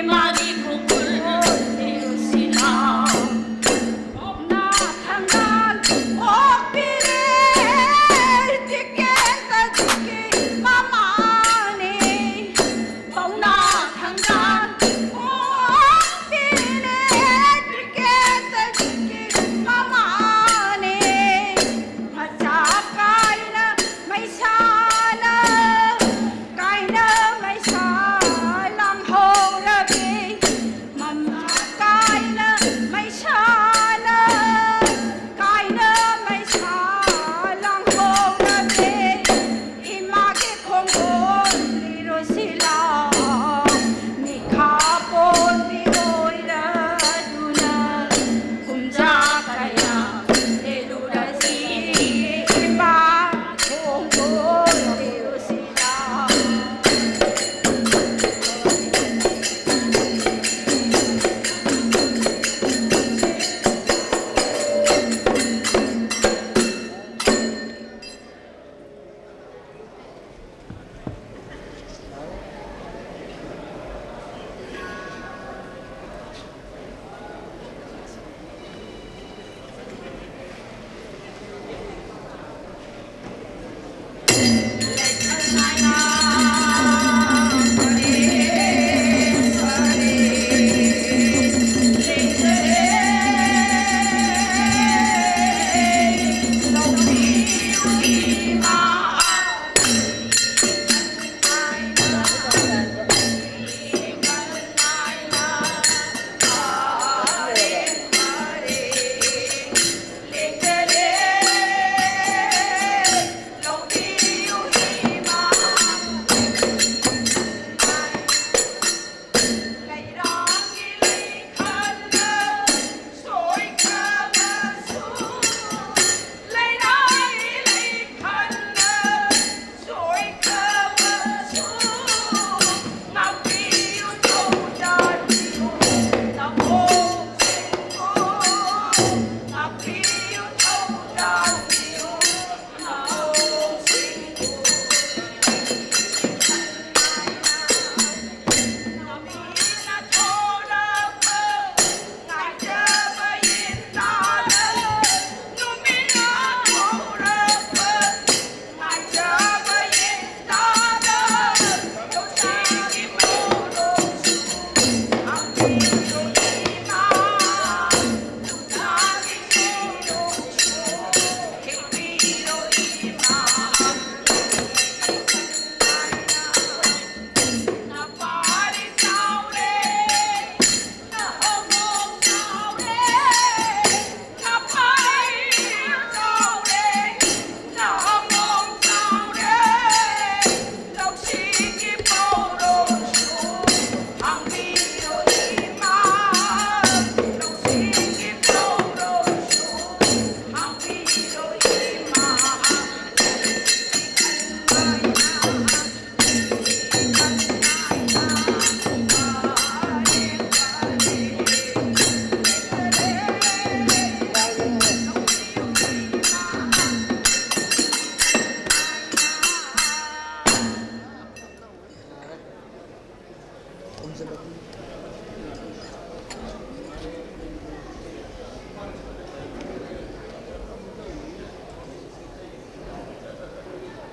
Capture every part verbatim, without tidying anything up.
ꯃꯥꯒꯤ ꯈꯨꯈꯨꯜ ꯅꯨꯡꯁꯤꯅ ꯄꯥꯎꯅꯥ ꯊꯪꯒꯥꯜ ꯑꯣꯛꯄꯤꯔꯦ, ꯇꯤꯀꯦꯟ ꯇꯖꯤꯠꯀꯤ ꯃꯃꯥꯅꯤ꯫ ꯄꯥꯎꯅꯥ ꯊꯪꯒꯥꯜ ꯑꯣꯛꯄꯤꯔꯦ, ꯇꯤꯀꯦꯟ ꯇꯖꯤꯠꯀꯤ ꯃꯃꯥꯅꯤ꯫ ꯃꯆꯥ ꯀꯥꯏꯅ ꯃꯩꯁꯥꯅ, ꯀꯥꯏꯅ ꯃꯩꯁꯥ ꯂꯥꯡꯍꯧꯔꯕꯤ꯫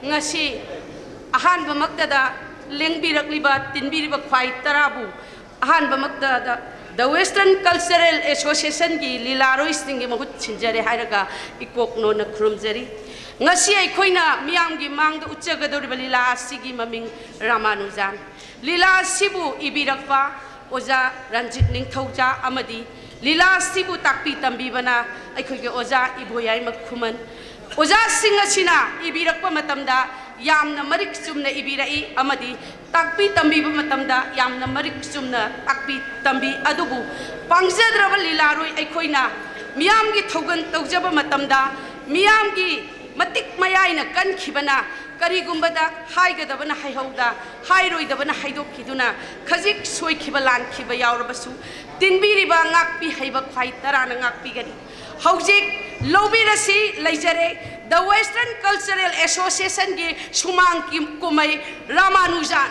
ꯉꯁꯤ ꯑꯍꯥꯟꯕꯃꯛꯇꯗ ꯂꯦꯡꯕꯤꯔꯛꯂꯤꯕ, ꯇꯤꯟꯕꯤꯔꯤꯕ ꯈ꯭ꯋꯥꯏ ꯇꯔꯥꯕꯨ ꯑꯍꯥꯟꯕꯃꯛꯇꯗ The Western Cultural Associationꯒꯤ ꯂꯤꯂꯥꯔꯣꯏꯁꯤꯡꯒꯤ ꯃꯍꯨꯠ ꯁꯤꯟꯖꯔꯦ ꯍꯥꯏꯔꯒ ꯏꯀꯣꯛꯅꯣꯅ ꯈꯨꯔꯨꯝꯖꯔꯤ꯫ ꯉꯁꯤ ꯑꯩꯈꯣꯏꯅ ꯃꯤꯌꯥꯝꯒꯤ ꯃꯥꯡꯗ ꯎꯠꯆꯒꯗꯧꯔꯤꯕ ꯂꯤꯂꯥ ꯑꯁꯤꯒꯤ ꯃꯃꯤꯡ ꯔꯥꯃꯥꯅꯨꯖꯥꯟ꯫ ꯂꯤꯂꯥ ꯑꯁꯤꯕꯨ ꯏꯕꯤꯔꯛꯄ ꯑꯣꯖꯥ ꯔꯟꯖꯤꯠ ꯅꯤꯡꯊꯧꯖꯥ ꯑꯃꯗꯤ ꯂꯤꯂꯥ ꯑꯁꯤꯕꯨ ꯇꯥꯛꯄꯤ ꯇꯝꯕꯤꯕꯅ ꯑꯩꯈꯣꯏꯒꯤ ꯑꯣꯖꯥ ꯏꯕꯣꯌꯥꯏꯃ ꯈꯨꯃꯟ꯫ ꯑꯣꯖꯥꯁꯤꯡ ꯑꯁꯤꯅ ꯏꯕꯤꯔꯛꯄ ꯃꯇꯝꯗ ꯌꯥꯝꯅ ꯃꯔꯤꯛ ꯆꯨꯝꯅ ꯏꯕꯤꯔꯛꯏ ꯑꯃꯗꯤ ꯇꯥꯛꯄꯤ ꯇꯝꯕꯤꯕ ꯃꯇꯝꯗ ꯌꯥꯝꯅ ꯃꯔꯤꯛ ꯆꯨꯝꯅ ꯇꯥꯛꯄꯤ ꯇꯝꯕꯤ꯫ ꯑꯗꯨꯕꯨ ꯄꯥꯡꯖꯗ꯭ꯔꯕ ꯂꯤꯂꯥꯔꯣꯏ ꯑꯩꯈꯣꯏꯅ ꯃꯤꯌꯥꯝꯒꯤ ꯊꯧꯒꯜ ꯇꯧꯖꯕ ꯃꯇꯝꯗ ꯃꯤꯌꯥꯝꯒꯤ ꯃꯇꯤꯛ ꯃꯌꯥꯏꯅ ꯀꯟꯈꯤꯕꯅ ꯀꯔꯤꯒꯨꯝꯕꯗ ꯍꯥꯏꯒꯗꯕꯅ ꯍꯥꯏꯍꯧꯗ, ꯍꯥꯏꯔꯣꯏꯗꯕꯅ ꯍꯥꯏꯗꯣꯛꯈꯤꯗꯨꯅ ꯈꯖꯤꯛ ꯁꯣꯏꯈꯤꯕ ꯂꯥꯟꯈꯤꯕ ꯌꯥꯎꯔꯕꯁꯨ ꯇꯤꯟꯕꯤꯔꯤꯕ ꯉꯥꯛꯄꯤ ꯍꯩꯕ ꯈ꯭ꯋꯥꯏ ꯇꯔꯥꯅ ꯉꯥꯛꯄꯤꯒꯅꯤ꯫ ꯍꯧꯖꯤꯛ ꯂꯧꯕꯤꯔꯁꯤ, ꯂꯩꯖꯔꯦ꯫ The Western Cultural Associationꯒꯤ ꯁꯨꯃꯥꯡ ꯀꯤ-, ꯀꯨꯝꯍꯩ ꯔꯥꯃꯥꯅꯨꯖꯥꯟ꯫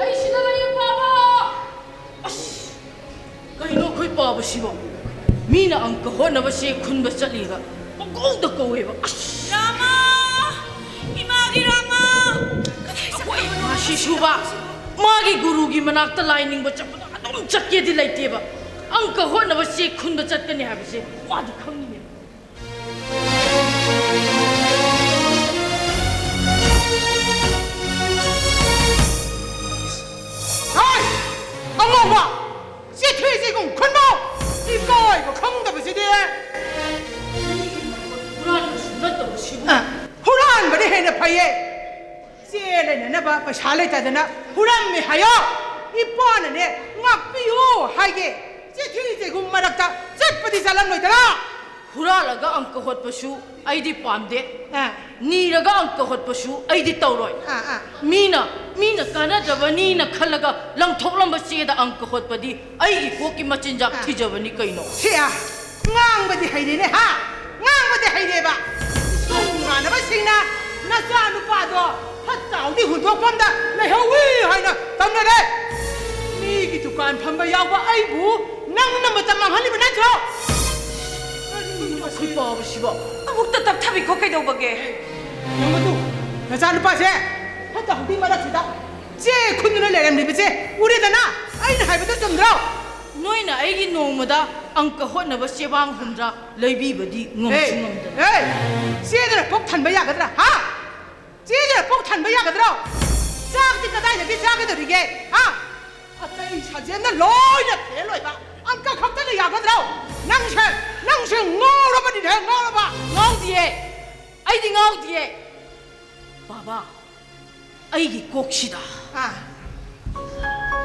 ꯑꯩ ꯁꯤꯗ ꯂꯩꯌꯦ, ꯄꯥꯕ! ꯑꯁ! ꯀꯩꯅꯣ ꯑꯩꯈꯣꯏ ꯄꯥꯕꯁꯤꯕꯣ? ꯃꯤꯅ ꯑꯪꯀ ꯍꯣꯠꯅꯕ ꯆꯦ ꯈꯨꯟꯕ ꯆꯠꯂꯤꯒ ꯄꯪꯀꯧꯗ ꯀꯧꯋꯦꯕ꯫ ꯑꯁ! ꯔꯥꯃꯥ! ꯏꯃꯥꯒꯤ ꯔꯥꯃꯥ! ꯀꯗꯥꯏ ꯆꯠꯈ꯭ꯔꯕꯅꯣ? ꯃꯁꯤꯁꯨꯕ ꯃꯥꯒꯤ ꯒꯨꯔꯨꯒꯤ ꯃꯅꯥꯛꯇ ꯂꯥꯏ ꯅꯤꯡꯕ ꯆꯠꯄꯗꯣ ꯑꯗꯨꯝ ꯆꯠꯀꯦꯗꯤ ꯂꯩꯇꯦꯕ꯫ ꯑꯪꯀ ꯍꯣꯠꯅꯕ ꯆꯦ ꯈꯨꯟꯕ ꯆꯠꯀꯅꯤ ꯍꯥꯏꯕꯁꯦ ꯃꯥꯗꯤ ꯈꯪꯉꯤꯅꯦ꯫ ꯍꯥꯏ! ꯑꯉꯧꯕ! ꯆꯤꯊꯤ ꯆꯤꯒꯨꯝ ꯈꯨꯟꯕ! ꯏꯀꯥꯏꯕ ꯈꯪꯗꯕꯁꯤꯗꯤ! ꯍꯨꯔꯥꯟꯕꯁꯨ ꯅꯠꯇꯕꯁꯤꯕꯨ꯫ ꯑ, ꯍꯨꯔꯥꯟꯕꯅ ꯍꯦꯟꯅ ꯐꯩꯌꯦ! ꯆꯦ ꯂꯩꯅꯅꯕ ꯄꯩꯁꯥ ꯂꯩꯇꯗꯅ ꯍꯨꯔꯝꯃꯦ ꯍꯥꯏꯌꯣ! ꯏꯄꯥꯅꯅꯦ, ꯉꯥꯛꯄꯤꯌꯨ ꯍꯥꯏꯒꯦ! ꯆꯤꯊꯤ ꯆꯤꯒꯨꯝ ꯃꯔꯛꯇ ꯆꯠꯄꯗꯤ ꯆꯠꯂꯝꯂꯣꯏꯗ꯭ꯔꯥ? ꯍꯨꯔꯥꯜꯂꯒ ꯑꯪꯀ ꯍꯣꯠꯄꯁꯨ ꯑꯩꯗꯤ ꯄꯥꯝꯗꯦ꯫ ꯑꯥ꯫ ꯅꯤꯔꯒ ꯑꯪꯀ ꯍꯣꯠꯄꯁꯨ ꯑꯩꯗꯤ ꯇꯧꯔꯣꯏ꯫ ꯑꯥ, ꯑꯥ꯫ ꯃꯤꯅ, ꯃꯤꯅ ꯀꯥꯟꯅꯗꯕꯅꯤꯅ ꯈꯜꯂꯒ ꯂꯪꯊꯣꯛꯂꯝꯕ ꯆꯦꯗ ꯑꯪꯀ ꯍꯣꯠꯄꯗꯤ ꯑꯩꯒꯤ ꯀꯣꯛꯀꯤ ꯃꯆꯤꯟꯖꯥꯛ ꯑꯥ꯫ ꯊꯤꯖꯕꯅꯤ ꯀꯩꯅꯣ꯫ ꯁꯤ, ꯑꯥ, ꯉꯥꯡꯕꯗꯤ ꯍꯩꯔꯦꯅꯦ, ꯍꯥ? ꯉꯥꯡꯕꯗꯤ ꯍꯩꯔꯦꯕ꯫ ꯁꯨꯝ ꯏꯃꯥꯟꯅꯕꯁꯤꯡꯅ ꯅꯆꯥꯅꯨꯄꯥꯗꯣ ꯐꯠꯇ ꯍꯥꯎꯗꯤ ꯍꯨꯟꯗꯣꯛꯐꯝꯗ ꯂꯩꯍꯧꯋꯤ ꯍꯥꯏꯅ ꯇꯧꯅꯔꯦ꯫ ꯃꯤꯒꯤ ꯗꯨꯀꯥꯟ ꯐꯝꯕ ꯌꯥꯎꯕ ꯑꯩꯕꯨ ꯅꯪꯅ ꯃꯇꯝ ꯃꯥꯡꯍꯜꯂꯤꯕ ꯅꯠꯇ꯭ꯔꯣ? ꯀꯔꯤꯅꯣ ꯃꯁꯤ? ꯑꯩꯈꯣꯏ ꯄꯥꯕꯁꯤꯕꯣ ꯑꯃꯨꯛꯇ ꯇꯞꯊꯕꯤꯈꯣ, ꯀꯩꯗꯧꯕꯒꯦ? ꯌꯦꯡꯉꯨ ꯇꯨ, ꯅꯆꯥꯅꯨꯄꯥꯁꯦ ꯐꯠꯇ ꯍꯥꯎꯗꯤ ꯃꯔꯛꯁꯤꯗ ꯆꯦ ꯈꯨꯟꯗꯨꯅ ꯂꯩꯔꯝꯂꯤꯕꯁꯦ ꯎꯔꯦꯗꯅ? ꯑꯩꯅ ꯍꯥꯏꯕꯗꯣ ꯆꯨꯝꯗ꯭ꯔꯣ? ꯅꯣꯏꯅ ꯑꯩꯒꯤ ꯅꯣꯡꯃꯗ ꯑꯪꯀ ꯍꯣꯠꯅꯕ ꯆꯦꯕꯥꯡ ꯍꯨꯝꯗ꯭ꯔꯥ ꯂꯩꯕꯤꯕꯗꯤ ꯉꯝꯁꯨ ꯑꯦ, ꯉꯝꯗꯅ꯫ ꯑꯦ, ꯆꯦꯗꯨꯅ ꯄꯨꯛ ꯊꯟꯕ ꯌꯥꯒꯗ꯭ꯔꯥ, ꯍꯥ? ꯆꯦꯗꯨꯅ ꯄꯨꯛ ꯊꯟꯕ ꯌꯥꯒꯗ꯭ꯔꯣ? ꯆꯥꯛꯇꯤ ꯀꯗꯥꯏꯗꯒꯤ ꯆꯥꯒꯗꯧꯔꯤꯒꯦ, ꯍꯥ? ꯑꯇꯩ ꯁꯥꯖꯦꯜꯅ ꯂꯣꯏꯅ ꯐꯦꯜ ꯑꯣꯏꯕ, ꯑꯪꯀ ꯈꯛꯇꯅ ꯌꯥꯒꯗ꯭ꯔꯣ? ꯅꯪꯁꯦ, ꯅꯪꯁꯦ ꯉꯥꯎꯔꯕꯅꯤꯅꯦ, ꯉꯥꯎꯔꯕ! ꯉꯥꯎꯗꯤꯌꯦ, ꯑꯩꯗꯤ ꯉꯥꯎꯗꯤꯌꯦ꯫ ꯕꯥꯕꯥ, ꯑꯩꯒꯤ ꯀꯣꯛꯁꯤꯗ ꯑꯥ꯫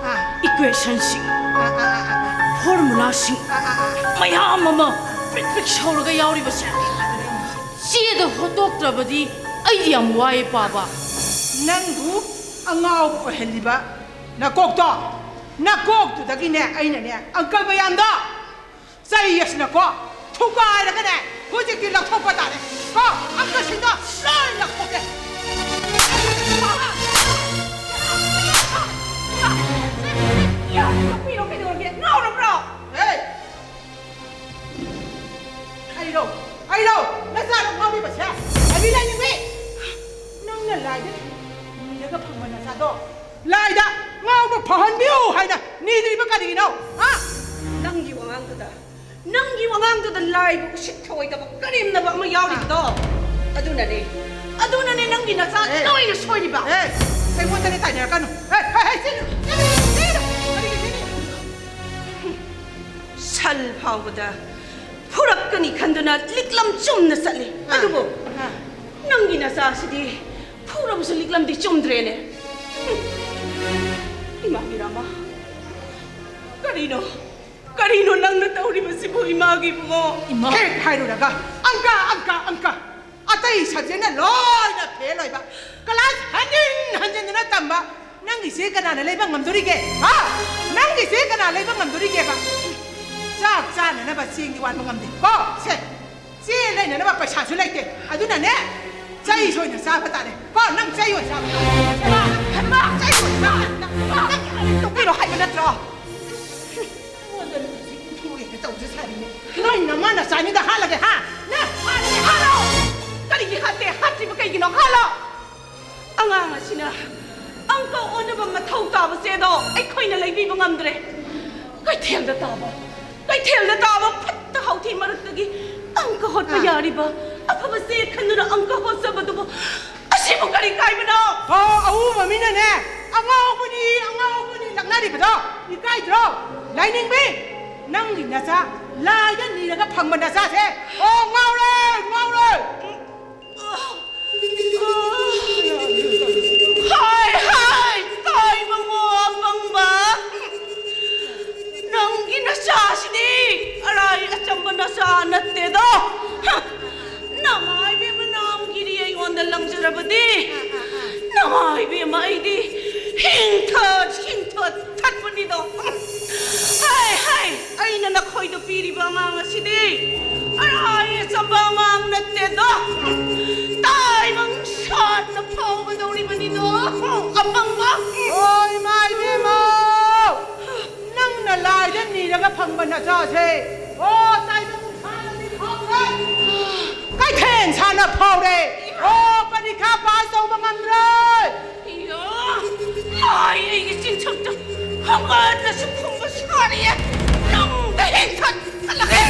ꯑꯥ꯫ ꯏꯀ꯭ꯋꯦꯁꯟꯁꯤꯡ, ꯑꯥ, ꯑꯥ, ꯑꯥ, ꯑꯥ꯫ ꯐꯣꯔꯃꯨꯂꯥꯁꯤꯡ ꯑꯥ, ꯑꯥ, ꯑꯥ꯫ ꯃꯌꯥꯝ ꯑꯃ ꯄ꯭ꯔꯤꯛ ꯄ꯭ꯔꯤꯛ ꯁꯧꯔꯒ ꯌꯥꯎꯔꯤꯕꯁꯦ, ꯆꯦꯗ ꯍꯣꯠꯇꯣꯛꯇ꯭ꯔꯕꯗꯤ ꯑꯩꯗꯤ ꯌꯥꯝ ꯋꯥꯏꯌꯦ ꯄꯥꯕ꯫ ꯅꯪꯕꯨ ꯑꯉꯥꯎꯕ ꯑꯣꯏꯍꯜꯂꯤꯕ ꯅꯀꯣꯛꯇꯣ, ꯅꯀꯣꯛꯇꯨꯗꯒꯤꯅꯦ ꯑꯩꯅꯅꯦ ꯑꯪꯀ ꯃꯌꯥꯝꯗꯣ ꯆꯩ ꯑꯁꯤꯅꯀꯣ ꯊꯨꯒꯥꯏꯔꯒꯅꯦ ꯍꯧꯖꯤꯛꯇꯤ ꯂꯧꯊꯣꯛꯄ ꯇꯥꯔꯦ꯫ ꯀꯣ, ꯑꯪꯀꯁꯤꯡꯗꯣ ꯂꯣꯏ ꯂꯧꯊꯣꯛꯀꯦ꯫ ꯂꯥꯏꯗ ꯉꯥꯎꯕ ꯐꯍꯟꯕꯤꯌꯨ ꯍꯥꯏꯅ ꯅꯤꯗ꯭ꯔꯤꯕ ꯀꯔꯤꯒꯤꯅꯣ? ꯍꯥ? ꯅꯪꯒꯤ ꯋꯥꯉꯥꯡꯗꯨꯗ, ꯅꯪꯒꯤ ꯋꯥꯉꯥꯡꯗꯨꯗ ꯂꯥꯏꯕꯨ ꯎꯁꯤꯠ ꯊꯑꯣꯏꯗꯕ ꯀꯔꯦꯝꯅꯕ ꯑꯃ ꯌꯥꯎꯔꯤꯕꯗꯣ꯫ ꯑꯗꯨꯅꯅꯦ, ꯑꯗꯨꯅꯅꯦ ꯅꯪꯒꯤ ꯅꯆꯥ ꯑꯦ꯫ ꯂꯣꯏꯅ ꯁꯣꯏꯔꯤꯕ꯫ ꯑꯦ, ꯑꯩꯉꯣꯟꯗꯅꯦ ꯇꯥꯏꯅꯔꯛꯀꯅꯨ꯫ ꯑꯦ, ꯑꯦ, ꯑꯦ, ꯁꯤꯅ, ꯁꯤꯅ, ꯁꯤꯅ, ꯀꯔꯤꯒꯤ ꯁꯤꯅ? ꯁꯜ ꯐꯥꯎꯕꯗ ꯐꯨꯔꯛꯀꯅꯤ ꯈꯟꯗꯨꯅ ꯂꯤꯛꯂꯝ ꯆꯨꯝꯅ ꯆꯠꯂꯤ꯫ ꯑꯥ꯫ ꯑꯗꯨꯕꯨ ꯑꯥ꯫ ꯅꯪꯒꯤ ꯅꯆꯥꯁꯤꯗꯤ ꯐꯨꯔꯕꯁꯨ ꯂꯤꯛꯂꯝꯗꯤ ꯆꯨꯝꯗ꯭ꯔꯦꯅꯦ꯫ ꯏꯃꯥ ꯕꯤꯔꯥꯃ, ꯀꯔꯤꯅꯣ? ꯀꯔꯤꯅꯣ ꯅꯪꯅ ꯇꯧꯔꯤꯕꯁꯤꯕꯨ, ꯏꯃꯥꯒꯤ ꯏꯕꯨꯡꯉꯣ? ꯏꯃꯥ꯫ ꯍꯦꯛ ꯍꯥꯏꯔꯨꯔꯒ ꯑꯪꯀ, ꯑꯪꯀ, ꯑꯪꯀ꯫ ꯑꯇꯩ subjectꯅ ꯂꯣꯏꯅ fail ꯑꯣꯏꯕ꯫ Class ꯍꯟꯖꯤꯟ ꯍꯟꯖꯤꯟꯗꯨꯅ ꯇꯝꯕ꯫ ꯅꯪꯒꯤꯁꯦ ꯀꯅꯥꯅ ꯂꯩꯕ ꯉꯝꯗꯣꯔꯤꯒꯦ? ꯍꯥ? ꯅꯪꯒꯤꯁꯦ ꯀꯅꯥ ꯂꯩꯕ ꯉꯝꯗꯣꯔꯤꯒꯦꯕ? ꯆꯥꯛ ꯆꯥꯅꯅꯕ ꯆꯦꯡꯗꯤ ꯋꯥꯟꯕ ꯉꯝꯗꯦ꯫ ꯀꯣ? ꯁꯦ꯫ ꯆꯦ ꯂꯩꯅꯅꯕ ꯄꯩꯁꯥꯁꯨ ꯂꯩꯇꯦ꯫ ꯑꯗꯨꯅꯅꯦ, ꯆꯩ ꯑꯣꯏꯅ ꯆꯥꯕ ꯇꯥꯔꯦ꯫ ꯀꯣ, ꯅꯪ ꯆꯩ ꯑꯣꯏꯅ ꯆꯥꯕ ꯇꯥꯔꯦ꯫ ꯍꯩꯃꯥ, ꯍꯩꯃꯥ, ꯆꯩ ꯑꯣꯏꯅ ꯆꯥꯕ ꯇꯥꯔꯦ꯫ ꯅꯪ, ꯅꯪ ꯇꯣꯛꯄꯤꯔꯣ ꯍꯥꯏꯕ ꯅꯠꯇ꯭ꯔꯣ? ꯑꯩꯉꯣꯟꯗ ꯅꯨꯄꯤꯁꯤ ꯏꯟꯊꯣꯛꯑꯦꯅ ꯇꯧꯖ ꯁꯥꯔꯤꯅꯦ꯫ ꯅꯣꯏ ꯅꯃꯥ ꯅꯆꯥꯅꯤꯗ ꯍꯥꯠꯂꯒꯦ, ꯍꯥ? ꯅꯦ, ꯍꯥꯠꯂꯒꯦ, ꯍꯥꯠꯂꯣ! ꯀꯔꯤꯒꯤ ꯍꯥꯠꯇꯦ? ꯍꯥꯠꯇ꯭ꯔꯤꯕ ꯀꯩꯒꯤꯅꯣ? ꯍꯥꯠꯂꯣ! ꯑꯉꯥꯡ ꯑꯁꯤꯅ ꯑꯪꯀ ꯑꯣꯟꯅꯕ ꯃꯊꯧ ꯇꯥꯕ ꯆꯦꯗꯣ ꯑꯩꯈꯣꯏꯅ ꯂꯩꯕꯤꯕ ꯉꯝꯗ꯭ꯔꯦ꯫ ꯀꯩꯊꯦꯜꯗ ꯇꯥꯕ, ꯀꯩꯊꯦꯜꯗ ꯇꯥꯕ ꯐꯠꯇ ꯍꯥꯎꯊꯤ ꯃꯔꯛꯇꯒꯤ ꯑꯪꯀ ꯍꯣꯠꯄ ꯑꯥ꯫ ꯌꯥꯔꯤꯕ ꯑꯐꯕ ꯆꯦ ꯈꯟꯗꯨꯅ ꯑꯪꯀ ꯍꯣꯠꯆꯕꯗꯨꯕꯨ ꯑꯁꯤꯕꯨ ꯀꯔꯤ ꯀꯥꯏꯕꯅꯣ? ꯑꯣ, ꯑꯎꯕ ꯃꯤꯅꯅꯦ, ꯑꯉꯥꯎꯕꯅꯤ, ꯑꯉꯥꯎꯕꯅꯤ ꯂꯛꯅꯔꯤꯕꯗꯣ ꯏꯀꯥꯏꯗ꯭ꯔꯣ? ꯂꯥꯏꯅꯤꯡꯕꯤ, ꯅꯪꯒꯤ ꯅꯆꯥ ꯂꯥꯏꯗ ꯅꯤꯔꯒ ꯐꯪꯕ ꯅꯆꯥꯁꯦ, ꯑꯣ, ꯉꯥꯎꯔꯦ, ꯉꯥꯎꯔꯦ꯫ ꯍꯥꯏ, ꯍꯥꯏ, ꯇꯥꯏꯕꯪꯉꯣ ꯑꯄꯪꯕ, ꯅꯪꯒꯤ ꯅꯆꯥꯁꯤꯗꯤ ꯑꯔꯥꯏ ꯑꯆꯝꯕ ꯅꯆꯥ ꯅꯠꯇꯦꯗꯣ꯫ ꯅꯃꯥ ꯏꯕꯦꯝꯃ ꯅꯥꯝꯒꯤꯔꯤ ꯑꯩꯉꯣꯟꯗ ꯂꯪꯖꯔꯕꯗꯤ, ꯅꯃꯥ ꯏꯕꯦꯝꯃ ꯑꯩꯗꯤ ꯍꯤꯡꯊ, ꯍꯤꯡꯊ ꯊꯠꯄꯅꯤꯗꯣ꯫ ꯍꯥꯏ, ꯍꯥꯏ, ꯑꯩꯅ ꯅꯈꯣꯏꯗ ꯄꯤꯔꯤꯕ ꯑꯉꯥꯡ ꯑꯁꯤꯗꯤ ꯑꯔꯥꯏ ꯑꯆꯝꯕ ꯑꯉꯥꯡ ꯅꯠꯇꯦꯗꯣ꯫ ꯇꯥꯏꯕꯪ ꯁꯥꯠꯅ ꯐꯥꯎꯒꯗꯧꯔꯤꯕꯅꯤꯗꯣ, ꯑꯄꯪꯕ꯫ ꯑꯣ, ꯏꯃꯥ ꯏꯕꯦꯝꯃ! ꯅꯪꯅ ꯂꯥꯏꯗ ꯅꯤꯔꯒ ꯐꯪꯕ ꯅꯆꯥꯁꯦ, ꯑꯣ, ꯇꯥꯏꯕꯪ ꯁꯥꯠꯅꯗꯤ ꯐꯥꯎꯔꯦ꯫ ꯀꯩꯊꯦꯜ ꯁꯥꯠꯅ ꯐꯥꯎꯔꯦ꯫ ꯑꯣ, ꯄꯔꯤꯈꯥ ꯄꯥꯁ ꯇꯧꯕ ꯉꯝꯗ꯭ꯔꯦ꯫ ꯏꯌꯣ! ꯃꯥꯅꯁꯨ ꯈꯨꯝꯕ ꯁꯥꯔꯤꯌꯦ꯫ ꯅꯪꯗ ꯍꯦꯛ ꯊꯠꯂꯒꯦ꯫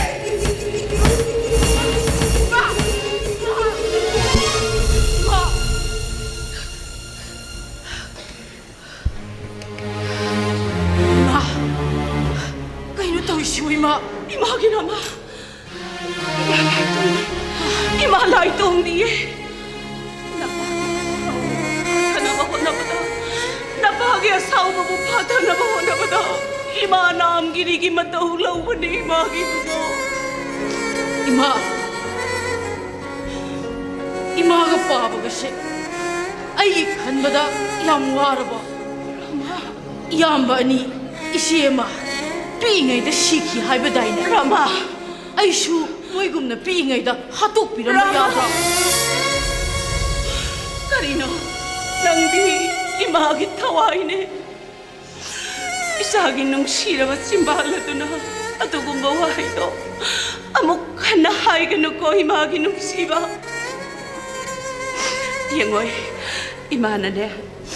ꯃꯥ! ꯃꯥ! ꯏꯃꯥ! ꯀꯩꯅꯣ ꯇꯧꯔꯤꯁꯤꯕꯨ, ꯏꯃꯥ? ꯏꯃꯥꯒꯤ ꯔꯃꯥ! ꯏꯃꯥ ꯂꯥꯏ ꯇꯣꯡꯗꯤ-, ꯏꯃꯥ ꯂꯥꯏ ꯇꯣꯡꯗꯤꯌꯦ꯫ ꯅꯄꯥꯒꯤ ꯑꯁꯥꯎꯕꯕꯨ ꯐꯥꯊꯅꯕ ꯍꯣꯠꯅꯕꯗ, ꯅꯄꯥꯒꯤ ꯑꯁꯥꯎꯕꯕꯨ ꯐꯥꯊꯅꯕ ꯍꯣꯠꯅꯕꯗ ꯏꯃꯥ ꯅꯥꯝꯒꯤꯔꯤꯒꯤ ꯃꯇꯧ ꯂꯧꯕꯅꯤ, ꯏꯃꯥꯒꯤ ꯏꯕꯨꯡꯉꯣ꯫ ꯏꯃꯥ, ꯏꯃꯥꯒ ꯄꯥꯕꯒꯁꯦ ꯑꯩꯒꯤ ꯈꯟꯕꯗ ꯌꯥꯝ ꯋꯥꯔꯕ꯫ ꯏꯃꯥ, ꯏꯌꯥꯝꯕ ꯑꯅꯤ, ꯏꯆꯦ ꯑꯃ ꯄꯤꯛꯏꯉꯩꯗ ꯁꯤꯈꯤ ꯍꯥꯏꯕꯗꯥꯏꯅꯦ? ꯔꯃꯥ! ꯑꯩꯁꯨ ꯃꯣꯏꯒꯨꯝꯅ ꯄꯤꯛꯏꯉꯩꯗ ꯍꯥꯠꯇꯣꯛꯄꯤꯔꯝꯕ ꯔꯃꯥ! ꯌꯥꯕ꯭ꯔꯥ? ꯀꯔꯤꯅꯣ? ꯅꯪꯗꯤ ꯏꯃꯥꯒꯤ ꯊꯋꯥꯏꯅꯦ꯫ ꯏꯆꯥꯒꯤ ꯅꯨꯡꯁꯤꯔꯕ ꯆꯤꯝꯕꯥꯜ ꯑꯗꯨꯅ ꯑꯗꯨꯒꯨꯝꯕ ꯋꯥꯍꯩꯗꯣ ꯑꯃꯨꯛ ꯍꯟꯅ ꯍꯥꯏꯒꯅꯨꯀꯣ, ꯏꯃꯥꯒꯤ ꯅꯨꯡꯁꯤꯕ꯫ ꯌꯦꯡꯉꯣꯏ, ꯏꯃꯥꯅꯅꯦ,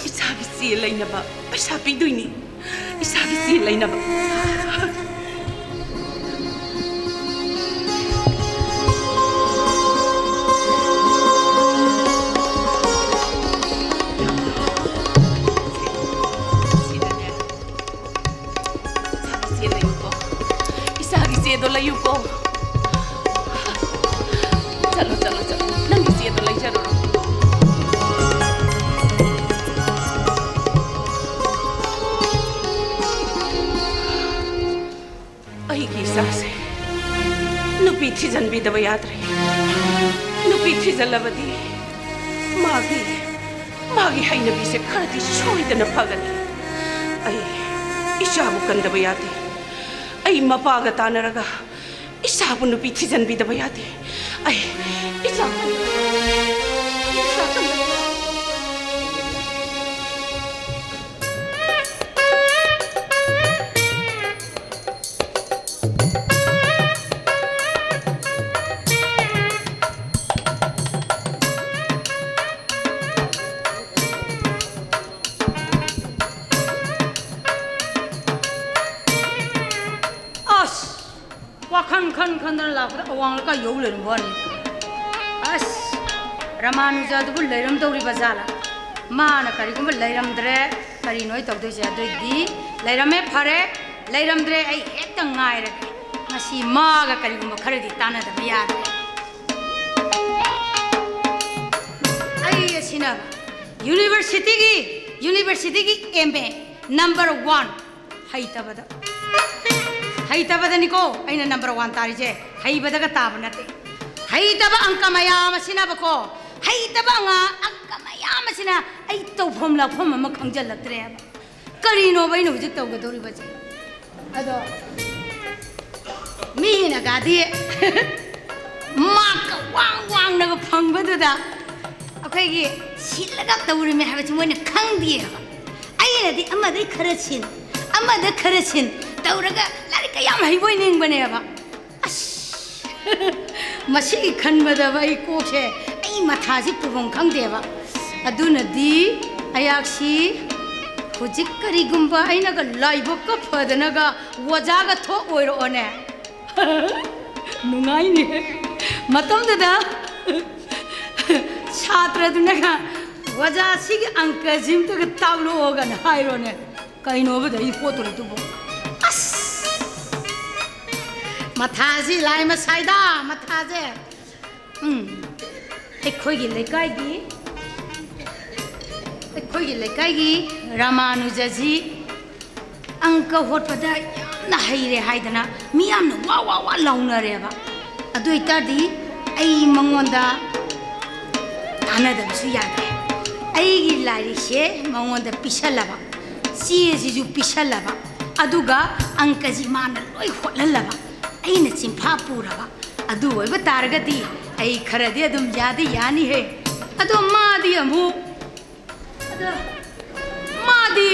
ꯏꯆꯥꯒꯤ ꯆꯦ ꯂꯩꯅꯕ ꯄꯩꯁꯥ ꯄꯤꯗꯣꯏꯅꯤ꯫ ꯏꯆꯥꯒꯤ ꯆꯦ ꯂꯩꯅꯕ꯫ ꯁꯤꯗꯅꯦ, ꯏꯆꯥꯒꯤ ꯆꯦ ꯂꯩꯌꯨꯀꯣ꯫ ꯏꯆꯥꯒꯤ ꯆꯦꯗꯣ ꯂꯩꯌꯨꯀꯣ꯫ ꯆꯠꯂꯣ, ꯆꯠꯂꯣ, ꯆꯠꯂꯣ꯫ ꯅꯪꯒꯤ ꯆꯦꯗꯣ ꯂꯩꯖꯔꯨꯔꯣ꯫ ꯑꯩꯒꯤ ꯏꯆꯥꯁꯦ ꯅꯨꯄꯤ ꯊꯤꯖꯤꯟꯕꯤꯗꯕ ꯌꯥꯗ꯭ꯔꯦ꯫ ꯅꯨꯄꯤ ꯊꯤꯖꯤꯜꯂꯕꯗꯤ ꯃꯥꯒꯤ, ꯃꯥꯒꯤ ꯍꯩꯅꯕꯤꯁꯦ ꯈꯔꯗꯤ ꯁꯣꯏꯗꯅ ꯐꯒꯅꯤ꯫ ꯑꯩ ꯏꯆꯥꯕꯨ ꯀꯟꯗꯕ ꯌꯥꯗꯦ꯫ ꯑꯩ ꯃꯄꯥꯒ ꯇꯥꯟꯅꯔꯒ ꯏꯆꯥꯕꯨ ꯅꯨꯄꯤ ꯊꯤꯖꯤꯟꯕꯤꯗꯕ ꯌꯥꯗꯦ꯫ ꯑꯩ ꯏꯆꯥ ꯀꯟꯗꯕ, ꯏꯆꯥ ꯀꯟꯗꯕ꯫ ꯈꯟ ꯈꯟ ꯈꯟꯗꯅ ꯂꯥꯛꯄꯗ ꯑꯋꯥꯡ ꯂꯩꯀꯥꯏ ꯌꯧ ꯂꯩꯔꯝꯕ ꯋꯥꯅꯤ꯫ ꯑꯁ, ꯔꯃꯥꯅꯨꯖ ꯑꯗꯨꯕꯨ ꯂꯩꯔꯝꯗꯧꯔꯤꯕ ꯖꯥꯠꯂꯥ? ꯃꯥꯅ ꯀꯔꯤꯒꯨꯝꯕ ꯂꯩꯔꯝꯗ꯭ꯔꯦ, ꯀꯔꯤꯅꯣ ꯑꯩ ꯇꯧꯗꯣꯏꯁꯦ? ꯑꯗꯨꯏꯗꯤ ꯂꯩꯔꯝꯃꯦ, ꯐꯔꯦ꯫ ꯂꯩꯔꯝꯗ꯭ꯔꯦ, ꯑꯩ ꯍꯦꯛꯇ ꯉꯥꯏꯔꯒꯦ꯫ ꯉꯁꯤ ꯃꯥꯒ ꯀꯔꯤꯒꯨꯝꯕ ꯈꯔꯗꯤ ꯇꯥꯟꯅꯗꯕ ꯌꯥꯗ꯭ꯔꯦ꯫ ꯑꯩ ꯑꯁꯤꯅ ꯌꯨꯅꯤꯚꯔꯁꯤꯇꯤꯒꯤ, ꯌꯨꯅꯤꯚꯔꯁꯤꯇꯤꯒꯤ ꯑꯦꯝ ꯑꯦ ꯅꯝꯕꯔ ꯋꯥꯟ꯫ ꯍꯩꯇꯕꯗ, ꯍꯩꯇꯕꯗꯅꯤꯀꯣ ꯑꯩꯅ ꯅꯝꯕꯔ ꯋꯥꯟ ꯇꯥꯔꯤꯁꯦ꯫ ꯍꯩꯕꯗꯒ ꯇꯥꯕ ꯅꯠꯇꯦ꯫ ꯍꯩꯇꯕ ꯑꯪꯀ ꯃꯌꯥꯝ ꯑꯁꯤꯅꯕꯀꯣ, ꯍꯩꯇꯕ ꯑꯉꯥꯡ ꯑꯪꯀ ꯃꯌꯥꯝ ꯑꯁꯤꯅ ꯑꯩ ꯇꯧꯐꯝ ꯂꯥꯛꯐꯝ ꯑꯃ ꯈꯪꯖꯜꯂꯛꯇ꯭ꯔꯦꯕ꯫ ꯀꯔꯤꯅꯣꯕ ꯑꯩꯅ ꯍꯧꯖꯤꯛ ꯇꯧꯒꯗꯧꯔꯤꯕꯁꯦ? ꯑꯗꯣ ꯃꯤꯅꯒꯗꯤ ꯃꯥꯛꯀ ꯋꯥꯡ ꯋꯥꯡꯅꯒ ꯐꯪꯕꯗꯨꯗ ꯑꯩꯈꯣꯏꯒꯤ ꯁꯤꯜꯂꯒ ꯇꯧꯔꯤꯃꯦ ꯍꯥꯏꯕꯁꯤ ꯃꯣꯏꯅ ꯈꯪꯗꯦꯕ꯫ ꯑꯩꯅꯗꯤ ꯑꯃꯗꯩ ꯈꯔ ꯁꯤꯟ, ꯑꯃꯗ ꯈꯔ ꯁꯤꯟ ꯇꯧꯔꯒ ꯂꯥꯏꯔꯤꯛꯀ ꯌꯥꯝ ꯍꯩꯕꯣꯏ ꯅꯤꯡꯕꯅꯦꯕ꯫ ꯑꯁ! ꯃꯁꯤꯒꯤ ꯈꯟꯕꯗꯕ ꯑꯩ ꯀꯣꯛꯁꯦ, ꯑꯩ ꯃꯊꯥꯁꯤ ꯄꯨꯐꯝ ꯈꯪꯗꯦꯕ꯫ ꯑꯗꯨꯅꯗꯤ ꯑꯩꯍꯥꯛꯁꯤ ꯍꯧꯖꯤꯛ ꯀꯔꯤꯒꯨꯝꯕ ꯑꯩꯅꯒ ꯂꯥꯏꯕꯛꯀ ꯐꯗꯅꯒ ꯑꯣꯖꯥꯒ ꯊꯣꯛ ꯑꯣꯏꯔꯛꯑꯣꯅꯦ꯫ ꯅꯨꯡꯉꯥꯏꯅꯤ꯫ ꯃꯇꯝꯗꯨꯗ ꯁꯥꯇ꯭ꯔꯗꯨꯅꯒ, "ꯑꯣꯖꯥ, ꯁꯤꯒꯤ ꯑꯪꯀꯁꯤꯝꯇꯒ ꯇꯥꯛꯂꯛꯑꯣꯒꯅ" ꯍꯥꯏꯔꯣꯅꯦ꯫ ꯀꯩꯅꯣꯕꯗ ꯑꯩ ꯍꯣꯠꯇꯣꯔꯤꯗꯨꯕꯨ? ꯑꯁ! ꯃꯊꯥꯁꯤ ꯂꯥꯏ ꯃꯁꯥꯏꯗ, ꯃꯊꯥꯁꯦ꯫ ꯎꯝ꯫ ꯑꯩꯈꯣꯏꯒꯤ ꯂꯩꯀꯥꯏꯒꯤ, ꯑꯩꯈꯣꯏꯒꯤ ꯂꯩꯀꯥꯏꯒꯤ ꯔꯥꯃꯥꯅꯨꯖꯖꯤ ꯑꯪꯀ ꯍꯣꯠꯄꯗ ꯌꯥꯝꯅ ꯍꯩꯔꯦ ꯍꯥꯏꯗꯅ ꯃꯤ ꯌꯥꯝꯅ ꯋꯥ ꯋꯥ ꯋꯥ ꯂꯥꯎꯅꯔꯦꯕ꯫ ꯑꯗꯨ ꯑꯣꯏꯇꯥꯔꯗꯤ ꯑꯩ ꯃꯉꯣꯟꯗ ꯇꯥꯟꯅꯗꯕꯁꯨ ꯌꯥꯗ꯭ꯔꯦ꯫ ꯑꯩꯒꯤ ꯂꯥꯏꯔꯤꯛꯁꯦ ꯃꯉꯣꯟꯗ ꯄꯤꯁꯜꯂꯕ, ꯆꯦꯁꯤꯁꯨ ꯄꯤꯁꯜꯂꯕ, ꯑꯗꯨꯒ ꯑꯪꯀꯁꯤ ꯃꯥꯅ ꯂꯣꯏ ꯍꯣꯠꯍꯜꯂꯕ, ꯑꯩꯅ ꯆꯤꯟꯐꯥ ꯄꯨꯔꯕ꯫ ꯑꯗꯨ ꯑꯣꯏꯕ ꯇꯥꯔꯒꯗꯤ ꯑꯩ ꯈꯔꯗꯤ ꯑꯗꯨꯝ ꯌꯥꯗꯤ ꯌꯥꯅꯤꯍꯦ꯫ ꯑꯗꯣ ꯃꯥꯗꯤ ꯑꯃꯨꯛ, ꯑꯗꯣ ꯃꯥꯗꯤ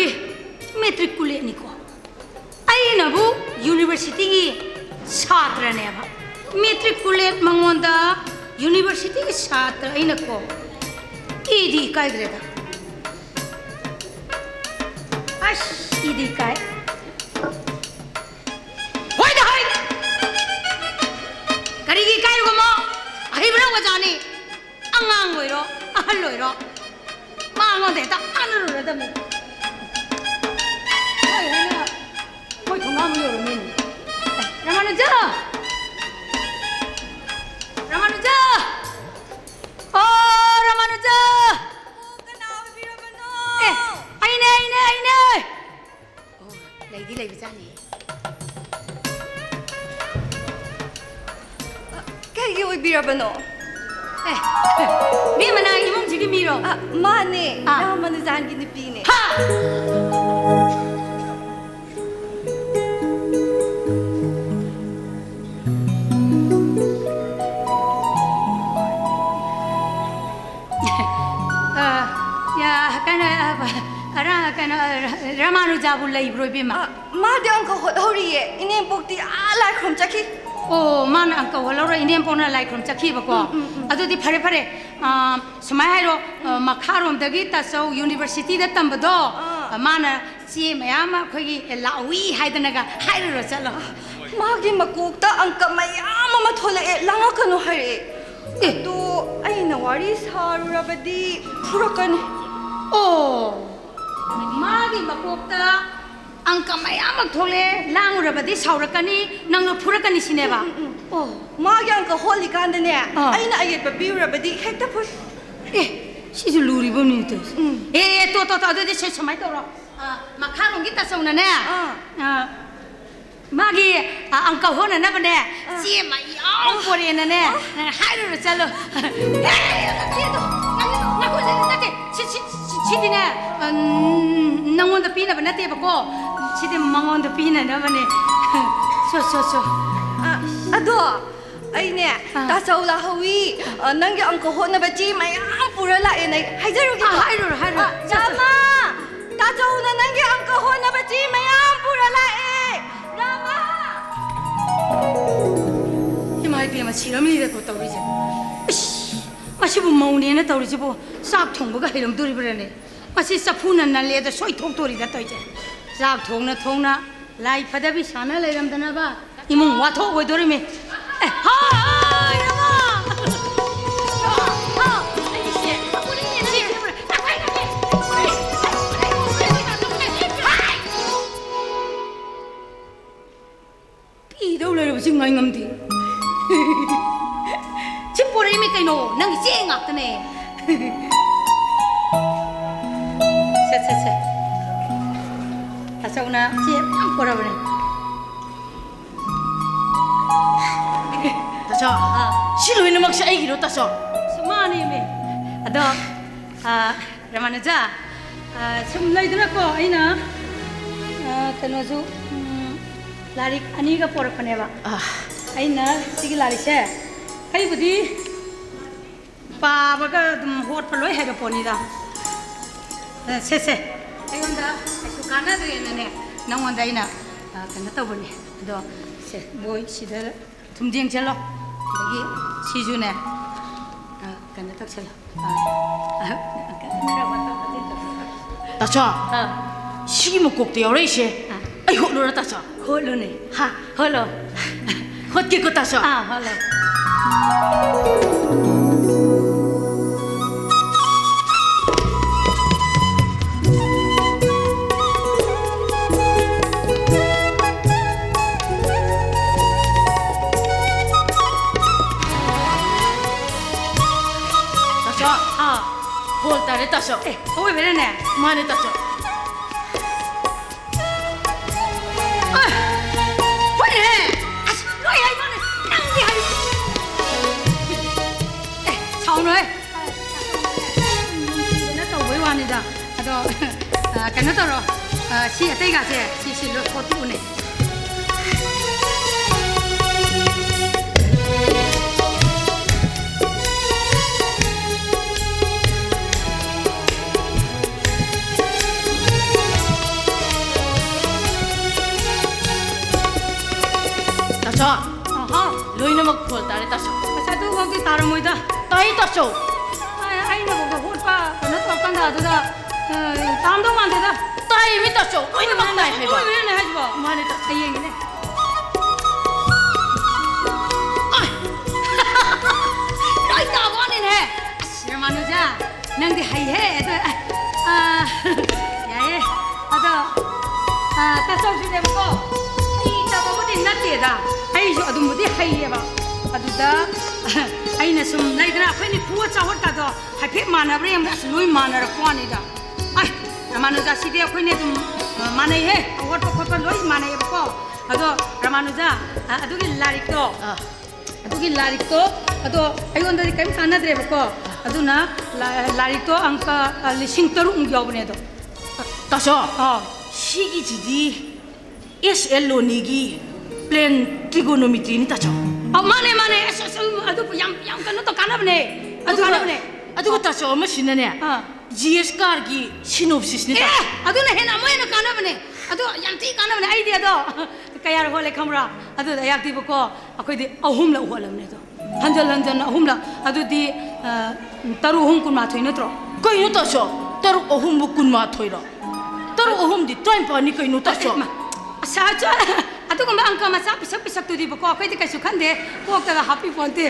ꯃꯦꯇ꯭ꯔꯤꯀꯨꯂꯦꯠꯅꯤꯀꯣ꯫ ꯑꯩꯅꯕꯨ ꯌꯨꯅꯤꯚꯔꯁꯤꯇꯤꯒꯤ ꯁꯥꯇ꯭ꯔꯅꯦꯕ꯫ ꯃꯦꯇ꯭ꯔꯤꯀꯨꯂꯦꯠ ꯃꯉꯣꯟꯗ ꯌꯨꯅꯤꯚꯔꯁꯤꯇꯤꯒꯤ ꯁꯥꯇ꯭ꯔ ꯑꯩꯅꯀꯣ꯫ ꯏꯗꯤ ꯏꯀꯥꯏꯈ꯭ꯔꯦꯗ꯫ ꯑꯁ, ꯏꯗꯤ ꯏꯀꯥꯏ꯫ ꯍꯣꯏꯗ ꯍꯣꯏ꯫ ꯂꯩꯕ꯭ꯔꯥ ꯑꯣꯖꯥꯅꯤ? ꯑꯉꯥꯡ ꯑꯣꯏꯔꯣ, ꯑꯍꯜ ꯑꯣꯏꯔꯣ, ꯃꯉꯣꯟꯗ ꯍꯦꯛꯇ ꯇꯥꯟꯅꯔꯨꯔꯗꯕꯅꯤ꯫ ꯍꯣꯏ, ꯍꯣꯏ, ꯃꯣꯏ ꯊꯣꯡꯒꯥꯟ ꯑꯃ ꯌꯧꯔꯝꯃꯦꯅꯦ꯫ ꯑꯦ, ꯔꯥꯃꯥꯅꯨꯖ! ꯔꯥꯃꯥꯅꯨꯖ! ꯑꯣ, ꯔꯥꯃꯥꯅꯨꯖ! ꯑꯣ, ꯀꯅꯥ ꯑꯣꯏꯕꯤꯔꯕꯅꯣ? ꯑꯦ, ꯑꯩꯅꯦ, ꯑꯩꯅꯦ, ꯑꯩꯅꯦ! ꯑꯣ, ꯂꯩꯗꯤ ꯂꯩꯕꯖꯥꯠꯅꯤ꯫ ꯀꯩꯒꯤ ꯑꯣꯏꯕꯤꯔꯕꯅꯣ? ꯑꯦ, ꯏꯕꯦꯝꯃ, ꯅꯪ ꯏꯃꯨꯡꯁꯤꯒꯤ ꯃꯤꯔꯣ? ꯑ, ꯃꯥꯅꯦ, ꯑꯥ꯫ ꯔꯥꯃꯥꯅꯨꯖꯥꯟꯒꯤ ꯅꯨꯄꯤꯅꯦ꯫ ꯍꯥ! ꯑ, ꯌꯥ, ꯀꯩꯅꯣ, ꯑ, ꯑꯔꯥ-, ꯀꯩꯅꯣ, ꯑ, ꯔꯥꯃꯥꯅꯨꯖꯥꯕꯨ ꯂꯩꯕ꯭ꯔꯣ, ꯏꯕꯦꯝꯃ? ꯑ, ꯃꯥꯗꯤ ꯑꯪꯀ ꯍꯣꯠꯍꯧꯔꯤꯌꯦ꯫ ꯏꯅꯦꯝꯄꯣꯛꯇꯤ ꯑꯥ ꯂꯥꯏꯈ꯭ꯔꯨꯝ ꯆꯠꯈꯤ꯫ ꯑꯣ, ꯃꯥꯅ ꯑꯪꯀ ꯍꯣꯠꯍꯧꯔ ꯏꯅꯦꯝꯄꯣꯛꯅ ꯂꯥꯏꯈ꯭ꯔꯨꯝ ꯆꯠꯈꯤꯕꯀꯣ? ꯎꯝ, ꯎꯝ, ꯎꯝ꯫ ꯑꯗꯨꯗꯤ ꯐꯔꯦ, ꯐꯔꯦ꯫ ꯑ, ꯁꯨꯃꯥꯏꯅ ꯍꯥꯏꯔꯣ, ꯑ, ꯎꯝ꯫ ꯃꯈꯥꯔꯣꯝꯗꯒꯤ ꯇꯥꯆꯧ ꯌꯨꯅꯤꯚꯔꯁꯤꯇꯤꯗ ꯇꯝꯕꯗꯣ, ꯑꯥ꯫ ꯑ, ꯃꯥꯅ ꯆꯦ ꯃꯌꯥꯝ ꯑꯃ ꯑꯩꯈꯣꯏꯒꯤ ꯂꯥꯛꯎꯏ ꯍꯥꯏꯗꯅꯒ ꯍꯥꯏꯔꯨꯔꯣ, ꯆꯠꯂꯣ꯫ ꯃꯥꯒꯤ ꯃꯀꯣꯛꯇ ꯑꯪꯀ ꯃꯌꯥꯝ ꯑꯃ ꯊꯣꯛꯂꯛꯑꯦ, ꯂꯥꯡꯉꯛꯀꯅꯨ ꯍꯥꯏꯔꯛꯑꯦ꯫ ꯑꯦ꯫ ꯑꯗꯣ ꯑꯩꯅ ꯋꯥꯔꯤ ꯁꯥꯔꯨꯔꯕꯗꯤ ꯐꯨꯔꯛꯀꯅꯤ꯫ ꯑꯣ, ꯃꯥꯒꯤ ꯃꯀꯣꯛꯇ ꯑꯪꯀ ꯃꯌꯥꯝ ꯑꯃ ꯊꯣꯛꯂꯛꯑꯦ, ꯂꯥꯡꯉꯨꯔꯕꯗꯤ ꯁꯥꯎꯔꯛꯀꯅꯤ, ꯅꯪꯅ ꯐꯨꯔꯛꯀꯅꯤ ꯁꯤꯅꯦꯕ? ꯎꯝ, ꯎꯝ, ꯎꯝ꯫ ꯑꯣ꯫ ꯃꯥꯒꯤ ꯑꯪꯀ ꯍꯣꯜꯂꯤꯀꯥꯟꯗꯅꯦ, ꯑꯥ꯫ ꯑꯩꯅ ꯑꯌꯦꯠꯄ ꯄꯤꯔꯨꯔꯕꯗꯤ ꯍꯦꯛꯇ ꯐꯨꯏ꯫ ꯑꯦ, ꯁꯤꯁꯨ ꯂꯨꯔꯤꯕ ꯑꯃꯅꯤ ꯇꯧꯔꯤꯁꯦ꯫ ꯎꯝ꯫ ꯑꯦ, ꯑꯦ, ꯇꯣ, ꯇꯣ, ꯇꯣ, ꯑꯗꯨꯗꯤ ꯁꯦ ꯁꯨꯃꯥꯏꯅ ꯇꯧꯔꯣ꯫ ꯑ, ꯃꯈꯥꯔꯣꯝꯒꯤ ꯇꯥꯆꯧꯅꯅꯦ, ꯑꯥ꯫ ꯑ, ꯃꯥꯒꯤ, ꯑ, ꯑꯪꯀ ꯍꯣꯠꯅꯅꯕꯅꯦ, ꯑꯥ꯫ ꯆꯦ ꯃꯌꯥꯝ ꯄꯣꯔꯛꯑꯦꯅꯅꯦ, ꯑꯥ꯫ ꯍꯥꯏꯔꯨꯔꯣ ꯆꯠꯂꯣ꯫ ꯑꯦ, ꯆꯦꯗꯣ, ꯉꯥꯏꯈꯣ, ꯉꯥꯏꯈꯣ, ꯅꯠꯇꯦ, ꯁꯤ, ꯁꯤ, ꯁꯤ, ꯁꯤꯗꯤꯅꯦ, ꯑ, ꯅꯪꯉꯣꯟꯗ ꯄꯤꯅꯕ ꯅꯠꯇꯦꯕꯀꯣ, ꯁꯤꯗꯤ ꯃꯉꯣꯟꯗ ꯄꯤꯅꯅꯕꯅꯦ꯫ ꯁꯣ, ꯁꯣ, ꯁꯣ꯫ ꯑ, ꯑꯗꯣ, ꯑꯩꯅꯦ, ꯑꯥ꯫ ꯇꯥꯆꯧ ꯂꯥꯛꯍꯧꯋꯤ, ꯑ, ꯅꯪꯒꯤ ꯑꯪꯀ ꯍꯣꯠꯅꯕ ꯆꯦ ꯃꯌꯥꯝ ꯄꯨꯔ ꯂꯥꯛꯑꯦꯅ ꯑꯩ ꯍꯥꯏꯖꯔꯨꯒꯦꯀꯣ꯫ ꯑꯥ, ꯍꯥꯏꯔꯨꯔꯣ, ꯍꯥꯏꯔꯨꯔꯣ꯫ ꯑ, ꯆꯠ, ꯆꯠ꯫ ꯔꯥꯃꯥ! ꯇꯥꯆꯧꯅ ꯅꯪꯒꯤ ꯑꯪꯀ ꯍꯣꯠꯅꯕ ꯆꯦ ꯃꯌꯥꯝ ꯄꯨꯔ ꯂꯥꯛꯑꯦ! ꯔꯥꯃꯥ! ꯏꯃꯥ ꯏꯕꯦꯝꯃ, ꯁꯤꯔꯝꯅꯤꯗꯀꯣ ꯇꯧꯔꯤꯁꯦ꯫ ꯏꯁ, ꯃꯁꯤꯕꯨ ꯃꯧꯅꯦꯅ ꯇꯧꯔꯤꯁꯤꯕꯨ ꯆꯥꯛ ꯊꯣꯡꯕꯒ ꯍꯩꯔꯝꯗꯣꯔꯤꯕ꯭ꯔꯥꯅꯦ? ꯃꯁꯤ ꯆꯐꯨꯅ ꯅꯜꯂꯦꯗ ꯁꯣꯏ ꯊꯣꯛꯇꯣꯔꯤꯗ ꯇꯧꯔꯤꯁꯦ꯫ ꯆꯥꯛ ꯊꯣꯡꯅ ꯊꯣꯡꯅ ꯂꯥꯏ ꯐꯗꯕꯤ ꯁꯥꯟꯅ ꯂꯩꯔꯝꯗꯅꯕ ꯏꯃꯨꯡ ꯋꯥꯊꯣꯛ ꯑꯣꯏꯗꯣꯔꯤꯃꯤ꯫ ꯑꯦ, ꯍꯣꯏ, ꯔꯥꯃꯥ! ꯑꯩ ꯉꯝꯗꯦ꯫ ꯁꯤ ꯄꯣꯔꯛꯏꯃꯤ ꯀꯩꯅꯣ, ꯅꯪꯒꯤ ꯆꯦ ꯉꯥꯛꯇꯅꯦ꯫ ꯁꯦ, ꯁꯦ, ꯁꯦ꯫ ꯇꯥꯆꯧꯅ ꯆꯦ ꯃꯌꯥꯝ ꯄꯣꯔꯛꯑꯕꯅꯦ꯫ ꯇꯥꯆꯧ, ꯑꯥ꯫ ꯁꯤ ꯂꯣꯏꯅꯃꯛꯁꯦ ꯑꯩꯒꯤꯔꯣ, ꯇꯥꯆꯧ? ꯁꯤ ꯃꯥꯅꯦꯃꯤ꯫ ꯑꯗꯣ, ꯑꯥ, ꯔꯃꯥꯅꯨꯖꯥ, ꯑꯥ, ꯁꯨꯝ ꯂꯩꯗꯅꯀꯣ, ꯑꯩꯅ, ꯑꯥ, ꯀꯩꯅꯣꯁꯨ, ꯎꯝ, ꯂꯥꯏꯔꯤꯛ ꯑꯅꯤꯒ ꯄꯣꯔꯛꯄꯅꯦꯕ꯫ ꯑꯥ꯫ ꯑꯩꯅ ꯁꯤꯒꯤ ꯂꯥꯏꯔꯤꯛꯁꯦ, ꯑꯩꯕꯨꯗꯤ ꯄꯥꯕꯒ ꯑꯗꯨꯝ ꯍꯣꯠꯄ ꯂꯣꯏ ꯍꯩꯕ ꯄꯣꯠꯅꯤꯗ꯫ ꯑꯥ, ꯁꯦ, ꯁꯦ꯫ ꯑꯩꯉꯣꯟꯗ ꯀꯩꯁꯨ ꯀꯥꯟꯅꯗ꯭ꯔꯦꯅꯅꯦ, ꯅꯉꯣꯟꯗ ꯑꯩꯅ, ꯑꯥ, ꯀꯩꯅꯣ ꯇꯧꯕꯅꯦ꯫ ꯑꯗꯣ, ꯁꯦ, ꯕꯣꯏ ꯁꯤꯗ ꯊꯨꯝꯖꯦꯡ ꯆꯦꯜꯂꯣ꯫ ꯑꯗꯒꯤ ꯁꯤꯁꯨꯅꯦ, ꯑ, ꯀꯩꯅꯣ ꯇꯧꯁꯜꯂꯣ꯫ ꯑ, ꯑ, ꯈꯔ ꯋꯥꯠꯄ ꯈꯣꯠꯄ ꯇꯧꯁꯜꯂꯣ꯫ ꯇꯥꯆꯧ, ꯑ꯫ ꯁꯤꯒꯤ ꯃꯀꯣꯛꯇ ꯌꯥꯎꯔꯛꯏꯁꯦ ꯑ꯫ ꯑꯩ ꯍꯣꯠꯂꯨꯔꯥ, ꯇꯥꯆꯧ? ꯍꯣꯠꯂꯨꯅꯦ꯫ ꯍꯥ? ꯍꯣꯠꯂꯣ꯫ ꯍꯣꯠꯀꯦꯀꯣ, ꯇꯥꯆꯧ? ꯑ, ꯍꯣꯠꯂꯣ꯫ ꯇꯥꯆꯧ꯫ ꯍꯥꯎ꯫ ꯕꯣꯜ ꯇꯥꯔꯦ, ꯇꯥꯆꯧ꯫ ꯑꯦ, ꯑꯋꯣꯏꯕꯩꯔꯅꯦ? ꯃꯥꯅꯦ, ꯇꯥꯆꯧ꯫ ꯑ, ꯍꯣꯏꯅꯦ꯫ ꯑꯁ, ꯂꯣꯏ ꯍꯩꯕꯅꯦ꯫ ꯅꯪꯗꯤ ꯍꯩ-, ꯑꯦ, ꯁꯥꯎꯅꯨꯍꯦ꯫ ꯅꯨꯡꯁꯤꯗꯅ ꯇꯧꯕꯩ ꯋꯥꯅꯤꯗ꯫ ꯑꯗꯣ, ꯑ, ꯀꯩꯅꯣ ꯇꯧꯔꯣ꯫ ꯑ, ꯁꯤ ꯑꯇꯩꯒꯥꯁꯦ ꯁꯤ, ꯁꯤ ꯂꯣꯏ ꯈꯣꯠꯇꯣꯛꯎꯅꯦ꯫ ꯇꯥꯆꯧ꯫ ꯑꯍꯥ꯫ ꯂꯣꯏꯅꯃꯛ ꯐꯣꯜ ꯇꯥꯔꯦ, ꯇꯥꯆꯧ꯫ ꯑꯁ, ꯑꯗꯨꯐꯥꯎꯗꯤ ꯇꯥꯔꯝꯃꯣꯏꯗ꯫ ꯇꯥꯏ, ꯇꯥꯆꯧ꯫ ꯑ, ꯑꯩꯅ ꯐꯥꯎꯗ ꯍꯣꯠꯄ ꯀꯩꯅꯣ ꯇꯧꯔꯀꯥꯟꯗ ꯑꯗꯨꯗ, ꯑ, ꯇꯥꯔꯝꯗꯧ ꯃꯥꯟꯗꯦꯗ꯫ ꯇꯥꯏꯃꯤ, ꯇꯥꯆꯧ꯫ ꯂꯣꯏꯅꯃꯛ ꯇꯥꯏ ꯍꯥꯏꯕ꯫ ꯂꯣꯏꯅꯃꯛ ꯍꯥꯏꯁꯤꯕꯣ? ꯃꯥꯅꯦ, ꯇꯥꯆꯧ꯫ ꯑꯩ ꯌꯦꯡꯒꯦꯅꯦ꯫ ꯑ! ꯂꯣꯏ ꯇꯥꯕ ꯋꯥꯅꯤꯅꯦ꯫ ꯑꯁ, ꯔꯃꯥꯅꯨꯖꯥ, ꯅꯪꯗꯤ ꯍꯩꯍꯦ꯫ ꯑꯗꯣ, ꯑ, ꯌꯥꯏꯌꯦ꯫ ꯑꯗꯣ, ꯑ, ꯇꯥꯆꯧꯁꯨꯅꯦꯕꯀꯣ, ꯍꯩꯇꯕꯕꯨꯗꯤ ꯅꯠꯇꯦꯗ꯫ ꯑꯩ ꯑꯗꯨꯝꯕꯨꯗꯤ ꯍꯩꯌꯦꯕ꯫ ꯑꯗꯨꯗ ꯑꯩꯅ ꯁꯨꯝ ꯂꯩꯗꯅ, ꯑꯩꯈꯣꯏꯅ ꯈꯨꯋꯠ ꯆꯥꯋꯠꯀꯗꯣ ꯍꯥꯏꯐꯦꯠ ꯃꯥꯟꯅꯕ꯭ꯔꯥ ꯌꯦꯡꯕꯗ ꯑꯁ ꯂꯣꯏ ꯃꯥꯟꯅꯔꯛꯄ ꯋꯥꯅꯤꯗ꯫ ꯑꯩ ꯔꯃꯥꯅꯨꯖꯥꯁꯤꯗꯤ ꯑꯩꯈꯣꯏꯅ ꯑꯗꯨꯝ, ꯑ, ꯃꯥꯟꯅꯩꯍꯦ, ꯑꯋꯥꯠꯄ ꯈꯣꯠꯄ ꯂꯣꯏ ꯃꯥꯟꯅꯩꯌꯦꯕꯀꯣ꯫ ꯑꯗꯣ ꯔꯃꯥꯅꯨꯖꯥ, ꯑ, ꯑꯗꯨꯒꯤ ꯂꯥꯏꯔꯤꯛꯇꯣ, ꯑꯥ꯫ ꯑꯗꯨꯒꯤ ꯂꯥꯏꯔꯤꯛꯇꯣ, ꯑꯗꯣ ꯑꯩꯉꯣꯟꯗꯗꯤ ꯀꯔꯤꯝ ꯀꯥꯟꯅꯗ꯭ꯔꯦꯕꯀꯣ꯫ ꯑꯗꯨꯅ ꯂꯥ-, ꯂꯥꯏꯔꯤꯛꯇꯣ ꯑꯪꯀ, ꯑ, ꯂꯤꯁꯤꯡ ꯇꯔꯨꯛꯃꯨꯛ ꯌꯥꯎꯕꯅꯦ ꯑꯗꯣ꯫ ꯇꯥꯆꯧ, ꯑꯥ꯫ ꯁꯤꯒꯤꯁꯤꯗꯤ ꯑꯦꯁ ꯑꯦꯜ ꯂꯣꯅꯤꯒꯤ plain trigonometryꯅꯤ, ꯇꯥꯆꯧ꯫ ꯑ, ꯃꯥꯅꯦ, ꯃꯥꯅꯦ꯫ ꯑꯁ, ꯑꯁ, ꯑꯗꯨ ꯌꯥꯝ, ꯌꯥꯝ ꯀꯩꯅꯣ ꯇꯧ, ꯀꯥꯟꯅꯕꯅꯦ꯫ ꯑꯗꯨ ꯑꯗꯨꯒ, ꯀꯥꯟꯅꯕꯅꯦ꯫ ꯑꯗꯨꯒ ꯇꯥꯆꯧ ꯑꯃꯁꯤꯅꯅꯦ, ꯑꯥ꯫ G S ꯀꯥꯔꯒꯤ synopsisꯅꯤ, ꯑꯦ, ꯇꯥꯆꯧ꯫ ꯑꯗꯨꯅ ꯍꯦꯟꯅ ꯑꯃꯨꯛ ꯍꯦꯟꯅ ꯀꯥꯟꯅꯕꯅꯦ꯫ ꯑꯗꯣ ꯌꯥꯝ ꯊꯤ ꯀꯥꯟꯅꯕꯅꯦ꯫ ꯑꯩꯗꯤ ꯑꯗꯣ ꯀꯌꯥꯔꯛ ꯍꯣꯠꯂꯦ ꯈꯪꯕ꯭ꯔꯥ? ꯑꯗꯨꯗ ꯑꯌꯥꯛꯇꯤꯕꯀꯣ, ꯑꯩꯈꯣꯏꯗꯤ ꯑꯍꯨꯝꯂꯛ ꯍꯣꯠꯂꯕꯅꯦ ꯑꯗꯣ꯫ ꯍꯟꯖꯟ ꯍꯟꯖꯟ ꯑꯍꯨꯝꯂꯛ꯫ ꯑꯗꯨꯗꯤ, ꯑ, ꯇꯔꯨꯛ ꯑꯍꯨꯝ ꯀꯨꯟꯃꯥꯊꯣꯏ ꯅꯠꯇ꯭ꯔꯣ? ꯀꯩꯅꯣ ꯇꯥꯆꯧ? ꯇꯔꯨꯛ ꯑꯍꯨꯝꯕꯨ ꯀꯨꯟꯃꯥꯊꯣꯏꯔꯣ? ꯇꯔꯨꯛ ꯑꯍꯨꯝꯗꯤ ꯇꯔꯥꯅꯤꯄꯥꯜꯅꯤ ꯀꯩꯅꯣ ꯇꯥꯆꯧ? ꯏꯃꯥ, ꯑꯁ, ꯑꯆꯥ, ꯑꯗꯨꯒꯨꯝꯕ ꯑꯪꯀ ꯃꯆꯥ ꯄꯤꯁꯛ ꯄꯤꯁꯛꯇꯨꯗꯤꯕꯀꯣ, ꯑꯩꯈꯣꯏꯗꯤ ꯀꯩꯁꯨ ꯈꯟꯗꯦ, ꯀꯣꯛꯇꯒ ꯍꯥꯞꯄꯤ ꯄꯣꯟꯇꯦ꯫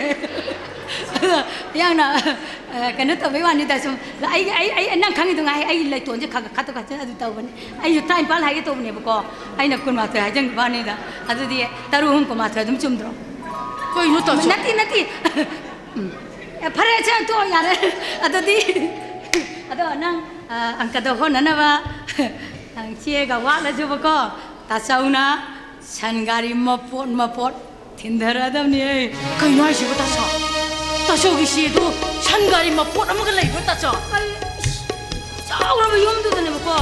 ꯑꯗꯣ ꯌꯥꯝꯅ, ꯑ, ꯀꯩꯅꯣ ꯇꯧꯕꯩ ꯋꯥꯅꯤꯗ, ꯁꯨꯝ ꯑꯩ, ꯑꯩ, ꯑꯩ, ꯅꯪ ꯈꯪꯉꯤꯗꯨ ꯉꯥꯏ, ꯑꯩꯒꯤ ꯂꯩꯇꯣꯟꯁꯦ ꯈꯔ ꯈꯔ ꯈꯠꯇꯣꯛ ꯈꯠꯆꯤꯟ ꯑꯗꯨ ꯇꯧꯕꯅꯤ꯫ ꯑꯩꯁꯨ ꯇꯔꯥꯅꯤꯄꯥꯜ ꯍꯥꯏꯒꯦ ꯇꯧꯕꯅꯦꯕꯀꯣ, ꯑꯩꯅ ꯀꯨꯟꯃꯥꯊꯣꯏ ꯍꯥꯏꯖꯟꯈꯤꯕ ꯋꯥꯅꯤꯗ꯫ ꯑꯗꯨꯗꯤ ꯇꯔꯨꯛ ꯑꯍꯨꯝ ꯀꯨꯟꯃꯥꯊꯣꯏ ꯑꯗꯨꯝ ꯆꯨꯝꯗ꯭ꯔꯣ? ꯀꯩꯅꯣ ꯇꯥꯆꯧ? ꯅꯠꯇꯦ, ꯅꯠꯇꯦ꯫ ꯎꯝ꯫ ꯑꯦ, ꯐꯔꯦ, ꯁꯦ, ꯇꯣꯛꯑꯣ, ꯌꯥꯔꯦ꯫ ꯑꯗꯨꯗꯤ, ꯑꯗꯣ ꯅꯪ, ꯑ, ꯑꯪꯀꯗ ꯍꯣꯠꯅꯅꯕ, ꯅꯪ ꯆꯦꯒ ꯋꯥꯠꯂꯁꯨꯕꯀꯣ, ꯇꯥꯆꯧꯅ ꯁꯟ ꯒꯥꯔꯤ ꯃꯄꯣꯠ ꯃꯄꯣꯠ ꯊꯤꯟꯊꯔꯛꯑꯗꯕꯅꯤ꯫ ꯀꯩꯅꯣ ꯍꯥꯏꯁꯤꯕꯣ, ꯇꯥꯆꯧ? ꯇꯥꯆꯧꯒꯤ ꯆꯦꯗꯣ ꯁꯟ ꯒꯥꯔꯤ ꯃꯄꯣꯠ ꯑꯃꯒ ꯂꯩꯕ꯭ꯔꯣ, ꯇꯥꯆꯧ? ꯑꯩ, ꯏꯁ, ꯆꯥꯎꯔꯕ ꯌꯨꯝꯗꯨꯗꯅꯦꯕꯀꯣ,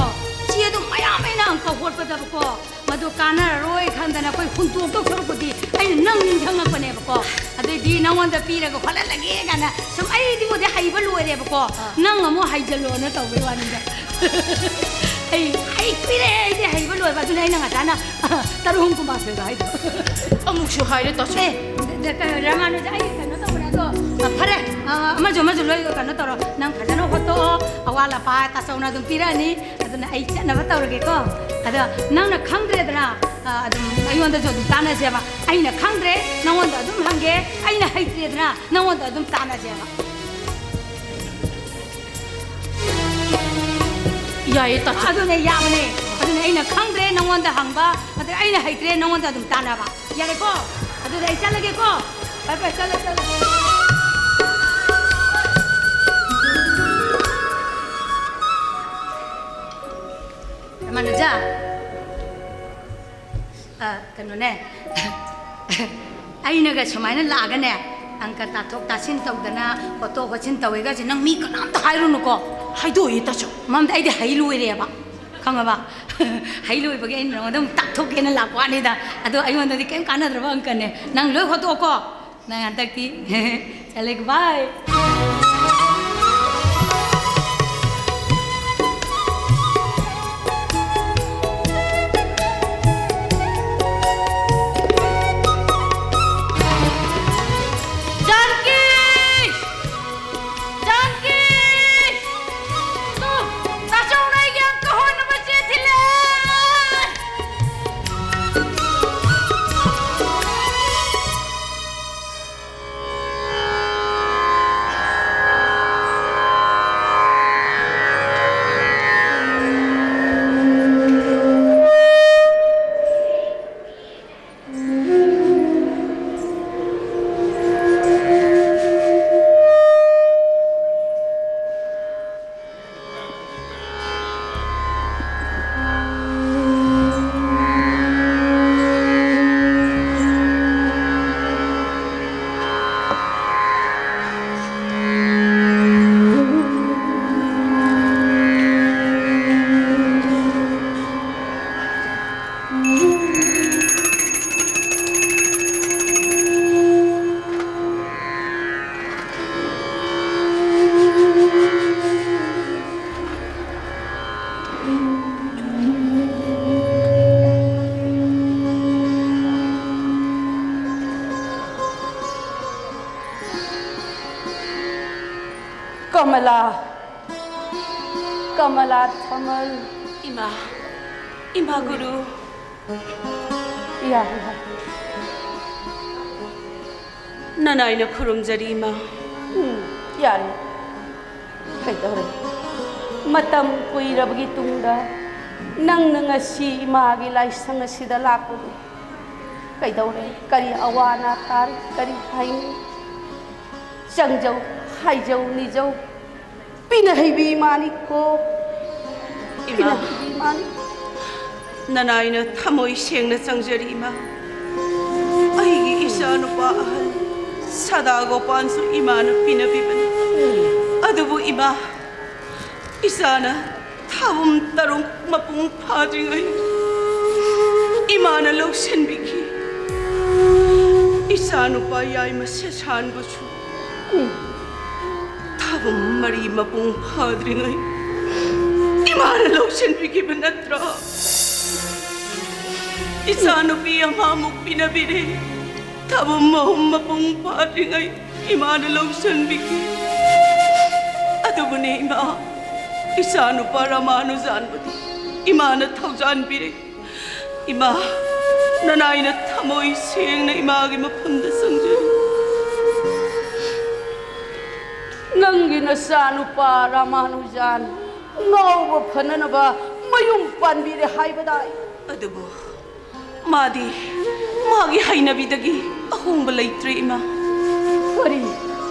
ꯆꯦꯗꯣ ꯃꯌꯥꯝ ꯑꯩꯅ ꯑꯪꯀ ꯍꯣꯠꯄꯗꯕꯀꯣ, ꯃꯗꯨ ꯀꯥꯟꯅꯔꯔꯣꯏ ꯈꯟꯗꯅ ꯑꯩꯈꯣꯏ ꯍꯨꯟꯗꯣꯛꯇꯧ ꯁꯔꯨꯛꯄꯨꯗꯤ ꯑꯩꯅ ꯅꯪ ꯅꯤꯡꯁꯤꯡꯉꯛꯄꯅꯦꯕꯀꯣ꯫ ꯑꯗꯩꯗꯤ ꯅꯉꯣꯟꯗ ꯄꯤꯔꯒ ꯍꯣꯠꯍꯜꯂꯒꯦ ꯀꯥꯏꯅ ꯁꯨꯝ, ꯑꯩꯗꯤꯕꯨꯗꯤ ꯍꯩꯕ ꯂꯣꯏꯔꯦꯕꯀꯣ, ꯑꯥ꯫ ꯅꯪ ꯑꯃꯨꯛ ꯍꯩꯖꯜꯂꯣꯅ ꯇꯧꯕꯩ ꯋꯥꯅꯤꯗ꯫ ꯑꯩ ꯍꯩ ꯀꯨꯏꯔꯦ ꯑꯩꯗꯤ ꯍꯩꯕ ꯂꯣꯏꯕ, ꯑꯗꯨꯅ ꯑꯩꯅ ꯉꯁꯥꯏꯅ ꯇꯔꯨꯛ ꯑꯍꯨꯝ ꯀꯨꯟꯃꯥꯊꯣꯏꯒ ꯍꯥꯏꯗꯣ꯫ ꯑꯃꯨꯛꯁꯨ ꯍꯥꯏꯔꯦ ꯇꯥꯆꯧ꯫ ꯑꯦ, ꯗ-, ꯗ-, ꯀ-, ꯔꯃꯥꯅꯨꯖ, ꯑꯩ ꯀꯩꯅꯣ ꯇꯧꯕꯅꯦ ꯑꯗꯣ, ꯑ, ꯐꯔꯦ, ꯑ, ꯑꯃꯁꯨ ꯑꯃꯁꯨ ꯂꯣꯏ ꯀꯩꯅꯣ ꯇꯧꯔꯣ, ꯅꯪ ꯐꯖꯅ ꯍꯣꯠꯇꯣꯛꯑꯣ, ꯑꯋꯥꯠ ꯑꯄꯥ ꯇꯥꯆꯧꯅ ꯑꯗꯨꯝ ꯄꯤꯔꯛꯑꯅꯤ꯫ ꯑꯗꯨꯅ ꯑꯩ ꯆꯠꯅꯕ ꯇꯧꯔꯒꯦꯀꯣ꯫ ꯑꯗꯣ ꯅꯪꯅ ꯈꯪꯗ꯭ꯔꯦꯗꯅ, ꯑ, ꯑꯗꯨꯝ ꯑꯩꯉꯣꯟꯗꯁꯨ ꯑꯗꯨꯝ ꯇꯥꯟꯅꯁꯦꯕ꯫ ꯑꯩꯅ ꯈꯪꯗ꯭ꯔꯦ, ꯅꯉꯣꯟꯗ ꯑꯗꯨꯝ ꯍꯪꯒꯦ, ꯑꯩꯅ ꯍꯩꯇ꯭ꯔꯦꯗꯅ, ꯅꯉꯣꯟꯗ ꯑꯗꯨꯝ ꯇꯥꯟꯅꯁꯦꯕ꯫ ꯌꯥꯏꯌꯦ, ꯇꯥꯆꯧ꯫ ꯑꯗꯨꯅꯦ, ꯌꯥꯕꯅꯦ꯫ ꯑꯗꯨꯅꯦ, ꯑꯩꯅ ꯈꯪꯗ꯭ꯔꯦ, ꯅꯉꯣꯟꯗ ꯍꯪꯕ, ꯑꯗ ꯑꯩꯅ ꯍꯩꯇ꯭ꯔꯦ, ꯅꯉꯣꯟꯗ ꯑꯗꯨꯝ ꯇꯥꯟꯅꯕ꯫ ꯌꯥꯔꯦꯀꯣ? ꯑꯗꯨꯗꯤ ꯑꯩ ꯆꯠꯂꯒꯦꯀꯣ꯫ ꯐꯔꯦ, ꯐꯔꯦ, ꯆꯠꯂꯣ, ꯆꯠꯂꯣ꯫ ꯔꯃꯥꯅꯨꯖꯥ, ꯑ, ꯀꯩꯅꯣꯅꯦ, ꯑꯩꯅꯒ ꯁꯨꯃꯥꯏꯅ ꯂꯥꯛꯑꯒꯅꯦ, ꯑꯪꯀ ꯇꯥꯊꯣꯛ ꯇꯥꯁꯤꯟ ꯇꯧꯗꯅ, ꯍꯣꯠꯇꯣꯛ ꯍꯣꯠꯆꯤꯟ ꯇꯧꯋꯦꯒꯁꯦ ꯅꯪ ꯃꯤ ꯀꯅꯥꯝꯇ ꯍꯥꯏꯔꯨꯅꯨꯀꯣ꯫ ꯍꯥꯏꯗꯣꯛꯑꯣꯏ, ꯇꯥꯆꯧ꯫ ꯃꯔꯝꯗꯤ ꯑꯩꯗꯤ ꯍꯩ ꯂꯣꯏꯔꯦꯕ, ꯈꯪꯉꯕ? ꯍꯩ ꯂꯣꯏꯕꯒꯤ ꯑꯩꯅ ꯅꯉꯣꯟꯗ ꯑꯃꯨꯛ ꯇꯥꯛꯊꯣꯛꯀꯦꯅ ꯂꯥꯛꯄ ꯋꯥꯅꯤꯗ꯫ ꯑꯗꯣ ꯑꯩꯉꯣꯟꯗꯗꯤ ꯀꯩꯝ ꯀꯥꯟꯅꯗ꯭ꯔꯕ ꯑꯪꯀꯅꯦ꯫ ꯅꯪ ꯂꯣꯏ ꯍꯣꯠꯇꯣꯛꯑꯣꯀꯣ꯫ ꯅꯪ ꯍꯟꯗꯛꯇꯤ ꯆꯠꯂꯦ, goodbye꯫ ꯖꯥꯟꯀꯤ! ꯖꯥꯟꯀꯤ! ꯇꯨ, ꯇꯥꯆꯧꯅ ꯑꯩꯒꯤ ꯑꯪꯀ ꯍꯣꯠꯅꯕ ꯆꯦ ꯊꯤꯜꯂꯦ! ꯀꯃꯂꯥ, ꯀꯃꯂꯥ ꯊꯃꯜ꯫ ꯏꯃꯥ, ꯏꯃꯥ ꯒꯨꯔꯨ꯫ ꯌꯥꯔꯦ, ꯌꯥꯔꯦ꯫ ꯅꯅꯥꯏꯅ ꯈꯨꯔꯨꯝꯖꯔꯤ, ꯏꯃꯥ꯫ ꯎꯝ, ꯌꯥꯔꯦ꯫ ꯀꯩꯗꯧꯔꯦ? ꯃꯇꯝ ꯀꯨꯏꯔꯕꯒꯤ ꯇꯨꯡꯗ ꯅꯪꯅ ꯉꯁꯤ ꯏꯃꯥꯒꯤ ꯂꯥꯏꯁꯪ ꯑꯁꯤꯗ ꯂꯥꯛꯄꯗꯨ ꯀꯩꯗꯧꯔꯦ? ꯀꯔꯤ ꯑꯋꯥ ꯑꯅꯥ ꯇꯥꯔꯦ? ꯀꯔꯤ ꯍꯥꯏꯅꯤ? ꯆꯪꯖꯧ, ꯍꯥꯏꯖꯧ, ꯅꯤꯖꯧ꯫ ꯄꯤꯅ ꯍꯩꯕꯤ ꯏꯃꯥꯅꯤꯀꯣ꯫ ꯏꯃꯥ꯫ ꯄꯤꯅ ꯍꯩꯕꯤ ꯏꯃꯥꯅꯤ꯫ ꯅꯅꯥꯏꯅ ꯊꯃꯣꯏ ꯁꯦꯡꯅ ꯆꯪꯖꯔꯤ, ꯏꯃꯥ꯫ ꯑꯩꯒꯤ ꯏꯆꯥ ꯅꯨꯄꯥ ꯑꯍꯜ ꯁꯗꯥ ꯒꯣꯄꯥꯟꯁꯨ ꯏꯃꯥꯅ ꯄꯤꯅꯕꯤꯕꯅꯤ꯫ ꯑꯗꯨꯕꯨ ꯏꯃꯥ, ꯏꯆꯥꯅ ꯊꯥꯕꯨꯝ ꯇꯔꯨꯛ ꯃꯄꯨꯡ ꯐꯥꯗ꯭ꯔꯤꯉꯩ ꯏꯃꯥꯅ ꯂꯧꯁꯤꯟꯕꯤꯈꯤ꯫ ꯏꯆꯥ ꯅꯨꯄꯥ ꯌꯥꯏꯃ ꯁꯦꯁꯥꯟꯕꯨꯁꯨ ꯊꯥꯕꯨꯝ ꯃꯔꯤ ꯃꯄꯨꯡ ꯐꯥꯗ꯭ꯔꯤꯉꯩ ꯏꯃꯥꯅ ꯂꯧꯁꯤꯟꯕꯤꯈꯤꯕ ꯅꯠꯇ꯭ꯔꯣ? ꯏꯆꯥ ꯅꯨꯄꯤ ꯑꯃꯃꯨꯛ ꯄꯤꯅꯕꯤꯔꯦ꯫ ꯊꯥꯕꯨꯝ ꯑꯍꯨꯝ ꯃꯄꯨꯡ ꯐꯥꯗ꯭ꯔꯤꯉꯩ ꯏꯃꯥꯅ ꯂꯧꯁꯤꯟꯕꯤꯈꯤ꯫ ꯑꯗꯨꯕꯨꯅꯦ ꯏꯃꯥ, ꯏꯆꯥ ꯅꯨꯄꯥ ꯔꯥꯃꯥꯅꯨꯖꯥꯟꯕꯨꯗꯤ ꯏꯃꯥꯅ ꯊꯧꯖꯥꯟꯕꯤꯔꯦ꯫ ꯏꯃꯥ, ꯅꯅꯥꯏꯅ ꯊꯃꯣꯏ ꯁꯦꯡꯅ ꯏꯃꯥꯒꯤ ꯃꯐꯝꯗ ꯆꯪꯖꯔꯤ꯫ ꯅꯪꯒꯤ ꯅꯆꯥꯅꯨꯄꯥ ꯔꯥꯃꯥꯅꯨꯖꯥꯟ ꯉꯥꯎꯕ ꯐꯅꯅꯕ ꯃꯌꯨꯝ ꯄꯥꯟꯕꯤꯔꯦ ꯍꯥꯏꯕꯗꯥꯏ? ꯑꯗꯨꯕꯨ ꯃꯥꯗꯤ ꯃꯥꯒꯤ ꯍꯩꯅꯕꯤꯗꯒꯤ ꯑꯍꯣꯡꯕ ꯂꯩꯇ꯭ꯔꯦ, ꯏꯃꯥ꯫ ꯀꯔꯤ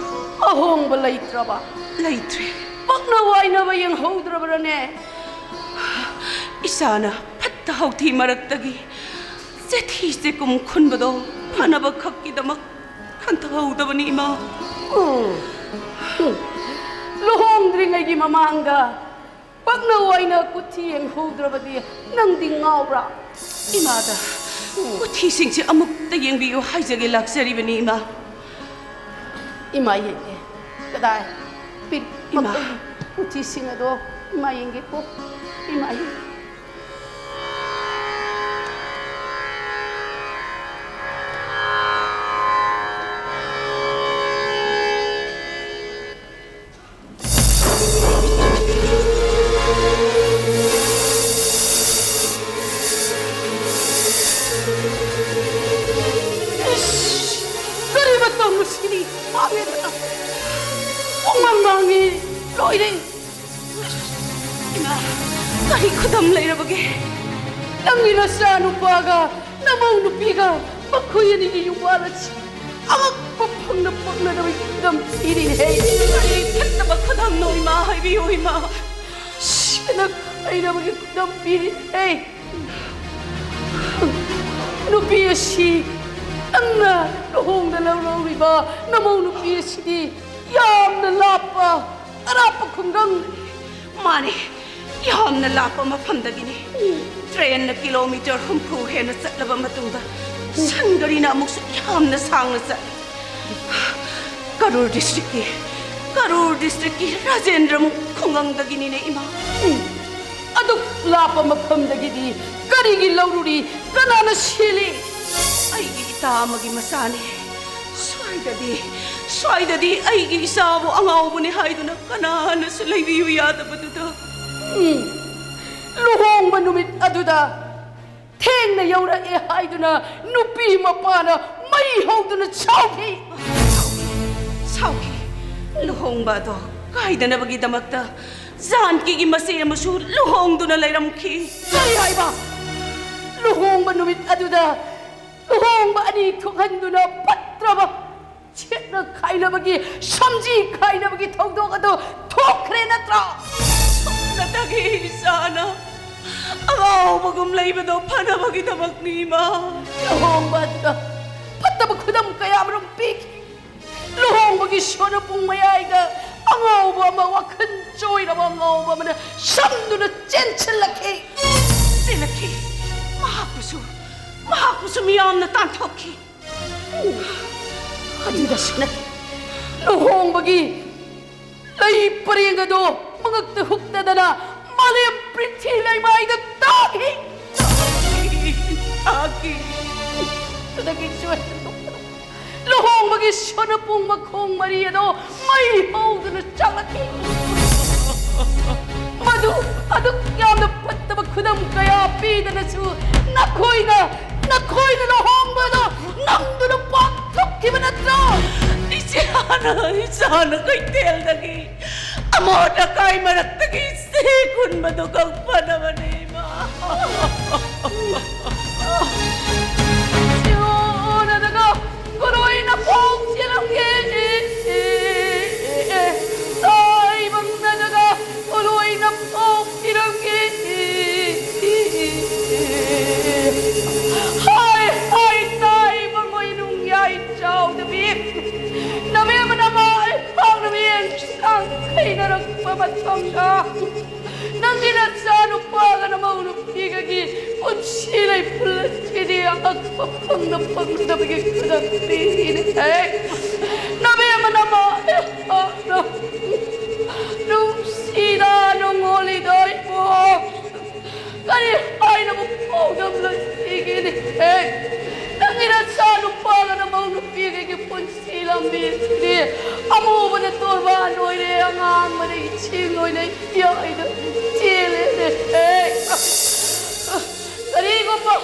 ꯑꯍꯣꯡꯕ ꯂꯩꯇ꯭ꯔꯕ? ꯂꯩꯇ꯭ꯔꯦ꯫ ꯄꯛꯅ ꯋꯥꯏꯅꯕ ꯌꯦꯡꯍꯧꯗ꯭ꯔꯕ꯭ꯔꯅꯦ? ꯏꯆꯥꯅ ꯐꯠꯇ ꯍꯥꯎꯊꯤ ꯃꯔꯛꯇꯒꯤ ꯆꯦꯊꯤ ꯆꯦꯀꯨꯝ ꯈꯨꯟꯕꯗꯣ ꯐꯅꯕ ꯈꯛꯀꯤꯗꯃꯛ ꯈꯟꯊꯍꯧꯗꯕꯅꯤ, ꯏꯃꯥ꯫ ꯎꯝ꯫ ꯎꯝ꯫ ꯂꯨꯍꯣꯡꯗ꯭ꯔꯤꯉꯩꯒꯤ ꯃꯃꯥꯡꯗ ꯄꯛꯅ ꯑꯣꯏꯅ ꯀꯨꯊꯤ ꯌꯦꯡꯍꯧꯗ꯭ꯔꯕꯗꯤ ꯅꯪꯗꯤ ꯉꯥꯎꯕ꯭ꯔꯥ? ꯏꯃꯥꯗ ꯎꯝ꯫ ꯀꯨꯊꯤꯁꯤꯡꯁꯦ ꯑꯃꯨꯛꯇ ꯌꯦꯡꯕꯤꯌꯨ ꯍꯥꯏꯖꯒꯦ ꯂꯥꯛꯆꯔꯤꯕꯅꯤ, ꯏꯃꯥ꯫ ꯏꯃꯥ ꯌꯦꯡꯒꯦ꯫ ꯀꯗꯥꯏ? ꯄꯤꯛ ꯏꯃꯥ꯫ ꯃꯈꯣꯏꯒꯤ ꯀꯨꯊꯤꯁꯤꯡ ꯑꯗꯣ ꯏꯃꯥ ꯌꯦꯡꯒꯦꯀꯣ꯫ ꯏꯃꯥ ꯌꯦꯡꯒꯦ꯫ ꯀꯔꯤ ꯃꯇꯧꯅꯣ ꯁꯤꯗꯤ? ꯃꯥꯡꯉꯦꯗꯅ꯫ ꯄꯨꯡꯃꯥꯡ ꯃꯥꯡꯉꯦ꯫ ꯂꯣꯏꯔꯦ꯫ ꯏꯃꯥ, ꯀꯔꯤ ꯈꯨꯗꯝ ꯂꯩꯔꯕꯒꯦ? ꯅꯪꯒꯤ ꯅꯆꯥꯅꯨꯄꯥꯒ ꯅꯃꯧ ꯅꯨꯄꯤꯒ ꯃꯈꯣꯏ ꯑꯅꯤꯒꯤ ꯌꯨꯝ ꯋꯥꯜ ꯑꯁꯤ ꯑꯉꯛꯄ ꯐꯪꯅ ꯄꯛꯅꯗꯕꯒꯤ ꯈꯨꯗꯝ ꯄꯤꯔꯤꯅꯦ꯫ ꯀꯔꯤ ꯐꯠꯇꯕ ꯈꯨꯗꯝꯅꯣ, ꯏꯃꯥ? ꯍꯥꯏꯕꯤꯌꯨ, ꯏꯃꯥ꯫ ꯁꯤꯅ ꯈꯥꯏꯅꯕꯒꯤ ꯈꯨꯗꯝ ꯄꯤꯔꯤꯅꯦ꯫ ꯅꯨꯄꯤ ꯑꯁꯤ ꯅꯪꯅ ꯂꯨꯍꯣꯡꯗ ꯂꯧꯔꯧꯔꯤꯕ ꯅꯃꯧ ꯅꯨꯄꯤ ꯑꯁꯤꯗꯤ ꯌꯥꯝꯅ ꯂꯥꯞꯄ ꯑꯔꯥꯞꯄ ꯈꯨꯡꯒꯪ꯫ ꯃꯥꯅꯦ, ꯌꯥꯝꯅ ꯂꯥꯞꯄ ꯃꯐꯝꯗꯒꯤꯅꯤ꯫ ꯇ꯭ꯔꯦꯟꯅ ꯀꯤꯂꯣꯃꯤꯇꯔ ꯍꯨꯝꯐꯨ ꯍꯦꯟꯅ ꯆꯠꯂꯕ ꯃꯇꯨꯡꯗ ꯁꯟ ꯒꯥꯔꯤꯅ ꯑꯃꯨꯛꯁꯨ ꯌꯥꯝꯅ ꯁꯥꯡꯅ ꯆꯠꯂꯤ꯫ ꯀꯔꯨꯔ ꯗꯤꯁꯇ꯭ꯔꯤꯛꯀꯤ, ꯀꯔꯨꯔ ꯗꯤꯁꯇ꯭ꯔꯤꯛꯀꯤ ꯔꯥꯖꯦꯟꯗ꯭ꯔꯃꯨꯛ ꯈꯨꯡꯒꯪꯗꯒꯤꯅꯤꯅꯦ, ꯏꯃꯥ꯫ ꯑꯗꯨꯛ ꯂꯥꯞꯄ ꯃꯐꯝꯗꯒꯤꯗꯤ ꯀꯔꯤꯒꯤ ꯂꯧꯔꯨꯔꯤ? ꯀꯅꯥꯅ ꯁꯤꯜꯂꯤ? ꯑꯩꯒꯤ ꯏꯇꯥ ꯑꯃꯒꯤ ꯃꯆꯥꯅꯤ꯫ ꯁ꯭ꯋꯥꯏꯗꯗꯤ, ꯁ꯭ꯋꯥꯏꯗꯗꯤ ꯑꯩꯒꯤ ꯏꯆꯥꯕꯨ ꯑꯉꯥꯎꯕꯅꯤ ꯍꯥꯏꯗꯨꯅ ꯀꯅꯥꯅꯁꯨ ꯂꯩꯕꯤꯌꯨ ꯌꯥꯗꯕꯗꯨꯗ꯫ ꯎꯝ, ꯂꯨꯍꯣꯡꯕ ꯅꯨꯃꯤꯠ ꯑꯗꯨꯗ ꯊꯦꯡꯅ ꯌꯧꯔꯛꯑꯦ ꯍꯥꯏꯗꯨꯅ ꯅꯨꯄꯤ ꯃꯄꯥꯅ ꯃꯩ ꯍꯧꯗꯨꯅ ꯁꯥꯎꯈꯤ꯫ ꯁꯥꯎꯈꯤ꯫ ꯂꯨꯍꯣꯡꯕ ꯑꯗꯣ ꯀꯥꯏꯗꯅꯕꯒꯤꯗꯃꯛꯇ ꯖꯥꯟꯀꯤꯒꯤ ꯃꯆꯦ ꯑꯃꯁꯨ ꯂꯨꯍꯣꯡꯗꯨꯅ ꯂꯩꯔꯝꯈꯤ꯫ ꯀꯔꯤ ꯍꯥꯏꯕ? ꯂꯨꯍꯣꯡꯕ ꯅꯨꯃꯤꯠ ꯑꯗꯨꯗ ꯂꯨꯍꯣꯡꯕ ꯑꯅꯤ ꯊꯣꯛꯍꯟꯗꯨꯅ ꯐꯠꯇ꯭ꯔꯕ ꯁꯦꯠꯅ ꯈꯥꯏꯅꯕꯒꯤ, ꯁꯝꯖꯤ ꯈꯥꯏꯅꯕꯒꯤ ꯊꯧꯗꯣꯛ ꯑꯗꯨ ꯊꯣꯛꯈ꯭ꯔꯦ ꯅꯠꯇ꯭ꯔꯣ? ꯁꯨꯞꯅꯇꯒꯤ ꯏꯆꯥꯅ ꯑꯉꯥꯎꯕꯒꯨꯝ ꯂꯩꯕꯗꯣ ꯐꯅꯕꯒꯤꯗꯃꯛꯅꯤ, ꯏꯃꯥ꯫ ꯂꯨꯍꯣꯡꯕ ꯑꯗꯨꯗ ꯐꯠꯇꯕ ꯈꯨꯗꯝ ꯀꯌꯥꯃꯔꯨꯝ ꯄꯤꯈꯤ꯫ ꯂꯨꯍꯣꯡꯕꯒꯤ ꯁꯣꯔ ꯄꯨꯡ ꯃꯌꯥꯏꯗ ꯑꯉꯥꯎꯕ ꯑꯃ, ꯋꯥꯈꯜ ꯆꯣꯏꯔꯕ ꯑꯉꯥꯎꯕ ꯑꯃꯅ ꯁꯝꯗꯨꯅ ꯆꯦꯟꯁꯤꯜꯂꯛꯈꯤ꯫ ꯆꯦꯜꯂꯛꯈꯤ꯫ ꯃꯍꯥꯛꯄꯨꯁꯨ, ꯃꯍꯥꯛꯄꯨꯁꯨ ꯃꯤꯌꯥꯝꯅ ꯇꯥꯟꯊꯣꯛꯈꯤ꯫ ꯑꯗꯨꯗꯁꯨ ꯅꯠꯇꯦ, ꯂꯨꯍꯣꯡꯕꯒꯤ ꯂꯩ ꯄꯔꯦꯡ ꯑꯗꯣ ꯃꯉꯛꯇ ꯍꯨꯛꯇꯗꯅ ꯃꯥꯂꯦꯝ ꯄ꯭ꯔꯤꯊꯤ ꯂꯩꯃꯥꯏꯗ ꯇꯥꯈꯤ꯫ ꯇꯥꯈꯤ꯫ ꯑꯗꯨꯗꯒꯤꯁꯨ ꯍꯦꯟꯗꯣꯛꯇꯅ ꯂꯨꯍꯣꯡꯕꯒꯤ ꯁꯣꯔ ꯄꯨꯡ ꯃꯈꯣꯡ ꯃꯔꯤ ꯑꯗꯣ ꯃꯩ ꯍꯧꯗꯨꯅ ꯆꯥꯛꯂꯛꯈꯤ꯫ ꯃꯗꯨ ꯑꯗꯨꯛ ꯌꯥꯝꯅ ꯐꯠꯇꯕ ꯈꯨꯗꯝ ꯀꯌꯥ ꯄꯤꯗꯅꯁꯨ ꯅꯈꯣꯏꯅ, ꯅꯈꯣꯏꯅ ꯂꯨꯍꯣꯡꯕꯗꯣ ꯅꯝꯗꯨꯅ ꯄꯥꯡꯊꯣꯛꯈꯤꯕ ꯅꯠꯇ꯭ꯔꯣ? ꯏꯆꯥꯅ, ꯏꯆꯥꯅ ꯀꯩꯊꯦꯜꯗꯒꯤ ꯑꯃꯣꯠ ꯑꯀꯥꯏ ꯃꯔꯛꯇꯒꯤ ꯆꯦ ꯈꯨꯟꯕꯗꯨ ꯈꯛ ꯐꯅꯕꯅꯤ, ꯏꯃꯥ꯫ ꯁꯤꯔꯣ, ꯃꯇꯝꯗ ꯅꯪꯒꯤ ꯅꯆꯥꯅꯨꯄꯥꯒ ꯅꯃꯧ ꯅꯨꯄꯤꯒꯒꯤ ꯄꯨꯟꯁꯤ ꯂꯩꯄꯨꯟ ꯑꯁꯤꯗꯤ ꯑꯉꯛꯄ ꯐꯪꯅ ꯐꯪꯅꯗꯕꯒꯤ ꯈꯨꯗꯝ ꯄꯤꯔꯤꯅꯦ꯫ ꯅꯕꯦꯝꯃ ꯅꯃꯥ ꯅꯨꯡꯁꯤꯗ ꯅꯨꯡꯉꯣꯜꯂꯤꯗꯣ ꯏꯕꯣ꯫ ꯀꯔꯤ ꯍꯥꯏꯅꯕꯨ ꯐꯥꯎꯗꯕꯅꯣ ꯁꯤꯒꯤꯅꯤ꯫ ꯍꯦ, ꯅꯪꯒꯤ ꯅꯆꯥ ꯅꯨꯄꯥꯒ ꯅꯃꯧ ꯅꯨꯄꯤꯒꯒꯤ ꯄꯨꯟꯁꯤ ꯂꯝꯕꯤꯁꯤꯗꯤ ꯑꯃꯨꯕꯅ ꯇꯣꯔꯕꯥꯟ ꯑꯣꯏꯔꯦ, ꯑꯉꯥꯡꯕꯅ ꯏꯁꯤꯡ ꯑꯣꯏꯅ ꯌꯥꯏꯗ ꯆꯦꯜꯂꯦꯅꯦ꯫ ꯍꯦ, ꯀꯔꯤꯒꯨꯝꯕ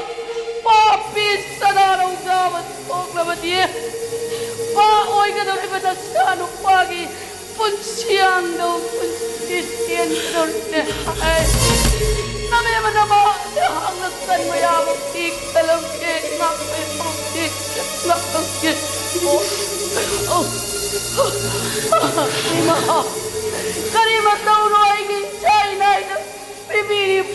ꯄꯥꯄꯤ ꯁꯗꯥ ꯅꯧꯗꯥꯕ ꯊꯣꯛꯂꯕꯗꯤ ꯄꯥ ꯑꯣꯏꯒꯗꯧꯔꯤꯕ ꯅꯆꯥ ꯅꯨꯄꯥꯒꯤ ꯄꯨꯟꯁꯤ ꯌꯥꯝꯗꯧ ꯄꯨꯟꯁꯤ ꯆꯦꯟꯒꯗꯧꯔꯤꯅꯦ꯫ ꯑꯩ ꯅꯕꯦꯝꯃ ꯅꯃꯥꯗ ꯍꯥꯡꯅ ꯀꯟꯕ ꯌꯥꯕ ꯄꯤ ꯀꯂꯝꯒꯦ, ꯉꯥꯛꯄ ꯌꯥꯕ ꯄꯤ ꯉꯥꯛꯂꯝꯒꯦ꯫ ꯑꯣ, ꯑꯣ, ꯏꯃꯥ, ꯀꯔꯤ ꯃꯇꯧꯅꯣ ꯑꯩꯒꯤ ꯏꯆꯥ ꯏꯅꯥꯏꯗ ꯄꯤꯕꯤꯔꯤꯕ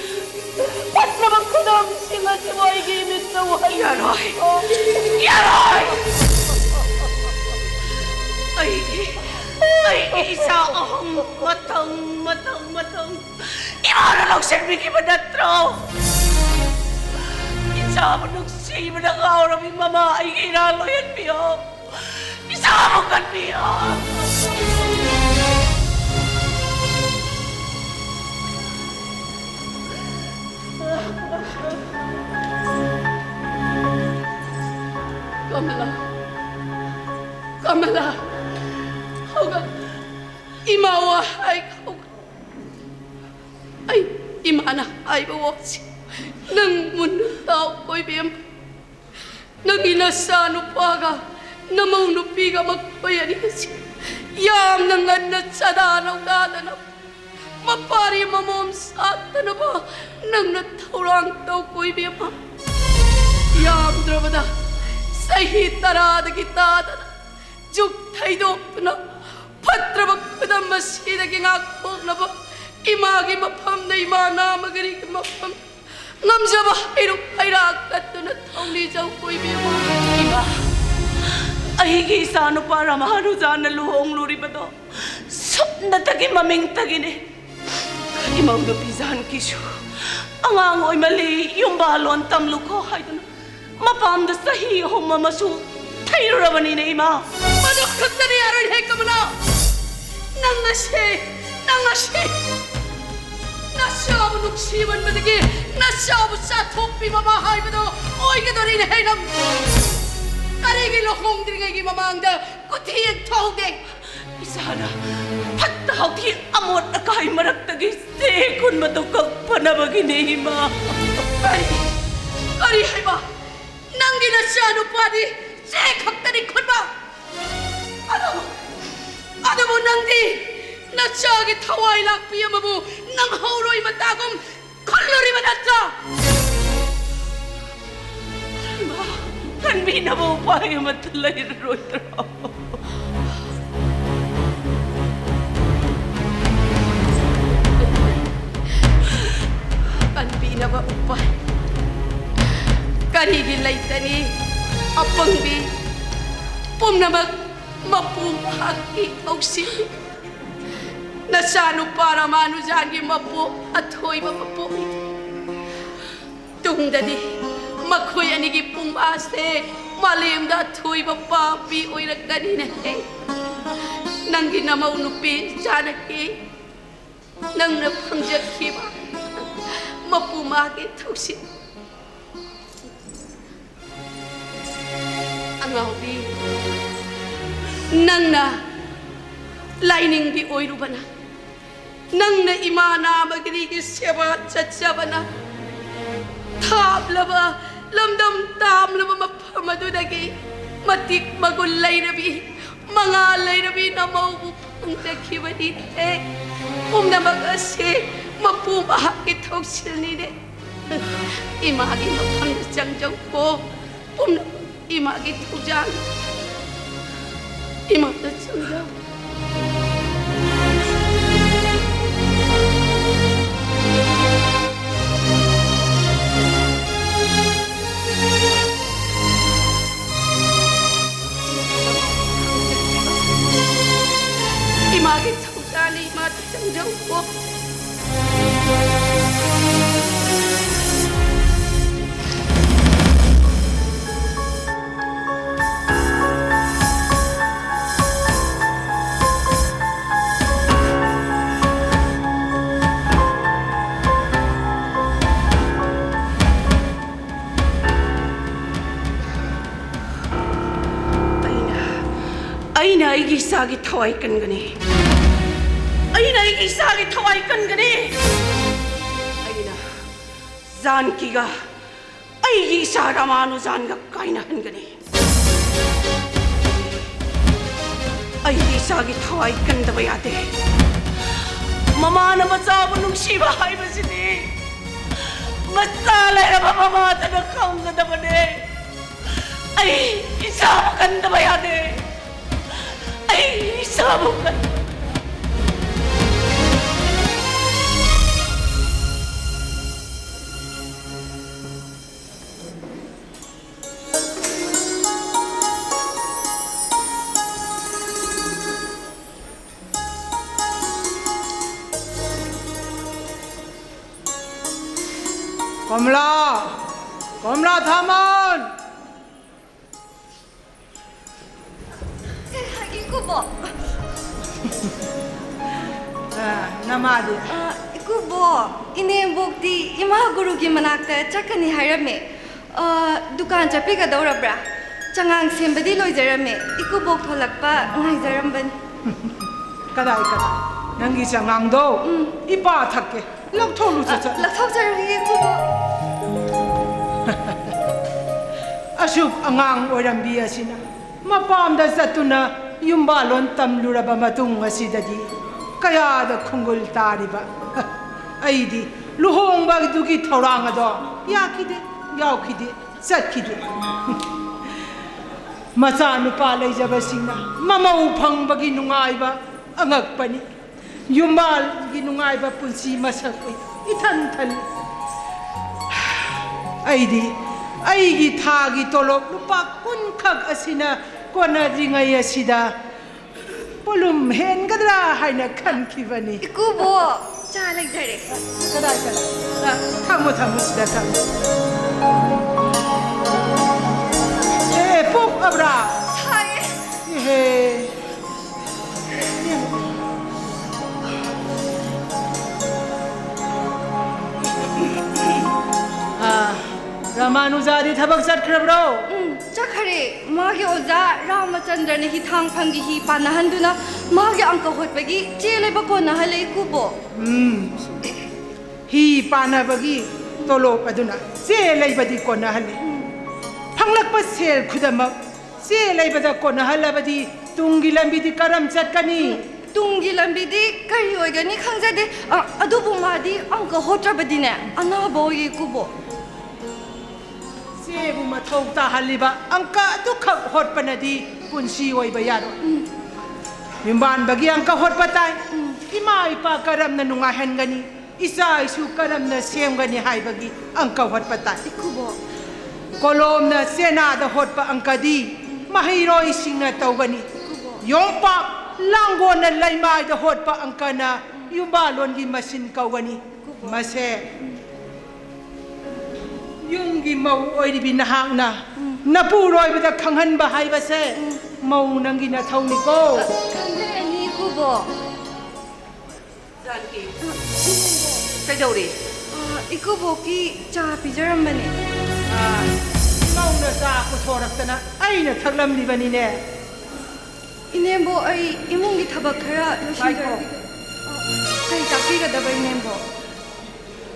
ꯐꯠꯇ꯭ꯔꯕ ꯈꯨꯗꯝꯁꯤꯡ ꯑꯁꯤꯕꯨ ꯑꯩꯒꯤ ꯏꯃꯤꯠꯇ ꯎꯍꯜꯂꯤ꯫ ꯌꯥꯔꯣꯏ꯫ ꯑꯣ꯫ ꯌꯥꯔꯣꯏ! ꯑꯩꯒꯤ, ꯑꯩꯒꯤ ꯏꯆꯥ ꯑꯍꯨꯝ ꯃꯊꯪ, ꯃꯊꯪ, ꯃꯊꯪ ꯏꯃꯥꯅ ꯂꯧꯁꯤꯟꯕꯤꯈꯤꯕ ꯅꯠꯇ꯭ꯔꯣ? ꯏꯆꯥꯕꯨ ꯅꯨꯡꯁꯤꯕꯅ ꯉꯥꯎꯔꯕꯤ ꯃꯃꯥ ꯑꯩꯒꯤ ꯏꯔꯥꯜ ꯑꯣꯏꯍꯟꯕꯤꯌꯣ꯫ ꯏꯆꯥꯕꯨ ꯀꯟꯕꯤꯌꯣ꯫ ꯀꯃꯂꯥ, ꯀꯃꯂꯥ, ꯍꯧꯒꯠ꯫ ꯏꯃꯥ ꯋꯥ ꯍꯥꯏ, ꯍꯧꯒꯠ꯫ ꯑꯩ ꯏꯃꯥꯅ ꯍꯥꯏꯕ ꯋꯥꯁꯤ ꯅꯪ ꯃꯨꯟꯅ ꯇꯥꯎ ꯀꯣ ꯏꯕꯦꯝꯃ꯫ ꯅꯪꯒꯤ ꯅꯆꯥ ꯅꯨꯄꯥꯒ ꯅꯃꯧ ꯅꯨꯄꯤꯒ ꯃꯈꯣꯏ ꯑꯅꯤ ꯑꯁꯤ ꯌꯥꯝꯅ ꯉꯟꯅ ꯆꯗꯥ ꯅꯧꯗꯥꯗꯅ ꯃꯄꯥꯔꯤ ꯃꯃꯣꯝ ꯁꯥꯠꯇꯅꯕ ꯅꯪꯅ ꯊꯧꯔꯥꯡ ꯇꯧ ꯀꯣ ꯏꯕꯦꯝꯃ꯫ ꯌꯥꯝꯗ꯭ꯔꯕꯗ ꯆꯍꯤ ꯇꯔꯥꯗꯒꯤ ꯇꯥꯗꯅ ꯖꯨꯛ ꯊꯩꯗꯣꯛꯇꯨꯅ ꯐꯠꯇ꯭ꯔꯕ ꯈꯨꯗꯝ ꯑꯁꯤꯗꯒꯤ ꯉꯥꯛꯊꯣꯛꯅꯕ ꯏꯃꯥꯒꯤ ꯃꯐꯝꯗ ꯏꯃꯥ ꯅꯥꯃꯒꯔꯤꯒꯤ ꯃꯐꯝ ꯉꯝꯖꯕ ꯍꯩꯔꯨꯛ ꯍꯩꯔꯥ ꯀꯠꯇꯨꯅ ꯊꯧꯅꯤꯖꯧ ꯀꯣ ꯏꯕꯦꯝꯃ꯫ ꯏꯃꯥ, ꯑꯩꯒꯤ ꯏꯆꯥꯅꯨꯄꯥ ꯔꯃꯥꯅꯨꯖꯥꯅ ꯂꯨꯍꯣꯡꯂꯨꯔꯤꯕꯗꯣ ꯁꯨꯛ ꯅꯠꯇꯒꯤ ꯃꯃꯤꯡꯇꯒꯤꯅꯦ꯫ ꯏꯃꯧ ꯅꯨꯄꯤ ꯖꯥꯟꯀꯤꯁꯨ ꯑꯉꯥꯡ ꯑꯣꯏꯃꯜꯂꯤ, ꯌꯨꯝꯕꯥꯜꯂꯣꯟ ꯇꯝꯂꯨꯀꯣ ꯍꯥꯏꯗꯨꯅ ꯃꯄꯥꯝꯗ ꯆꯍꯤ ꯑꯍꯨꯝ ꯑꯃꯁꯨ ꯊꯩꯔꯨꯔꯕꯅꯤꯅꯦ, ꯏꯃꯥ꯫ ꯃꯗꯨ ꯈꯛꯇꯗꯤ ꯌꯥꯔꯣꯏ ꯍꯦ ꯀꯃꯂꯥ꯫ ꯅꯪ ꯑꯁꯤ, ꯅꯪ ꯑꯁꯤ ꯅꯆꯥꯕꯨ ꯅꯨꯡꯁꯤꯃꯟꯕꯗꯒꯤ ꯅꯆꯥꯕꯨ ꯆꯥꯊꯣꯛꯄꯤ ꯃꯃꯥ ꯍꯥꯏꯕꯗꯣ ꯑꯣꯏꯒꯗꯧꯔꯤꯅꯦ ꯍꯦ ꯅꯪ꯫ ꯀꯔꯤꯒꯤ ꯂꯨꯍꯣꯡꯗ꯭ꯔꯤꯉꯩꯒꯤ ꯃꯃꯥꯡꯗ ꯀꯨꯊꯤ ꯌꯦꯡꯊꯣꯛꯍꯧꯗꯦ? ꯏꯆꯥꯅ ꯐꯠꯇ ꯍꯥꯎꯊꯤ ꯑꯃꯣꯠ ꯑꯀꯥꯏ ꯃꯔꯛꯇꯒꯤ ꯆꯦ ꯈꯨꯟꯕꯗꯨ ꯀꯛꯄꯅꯕꯒꯤꯅꯦ, ꯏꯃꯥ꯫ ꯀꯔꯤ? ꯀꯔꯤ ꯍꯥꯏꯕ? ꯅꯪꯒꯤ ꯅꯆꯥꯅꯨꯄꯥꯗꯤ ꯆꯦ ꯈꯛꯇꯅꯤ ꯈꯨꯟꯕ? ꯑꯗꯨꯕꯨ, ꯑꯗꯨꯕꯨ ꯅꯪꯗꯤ ꯅꯆꯥꯒꯤ ꯊꯋꯥꯏ ꯂꯥꯛꯄꯤ ꯑꯃꯕꯨ ꯅꯪꯍꯧꯔꯣꯏ ꯃꯇꯥꯒꯨꯝ ꯈꯜꯂꯨꯔꯤꯕ ꯅꯠꯇ꯭ꯔꯥ? ꯏꯃꯥ, ꯀꯟꯕꯤꯅꯕ ꯎꯄꯥꯏ ꯑꯃꯠꯇ ꯂꯩꯔꯔꯣꯏꯗ꯭ꯔꯣ? ꯀꯟꯕꯤꯅꯕ ꯎꯄꯥꯏ ꯀꯔꯤꯒꯤ ꯂꯩꯇꯅꯤ? ꯑꯄꯪꯕꯤ, ꯄꯨꯝꯅꯃꯛ ꯃꯄꯨ ꯃꯍꯥꯛꯀꯤ ꯊꯧꯁꯤꯜ꯫ ꯅꯆꯥꯅꯨꯄꯥ ꯔꯥꯃꯥꯅꯨꯖꯥꯟꯒꯤ ꯃꯄꯣꯛ ꯑꯊꯣꯏꯕ ꯃꯄꯣꯛꯅꯤ꯫ ꯇꯨꯡꯗꯗꯤ ꯃꯈꯣꯏ ꯑꯅꯤꯒꯤ ꯄꯨꯡꯕꯥꯁꯦ ꯃꯥꯂꯦꯝꯗ ꯑꯊꯣꯏꯕ ꯄꯥꯝꯕꯤ ꯑꯣꯏꯔꯛꯀꯅꯤꯅꯦ꯫ ꯅꯪꯒꯤ ꯅꯃꯧ ꯅꯨꯄꯤ ꯖꯥꯅꯀꯤ, ꯅꯪꯅ ꯐꯪꯖꯈꯤꯕ ꯃꯄꯨ ꯃꯥꯒꯤ ꯊꯧꯁꯤꯜ꯫ ꯑꯉꯥꯎꯕꯤ, ꯅꯪꯅ ꯂꯥꯏꯅꯤꯡꯕꯤ ꯑꯣꯏꯔꯨꯕꯅ, ꯅꯪꯅ ꯏꯃꯥ ꯅꯥꯃꯒꯤꯔꯤꯒꯤ ꯁꯦꯕꯥ ꯆꯠꯆꯕꯅ, ꯊꯥꯞꯂꯕ ꯂꯝꯗꯝ ꯇꯥꯝꯂꯕ ꯃꯐꯝ ꯑꯗꯨꯗꯒꯤ ꯃꯇꯤꯛ ꯃꯒꯨꯟ ꯂꯩꯔꯕꯤ, ꯃꯉꯥꯜ ꯂꯩꯔꯕꯤ ꯅꯃꯧꯕꯨ ꯐꯪꯖꯈꯤꯕꯅꯤꯅꯦ꯫ ꯄꯨꯝꯅꯃꯛ ꯑꯁꯤ ꯃꯄꯨ ꯃꯍꯥꯛꯀꯤ ꯊꯧꯁꯤꯜꯅꯤꯅꯦ꯫ ꯏꯃꯥꯒꯤ ꯃꯐꯝꯗ ꯆꯪꯖꯧꯀꯣ꯫ ꯄꯨꯝꯅꯃꯛ ꯏꯃꯥꯒꯤ ꯊꯧꯖꯥꯜ꯫ ꯏꯃꯥꯗ ꯆꯪꯖꯧ꯫ ꯏꯃꯥꯒꯤ ꯊꯧꯖꯥꯜ꯫ ꯑꯩꯒꯤ ꯏꯆꯥꯒꯤ ꯊꯋꯥꯏ ꯀꯟꯒꯅꯤ꯫ ꯑꯩꯅ ꯑꯩꯒꯤ ꯏꯆꯥꯒꯤ ꯊꯋꯥꯏ ꯀꯟꯒꯅꯤ꯫ ꯑꯩꯅ ꯖꯥꯟꯀꯤꯒ ꯑꯩꯒꯤ ꯏꯆꯥ ꯔꯥꯃꯥꯅꯨꯖꯥꯟꯒ ꯀꯥꯏꯅꯍꯟꯒꯅꯤ꯫ ꯑꯩꯒꯤ ꯏꯆꯥꯒꯤ ꯊꯋꯥꯏ ꯀꯟꯗꯕ ꯌꯥꯗꯦ꯫ ꯃꯃꯥꯅ ꯃꯆꯥꯕꯨ ꯅꯨꯡꯁꯤꯕ ꯍꯥꯏꯕꯁꯤꯗꯤ ꯃꯆꯥ ꯂꯩꯔꯕ ꯃꯃꯥꯗꯅ ꯈꯪꯒꯗꯕꯅꯦ꯫ ꯑꯩ ꯏꯆꯥꯕꯨ ꯀꯟꯗꯕ ꯌꯥꯗꯦ꯫ ꯑꯩ ꯏꯆꯥꯕꯨ ꯀꯟ- ꯀꯣꯃꯂꯥ! ꯀꯣꯃꯂꯥ ꯊꯥꯃꯟ! ꯀꯩ ꯍꯥꯏꯒꯦ, ꯏꯀꯨꯕꯣꯛ? ꯑ, ꯅꯃꯥꯗꯤ? ꯑ, ꯏꯀꯨꯕꯣꯛ, ꯏꯅꯦꯝꯕꯣꯛꯇꯤ ꯏꯃꯥ ꯒꯨꯔꯨꯒꯤ ꯃꯅꯥꯛꯇ ꯆꯠꯀꯅꯤ ꯍꯥꯏꯔꯝꯃꯦ꯫ ꯑ, ꯗꯨꯀꯥꯟ ꯆꯠꯄꯤꯒꯗꯧꯔꯕ꯭ꯔꯥ? ꯆꯉꯥꯡ ꯁꯦꯝꯕꯗꯤ ꯂꯣꯏꯖꯔꯝꯃꯦ꯫ ꯏꯀꯨꯕꯣꯛ ꯊꯣꯂꯛꯄ ꯉꯥꯏꯖꯔꯝꯕꯅꯤ꯫ ꯀꯗꯥꯏ, ꯀꯗꯥꯏ? ꯅꯪꯒꯤ ꯆꯉꯥꯡꯗꯣ ꯎꯝ꯫ ꯏꯄꯥ ꯊꯛꯀꯦ꯫ ꯂꯧꯊꯣꯛꯂꯨ, ꯆꯠ, ꯆꯠ꯫ ꯂꯧꯊꯣꯛꯆꯔꯒꯦ, ꯏꯀꯨꯕꯣꯛ꯫ ꯑꯁꯨꯛ ꯑꯉꯥꯡ ꯑꯣꯏꯔꯝꯕꯤ ꯑꯁꯤꯅ ꯃꯄꯥꯝꯗ ꯆꯠꯇꯨꯅ ꯌꯨꯝꯕꯥꯜꯂꯣꯟ ꯇꯝꯂꯨꯔꯕ ꯃꯇꯨꯡ ꯑꯁꯤꯗꯗꯤ ꯀꯌꯥꯗ ꯈꯨꯡꯒꯨꯜ ꯇꯥꯔꯤꯕ꯫ ꯑꯩꯗꯤ ꯂꯨꯍꯣꯡꯕꯗꯨꯒꯤ ꯊꯧꯔꯥꯡ ꯑꯗꯣ ꯌꯥꯈꯤꯗꯦ, ꯌꯥꯎꯈꯤꯗꯦ, ꯆꯠꯈꯤꯗꯦ꯫ ꯃꯆꯥꯅꯨꯄꯥ ꯂꯩꯖꯕꯁꯤꯡꯅ ꯃꯃꯧ ꯐꯪꯕꯒꯤ ꯅꯨꯡꯉꯥꯏꯕ ꯑꯉꯛꯄꯅꯤ꯫ ꯌꯨꯝꯕꯥꯜꯒꯤ ꯅꯨꯡꯉꯥꯏꯕ ꯄꯨꯟꯁꯤ ꯃꯁꯛ ꯎꯏ ꯏꯊꯟ ꯊꯜꯂꯤ꯫ ꯑꯩꯗꯤ ꯑꯩꯒꯤ ꯊꯥꯒꯤ ꯇꯣꯂꯣꯞ ꯂꯨꯄꯥ ꯀꯨꯟ ꯈꯛ ꯑꯁꯤꯅ ꯀꯣꯟꯅꯗ꯭ꯔꯤꯉꯩ ꯑꯁꯤꯗ ꯄꯣꯠꯂꯨꯝ ꯍꯦꯟꯒꯗ꯭ꯔꯥ ꯍꯥꯏꯅ ꯈꯟꯈꯤꯕꯅꯤ꯫ ꯏꯀꯨꯕꯣꯛ, ꯆꯥ ꯂꯩꯖꯔꯦ꯫ ꯀꯗꯥꯏ, ꯀꯗꯥꯏ? ꯑ, ꯊꯝꯃꯣ, ꯊꯝꯃꯣ, ꯁꯤꯗ ꯊꯝꯃꯣ꯫ ꯑꯦ, ꯄꯣꯛꯑꯕ꯭ꯔꯥ? ꯁꯥꯏꯌꯦ꯫ ꯏꯍꯦ꯫ ꯑ, ꯔꯥꯃꯥꯅꯨꯖꯥꯗꯤ ꯊꯕꯛ ꯆꯠꯈ꯭ꯔꯕ꯭ꯔꯣ? ꯎꯝ꯫ ꯆꯠꯈꯔꯦ꯫ ꯃꯥꯒꯤ ꯑꯣꯖꯥ ꯔꯥꯃꯆꯟꯗ꯭ꯔꯅ ꯍꯤꯊꯥꯡꯐꯝꯒꯤ ꯍꯤ ꯄꯥꯟꯅꯍꯟꯗꯨꯅ ꯃꯥꯒꯤ ꯑꯪꯀ ꯍꯣꯠꯄꯒꯤ ꯆꯦ ꯂꯩꯕ ꯀꯣꯟꯅꯍꯜꯂꯦ, ꯏꯀꯨꯕꯣꯛ꯫ ꯎꯝ꯫ ꯍꯤ ꯄꯥꯟꯅꯕꯒꯤ ꯇꯣꯂꯣꯞ ꯑꯗꯨꯅ ꯆꯦ ꯂꯩꯕꯗꯤ ꯀꯣꯟꯅꯍꯜꯂꯤ꯫ ꯐꯪꯂꯛꯄ ꯁꯦꯜ ꯈꯨꯗꯤꯡꯃꯛ ꯆꯦ ꯂꯩꯕꯗ ꯀꯣꯟꯅꯍꯜꯂꯕꯗꯤ ꯇꯨꯡꯒꯤ ꯂꯝꯕꯤꯗꯤ ꯀꯔꯝ ꯆꯠꯀꯅꯤ? ꯇꯨꯡꯒꯤ ꯂꯝꯕꯤꯗꯤ ꯀꯔꯤ ꯑꯣꯏꯒꯅꯤ ꯈꯪꯖꯗꯦ꯫ ꯑ, ꯑꯗꯨꯕꯨ ꯃꯥꯗꯤ ꯑꯪꯀ ꯍꯣꯠꯇ꯭ꯔꯕꯗꯤꯅꯦ, ꯑꯅꯥꯕ ꯑꯣꯏꯌꯦ, ꯏꯀꯨꯕꯣꯛ꯫ ꯆꯦꯕꯨ ꯃꯊꯧ ꯇꯥꯍꯜꯂꯤꯕ ꯑꯪꯀ ꯑꯗꯨꯈꯛ ꯍꯣꯠꯄꯅꯗꯤ ꯄꯨꯟꯁꯤ ꯑꯣꯏꯕ ꯌꯥꯔꯣꯏ꯫ ꯌꯨꯝꯕꯥꯟꯕꯒꯤ ꯑꯪꯀ ꯍꯣꯠꯄ ꯇꯥꯏ꯫ ꯏꯃꯥ ꯏꯄꯥ ꯀꯔꯝꯅ ꯅꯨꯡꯉꯥꯏꯍꯟꯒꯅꯤ? ꯏꯆꯥ ꯏꯁꯨ ꯀꯔꯝꯅ ꯁꯦꯝꯒꯅꯤ ꯍꯥꯏꯕꯒꯤ ꯑꯪꯀ ꯍꯣꯠꯄ ꯇꯥꯏ꯫ ꯏꯀꯨꯕꯣꯛ꯫ ꯀꯣꯂꯣꯝꯅ ꯆꯦꯅꯥꯗ ꯍꯣꯠꯄ ꯑꯪꯀꯗꯤ ꯃꯍꯩꯔꯣꯏꯁꯤꯡꯅ ꯇꯧꯒꯅꯤ꯫ ꯌꯣꯝꯄꯥꯛ ꯂꯥꯡꯒꯣꯜꯅ ꯂꯩꯃꯥꯏꯗ ꯍꯣꯠꯄ ꯑꯪꯀꯅ ꯌꯨꯝꯕꯥꯂꯣꯟꯒꯤ ꯃꯁꯤꯟ ꯀꯧꯒꯅꯤ꯫ ꯃꯁꯦ ꯌꯨꯝꯒꯤ ꯃꯧ ꯑꯣꯏꯔꯤꯕꯤ ꯅꯍꯥꯛꯅ ꯅꯄꯨꯔꯣꯏꯕꯗ ꯈꯪꯍꯟꯕ ꯍꯥꯏꯕꯁꯦ ꯃꯧ ꯅꯪꯒꯤ ꯅꯊꯧꯅꯤꯀꯣ꯫ ꯈꯪꯖꯔꯅꯤ, ꯏꯀꯨꯕꯣꯛ꯫ ꯖꯥꯟꯀꯤ, ꯀꯩꯗꯧꯔꯤ? ꯑ, ꯏꯀꯨꯕꯣꯛꯀꯤ ꯆꯥ ꯄꯤꯖꯔꯝꯕꯅꯦ꯫ ꯑ, ꯃꯧꯅ ꯆꯥ ꯄꯨꯊꯣꯔꯛꯇꯅ ꯑꯩꯅ ꯊꯛꯂꯝꯂꯤꯕꯅꯤꯅꯦ꯫ ꯏꯅꯦꯝꯕꯣꯛ, ꯑꯩ ꯏꯃꯨꯡꯒꯤ ꯊꯕꯛ ꯈꯔ ꯂꯣꯏꯁꯤꯟꯖꯔꯛꯈꯤꯒꯦ꯫ ꯉꯥꯏꯈꯣ꯫ ꯑ, ꯀꯩ ꯇꯥꯛꯄꯤꯒꯗꯕ, ꯏꯅꯦꯝꯕꯣꯛ?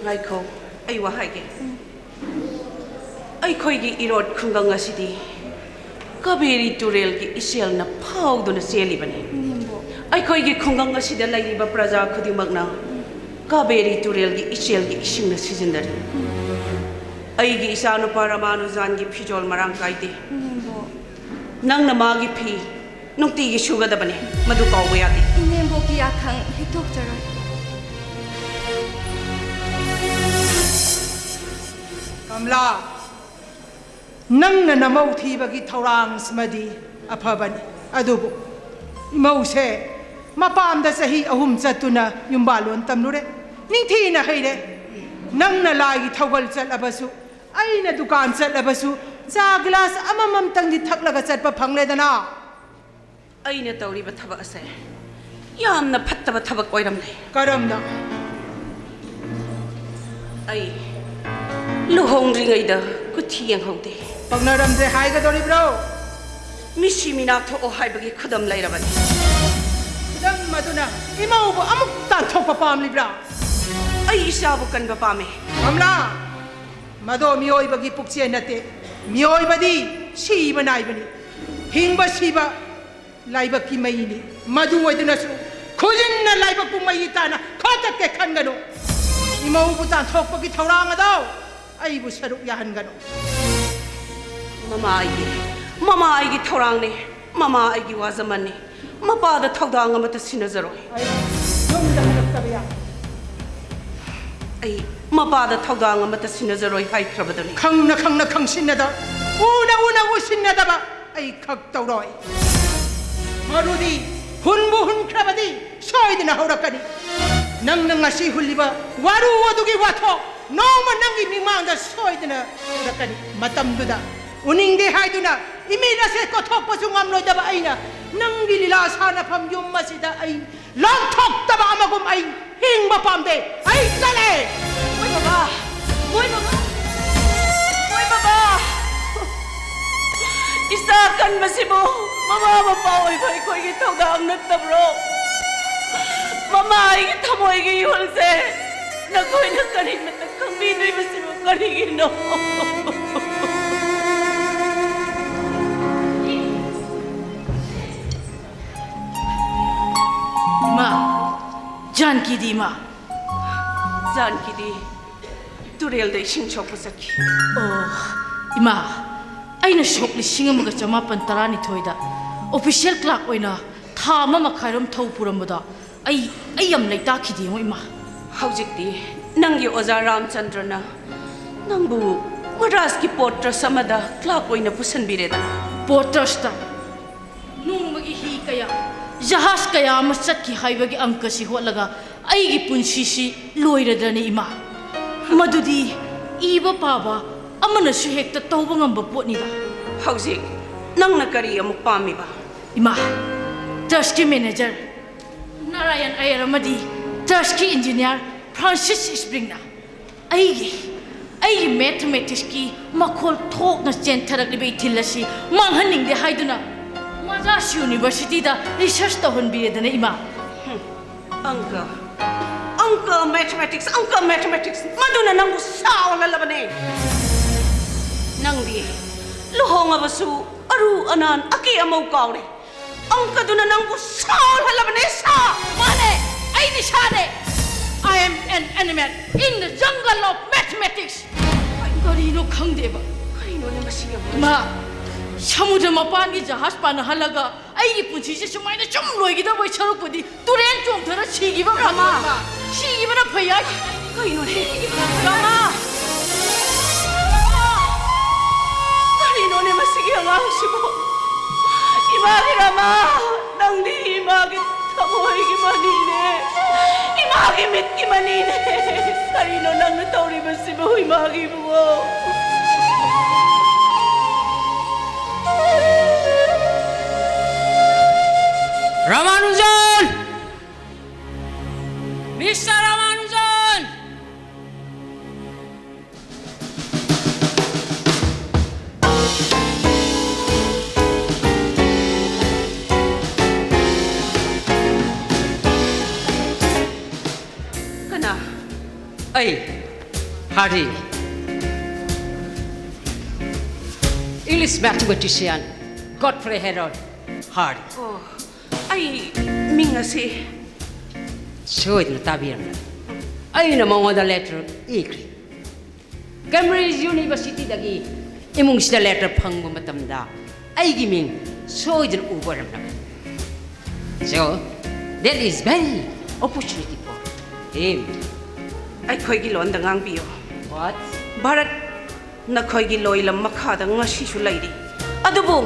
ꯉꯥꯏꯈꯣ, ꯑꯩ ꯋꯥ ꯍꯥꯏꯒꯦ꯫ ꯑꯩꯈꯣꯏꯒꯤ ꯏꯔꯣꯠ ꯈꯨꯡꯒꯪ ꯑꯁꯤꯗꯤ ꯀꯥꯕꯦꯔꯤ ꯇꯨꯔꯦꯜꯒꯤ ꯏꯆꯦꯜꯅ ꯐꯥꯎꯗꯨꯅ ꯆꯦꯜꯂꯤꯕꯅꯤ꯫ ꯏꯅꯦꯝꯕꯣꯛ꯫ ꯑꯩꯈꯣꯏꯒꯤ ꯈꯨꯡꯒꯪ ꯑꯁꯤꯗ ꯂꯩꯔꯤꯕ ꯄ꯭ꯔꯖꯥ ꯈꯨꯗꯤꯡꯃꯛꯅ ꯀꯥꯕꯦꯔꯤ ꯇꯨꯔꯦꯜꯒꯤ ꯏꯆꯦꯜꯒꯤ ꯏꯁꯤꯡꯅ ꯁꯤꯖꯤꯟꯅꯔꯤ꯫ ꯑꯩꯒꯤ ꯏꯆꯥꯅꯨꯄꯥ ꯔꯃꯥꯅꯨꯖꯥꯟꯒꯤ ꯐꯤꯖꯣꯜ ꯃꯔꯥꯡ ꯀꯥꯏꯗꯦ꯫ ꯏꯅꯦꯝꯕꯣꯛ꯫ ꯅꯪꯅ ꯃꯥꯒꯤ ꯐꯤ ꯅꯨꯡꯇꯤꯒꯤ ꯁꯨꯒꯗꯕꯅꯤ, ꯃꯗꯨ ꯀꯥꯎꯕ ꯌꯥꯗꯦ꯫ ꯏꯅꯦꯝꯕꯣꯛꯀꯤ ꯌꯥꯊꯪ ꯍꯤꯛꯇꯣꯛꯆꯔꯣꯏ꯫ ꯀꯃꯂꯥ, ꯅꯪꯅ ꯅꯃꯧ ꯊꯤꯕꯒꯤ ꯊꯧꯔꯥꯡꯁꯤꯃꯗꯤ ꯑꯐꯕꯅꯤ, ꯑꯗꯨꯕꯨ ꯏꯃꯧꯁꯦ ꯃꯄꯥꯝꯗ ꯆꯍꯤ ꯑꯍꯨꯝ ꯆꯠꯇꯨꯅ ꯌꯨꯝꯕꯥꯂꯣꯟ ꯇꯝꯂꯨꯔꯦ, ꯅꯤꯡꯊꯤꯅ ꯍꯩꯔꯦ꯫ ꯅꯪꯅ ꯂꯥꯏꯒꯤ ꯊꯧꯒꯜ ꯆꯠꯂꯕꯁꯨ, ꯑꯩꯅ ꯗꯨꯀꯥꯟ ꯆꯠꯂꯕꯁꯨ, ꯆꯥ ꯒꯤꯂꯥꯁ ꯑꯃꯃꯝꯇꯪꯗꯤ ꯊꯛꯂꯒ ꯆꯠꯄ ꯐꯪꯂꯦꯗꯅ꯫ ꯑꯩꯅ ꯇꯧꯔꯤꯕ ꯊꯕꯛ ꯑꯁꯦ ꯌꯥꯝꯅ ꯐꯠꯇꯕ ꯊꯕꯛ ꯑꯣꯏꯔꯝꯂꯦ꯫ ꯀꯔꯝꯅ? ꯑꯩ ꯂꯨꯍꯣꯡꯗ꯭ꯔꯤꯉꯩꯗ ꯀꯨꯊꯤ ꯌꯦꯡꯍꯧꯗꯦ꯫ ꯄꯛꯅꯔꯝꯗ꯭ꯔꯦ ꯍꯥꯏꯒꯗꯧꯔꯤꯕ꯭ꯔꯣ? ꯃꯤꯁꯤ ꯃꯤꯅꯥ ꯊꯣꯛꯑꯣ ꯍꯥꯏꯕꯒꯤ ꯈꯨꯗꯝ ꯂꯩꯔꯕꯅꯤ꯫ ꯈꯨꯗꯝ ꯑꯗꯨꯅ ꯏꯃꯧꯕꯨ ꯑꯃꯨꯛ ꯇꯥꯟꯊꯣꯛꯄ ꯄꯥꯝꯂꯤꯕ꯭ꯔꯥ? ꯑꯩ ꯏꯆꯥꯕꯨ ꯀꯟꯕ ꯄꯥꯝꯃꯤ꯫ ꯀꯃꯂꯥ, ꯃꯗꯣ ꯃꯤꯑꯣꯏꯕꯒꯤ ꯄꯨꯛꯆꯦꯜ ꯅꯠꯇꯦ꯫ ꯃꯤꯑꯣꯏꯕꯗꯤ ꯁꯤꯕ ꯅꯥꯏꯕꯅꯤ꯫ ꯍꯤꯡꯕ ꯁꯤꯕ ꯂꯥꯏꯕꯛꯀꯤ ꯃꯩꯅꯤ꯫ ꯃꯗꯨ ꯑꯣꯏꯗꯨꯅꯁꯨ ꯈꯨꯖꯤꯟꯅ ꯂꯥꯏꯕꯛꯄꯨ ꯃꯩ ꯇꯥꯅ ꯈꯣꯠꯇꯠꯀꯦ ꯈꯟꯒꯅꯨ꯫ ꯏꯃꯧꯕꯨ ꯇꯥꯟꯊꯣꯛꯄꯒꯤ ꯊꯧꯔꯥꯡ ꯑꯗꯣ ꯑꯩꯕꯨ ꯁꯔꯨꯛ ꯌꯥꯍꯟꯒꯅꯨ꯫ ꯃꯃꯥ ꯑꯩꯒꯤ, ꯃꯃꯥ ꯑꯩꯒꯤ ꯊꯧꯔꯥꯡꯅꯤ꯫ ꯃꯃꯥ ꯑꯩꯒꯤ ꯋꯥꯖꯃꯟꯅꯤ꯫ ꯃꯄꯥꯗ ꯊꯧꯗꯥꯡ ꯑꯃꯠꯇ ꯁꯤꯟꯅꯖꯔꯣꯏ꯫ ꯑꯩ ꯌꯨꯝꯗ ꯍꯜꯂꯛꯇꯕ ꯌꯥꯏ꯫ ꯑꯩ ꯃꯄꯥꯗ ꯊꯧꯗꯥꯡ ꯑꯃꯠꯇ ꯁꯤꯟꯅꯖꯔꯣꯏ ꯍꯥꯏꯈ꯭ꯔꯕꯗꯨꯅꯤ꯫ ꯈꯪꯅ ꯈꯪꯅ ꯈꯪꯁꯤꯟꯅꯗ, ꯎꯅ ꯎꯅ ꯎꯁꯤꯟꯅꯗꯕ ꯑꯩ ꯈꯛ ꯇꯧꯔꯣꯏ꯫ ꯃꯔꯨꯗꯤ ꯍꯨꯟꯕꯨ ꯍꯨꯟꯈ꯭ꯔꯕꯗꯤ ꯁꯣꯏꯗꯅ ꯍꯧꯔꯛꯀꯅꯤ꯫ ꯅꯪꯅ ꯉꯁꯤ ꯍꯨꯜꯂꯤꯕ ꯋꯥꯔꯨ ꯑꯗꯨꯒꯤ ꯋꯥꯊꯣꯛ ꯅꯣꯡꯃ ꯅꯪꯒꯤ ꯃꯤꯃꯥꯡꯗ ꯁꯣꯏꯗꯅ ꯎꯔꯛꯀꯅꯤ꯫ ꯃꯇꯝꯗꯨꯗ ꯎꯅꯤꯡꯗꯦ ꯍꯥꯏꯗꯨꯅ ꯏꯃꯤꯠ ꯑꯁꯦ ꯀꯣꯊꯣꯛꯄꯁꯨ ꯉꯝꯂꯣꯏꯗꯕ ꯑꯩꯅ ꯅꯪꯒꯤ ꯂꯤꯂꯥ ꯁꯥꯟꯅꯐꯝ ꯌꯨꯝ ꯑꯁꯤꯗ ꯑꯩ ꯂꯣꯟꯊꯣꯛꯇꯕ ꯑꯃꯒꯨꯝ ꯑꯩ ꯍꯤꯡꯕ ꯄꯥꯝꯗꯦ꯫ ꯑꯩ ꯆꯠꯂꯦ꯫ ꯃꯣꯏ ꯕꯕꯥ! ꯃꯣꯏ ꯕꯕꯥ! ꯃꯣꯏ ꯕꯕꯥ! ꯏꯆꯥ ꯀꯟꯕꯁꯤꯕꯨ ꯃꯃꯥ ꯃꯄꯥ ꯑꯣꯏꯕ ꯑꯩꯈꯣꯏꯒꯤ ꯊꯧꯗꯥꯡ ꯅꯠꯇꯕ꯭ꯔꯣ? ꯃꯃꯥ ꯑꯩꯒꯤ ꯊꯃꯣꯏꯒꯤ ꯏꯍꯨꯜꯁꯦ ꯅꯈꯣꯏꯅ ꯀꯔꯤꯃꯠꯇ ꯈꯪꯕꯤꯗ꯭ꯔꯤꯕꯁꯤꯕꯨ ꯀꯔꯤꯒꯤꯅꯣ? ꯏꯃꯥ, ꯖꯥꯟꯀꯤꯗꯤ ꯏꯃꯥ? ꯖꯥꯟꯀꯤꯗꯤ ꯇꯨꯔꯦꯜꯗ ꯏꯁꯤꯡ ꯁꯣꯛꯄ ꯆꯠꯈꯤ꯫ ꯑꯣ, ꯏꯃꯥ, ꯑꯩꯅ ꯁꯣꯛ ꯂꯤꯁꯤꯡ ꯑꯃꯒ ꯆꯃꯥꯄꯟ ꯇꯔꯥꯅꯤꯊꯣꯏꯗ official clerk ꯑꯣꯏꯅ ꯊꯥ ꯑꯃ ꯃꯈꯥꯏꯔꯣꯝ ꯊꯧ ꯄꯨꯔꯝꯕꯗꯣ ꯑꯩ, ꯑꯩ ꯌꯥꯝ ꯂꯩꯇꯥꯈꯤꯗꯦꯉꯣ, ꯏꯃꯥ꯫ ꯍꯧꯖꯤꯛꯇꯤ ꯅꯪꯒꯤ ꯑꯣꯖꯥ ꯔꯥꯝꯆꯟꯗ꯭ꯔꯅ ꯅꯪꯕꯨ ꯃꯗ꯭ꯔꯥꯁꯀꯤ port trust ꯑꯃꯗ clerk ꯑꯣꯏꯅ ꯄꯨꯁꯤꯟꯕꯤꯔꯦꯗꯅ꯫ Port trustꯇ ꯅꯣꯡꯃꯒꯤ ꯍꯤ ꯀꯌꯥ, ꯖꯍꯥꯖ ꯀꯌꯥ ꯑꯃ ꯆꯠꯈꯤ ꯍꯥꯏꯕꯒꯤ ꯑꯪꯀꯁꯤ ꯍꯣꯠꯂꯒ ꯑꯩꯒꯤ ꯄꯨꯟꯁꯤꯁꯤ ꯂꯣꯏꯔꯗ꯭ꯔꯅꯤ, ꯏꯃꯥ꯫ ꯃꯗꯨꯗꯤ ꯏꯕ ꯄꯥꯕ ꯑꯃꯅꯁꯨ ꯍꯦꯛꯇ ꯇꯧꯕ ꯉꯝꯕ ꯄꯣꯠꯅꯤꯗ꯫ ꯍꯧꯖꯤꯛ ꯅꯪꯅ ꯀꯔꯤ ꯑꯃꯨꯛ ꯄꯥꯝꯃꯤꯕ? ꯏꯃꯥ, trustꯀꯤ manager ꯅꯥꯔꯥꯌꯟ ꯑꯌꯔ ꯑꯃꯗꯤ trustꯀꯤ engineer ꯐ꯭ꯔꯥꯟꯁꯤꯁ ꯁ꯭ꯄ꯭ꯔꯤꯡꯅ ꯑꯩꯒꯤ, ꯑꯩꯒꯤ ꯃꯦꯊꯃꯦꯇꯤꯛꯁꯀꯤ ꯃꯈꯣꯜ ꯊꯣꯛꯅ ꯆꯦꯟꯊꯔꯛꯂꯤꯕ ꯏꯊꯤꯜ ꯑꯁꯤ ꯃꯥꯡꯍꯟꯅꯤꯡꯗꯦ ꯍꯥꯏꯗꯨꯅ ꯃꯗ꯭ꯔꯥꯁ ꯌꯨꯅꯤꯚꯔꯁꯤꯇꯤꯗ ꯔꯤꯁꯔꯁ ꯇꯧꯍꯟꯕꯤꯔꯦꯗꯅ, ꯏꯃꯥ꯫ ꯑꯪꯀ, ꯑꯪꯀ, ꯃꯦꯊꯃꯦꯇꯤꯛꯁ, ꯑꯪꯀ, ꯃꯦꯊꯃꯦꯇꯤꯛꯁ, ꯃꯗꯨꯅ ꯅꯪꯕꯨ ꯁꯥ ꯑꯣꯜꯍꯜꯂꯕꯅꯦ꯫ ꯅꯪꯗꯤ ꯂꯨꯍꯣꯡꯉꯕꯁꯨ ꯑꯔꯨ ꯑꯅꯥꯟ ꯑꯀꯦ ꯑꯃꯧ ꯀꯥꯎꯔꯦ꯫ ꯑꯪꯀꯗꯨꯅ ꯅꯪꯕꯨ ꯁꯥ ꯑꯣꯜꯍꯜꯂꯕꯅꯦ, ꯁꯥ! ꯃꯥꯅꯦ, ꯑꯩꯗꯤ ꯁꯥꯅꯦ꯫ I am an animal in the jungle of mathematics. ꯀꯔꯤꯅꯣ ꯈꯪꯗꯦꯕ꯫ ꯀꯔꯤꯅꯣꯅꯦ ꯃꯁꯤꯒꯤ ꯑꯉꯥꯡꯁꯦ? ꯏꯃꯥ, ꯁꯃꯨꯗ꯭ꯔ ꯃꯄꯥꯟꯒꯤ ꯖꯍꯥꯖ ꯄꯥꯟꯅꯍꯜꯂꯒ ꯑꯩꯒꯤ ꯄꯨꯟꯁꯤꯁꯦ ꯁꯨꯃꯥꯏꯅ ꯁꯨꯝ ꯂꯣꯏꯒꯗꯕꯩ ꯁꯔꯨꯛꯄꯨꯗꯤ ꯇꯨꯔꯦꯟ ꯆꯣꯡꯊꯔ ꯁꯤꯈꯤꯕ ꯔꯃꯥ! ꯐꯠꯇ꯭ꯔꯣ? ꯁꯤꯈꯤꯕꯅ ꯐꯩ ꯍꯥꯏ꯫ ꯀꯩꯅꯣꯅꯦ? ꯁꯤꯈꯤꯕꯅ ꯐꯩ ꯍꯥꯏ꯫ ꯔꯃꯥ! ꯀꯔꯤꯅꯣꯅꯦ ꯃꯁꯤꯒꯤ ꯑꯉꯥꯡꯁꯤꯕꯨ? ꯏꯃꯥꯒꯤ ꯔꯃꯥ! ꯅꯪꯗꯤ ꯏꯃꯥꯒꯤ ꯊꯃꯣꯏꯒꯤ ꯃꯅꯤꯅꯦ꯫ ꯏꯃꯥꯒꯤ ꯃꯤꯠꯀꯤ ꯃꯅꯤꯅꯦ꯫ ꯀꯔꯤꯅꯣ ꯅꯪꯅ ꯇꯧꯔꯤꯕꯁꯤꯕꯨ ꯏꯃꯥꯒꯤ ꯏꯕꯨꯡꯉꯣ? ꯔꯃꯥꯅꯨꯖꯟ! ꯃꯤꯁꯇꯔ ꯔꯃꯥꯅꯨꯖꯟ! ꯀꯅꯥ? ꯑꯩ, ꯍꯥꯔꯗꯤ꯫ English mathematician Godfrey Harold Hardy꯫ ꯑꯣ, ꯑꯩ ꯃꯤꯡ ꯑꯁꯤ ꯁꯣꯏꯗꯅ ꯇꯥꯕꯤꯔꯝꯂꯅꯤ꯫ ꯑꯩꯅ ꯃꯉꯣꯟꯗ ꯂꯦꯇꯔ ꯏꯈ꯭ꯔꯦ꯫ ꯀꯦꯝꯕ꯭ꯔꯤꯖ ꯌꯨꯅꯤꯚꯔꯁꯤꯇꯤꯗꯒꯤ ꯏꯃꯨꯡꯁꯤꯗ ꯂꯦꯇꯔ ꯐꯪꯕ ꯃꯇꯝꯗ ꯑꯩꯒꯤ ꯃꯤꯡ ꯁꯣꯏꯗꯅ ꯎꯕ ꯑꯣꯏꯔꯝꯂꯒꯅꯤ꯫ So, that is very opportunity for him. ꯑꯩꯈꯣꯏꯒꯤ ꯂꯣꯟꯗ ꯉꯥꯡꯕꯤꯌꯨ꯫ What? ꯚꯥꯔꯠ ꯅꯈꯣꯏꯒꯤ ꯂꯣꯏꯂꯝ ꯃꯈꯥꯗ ꯉꯁꯤꯁꯨ ꯂꯩꯔꯤ꯫ ꯑꯗꯨꯕꯨ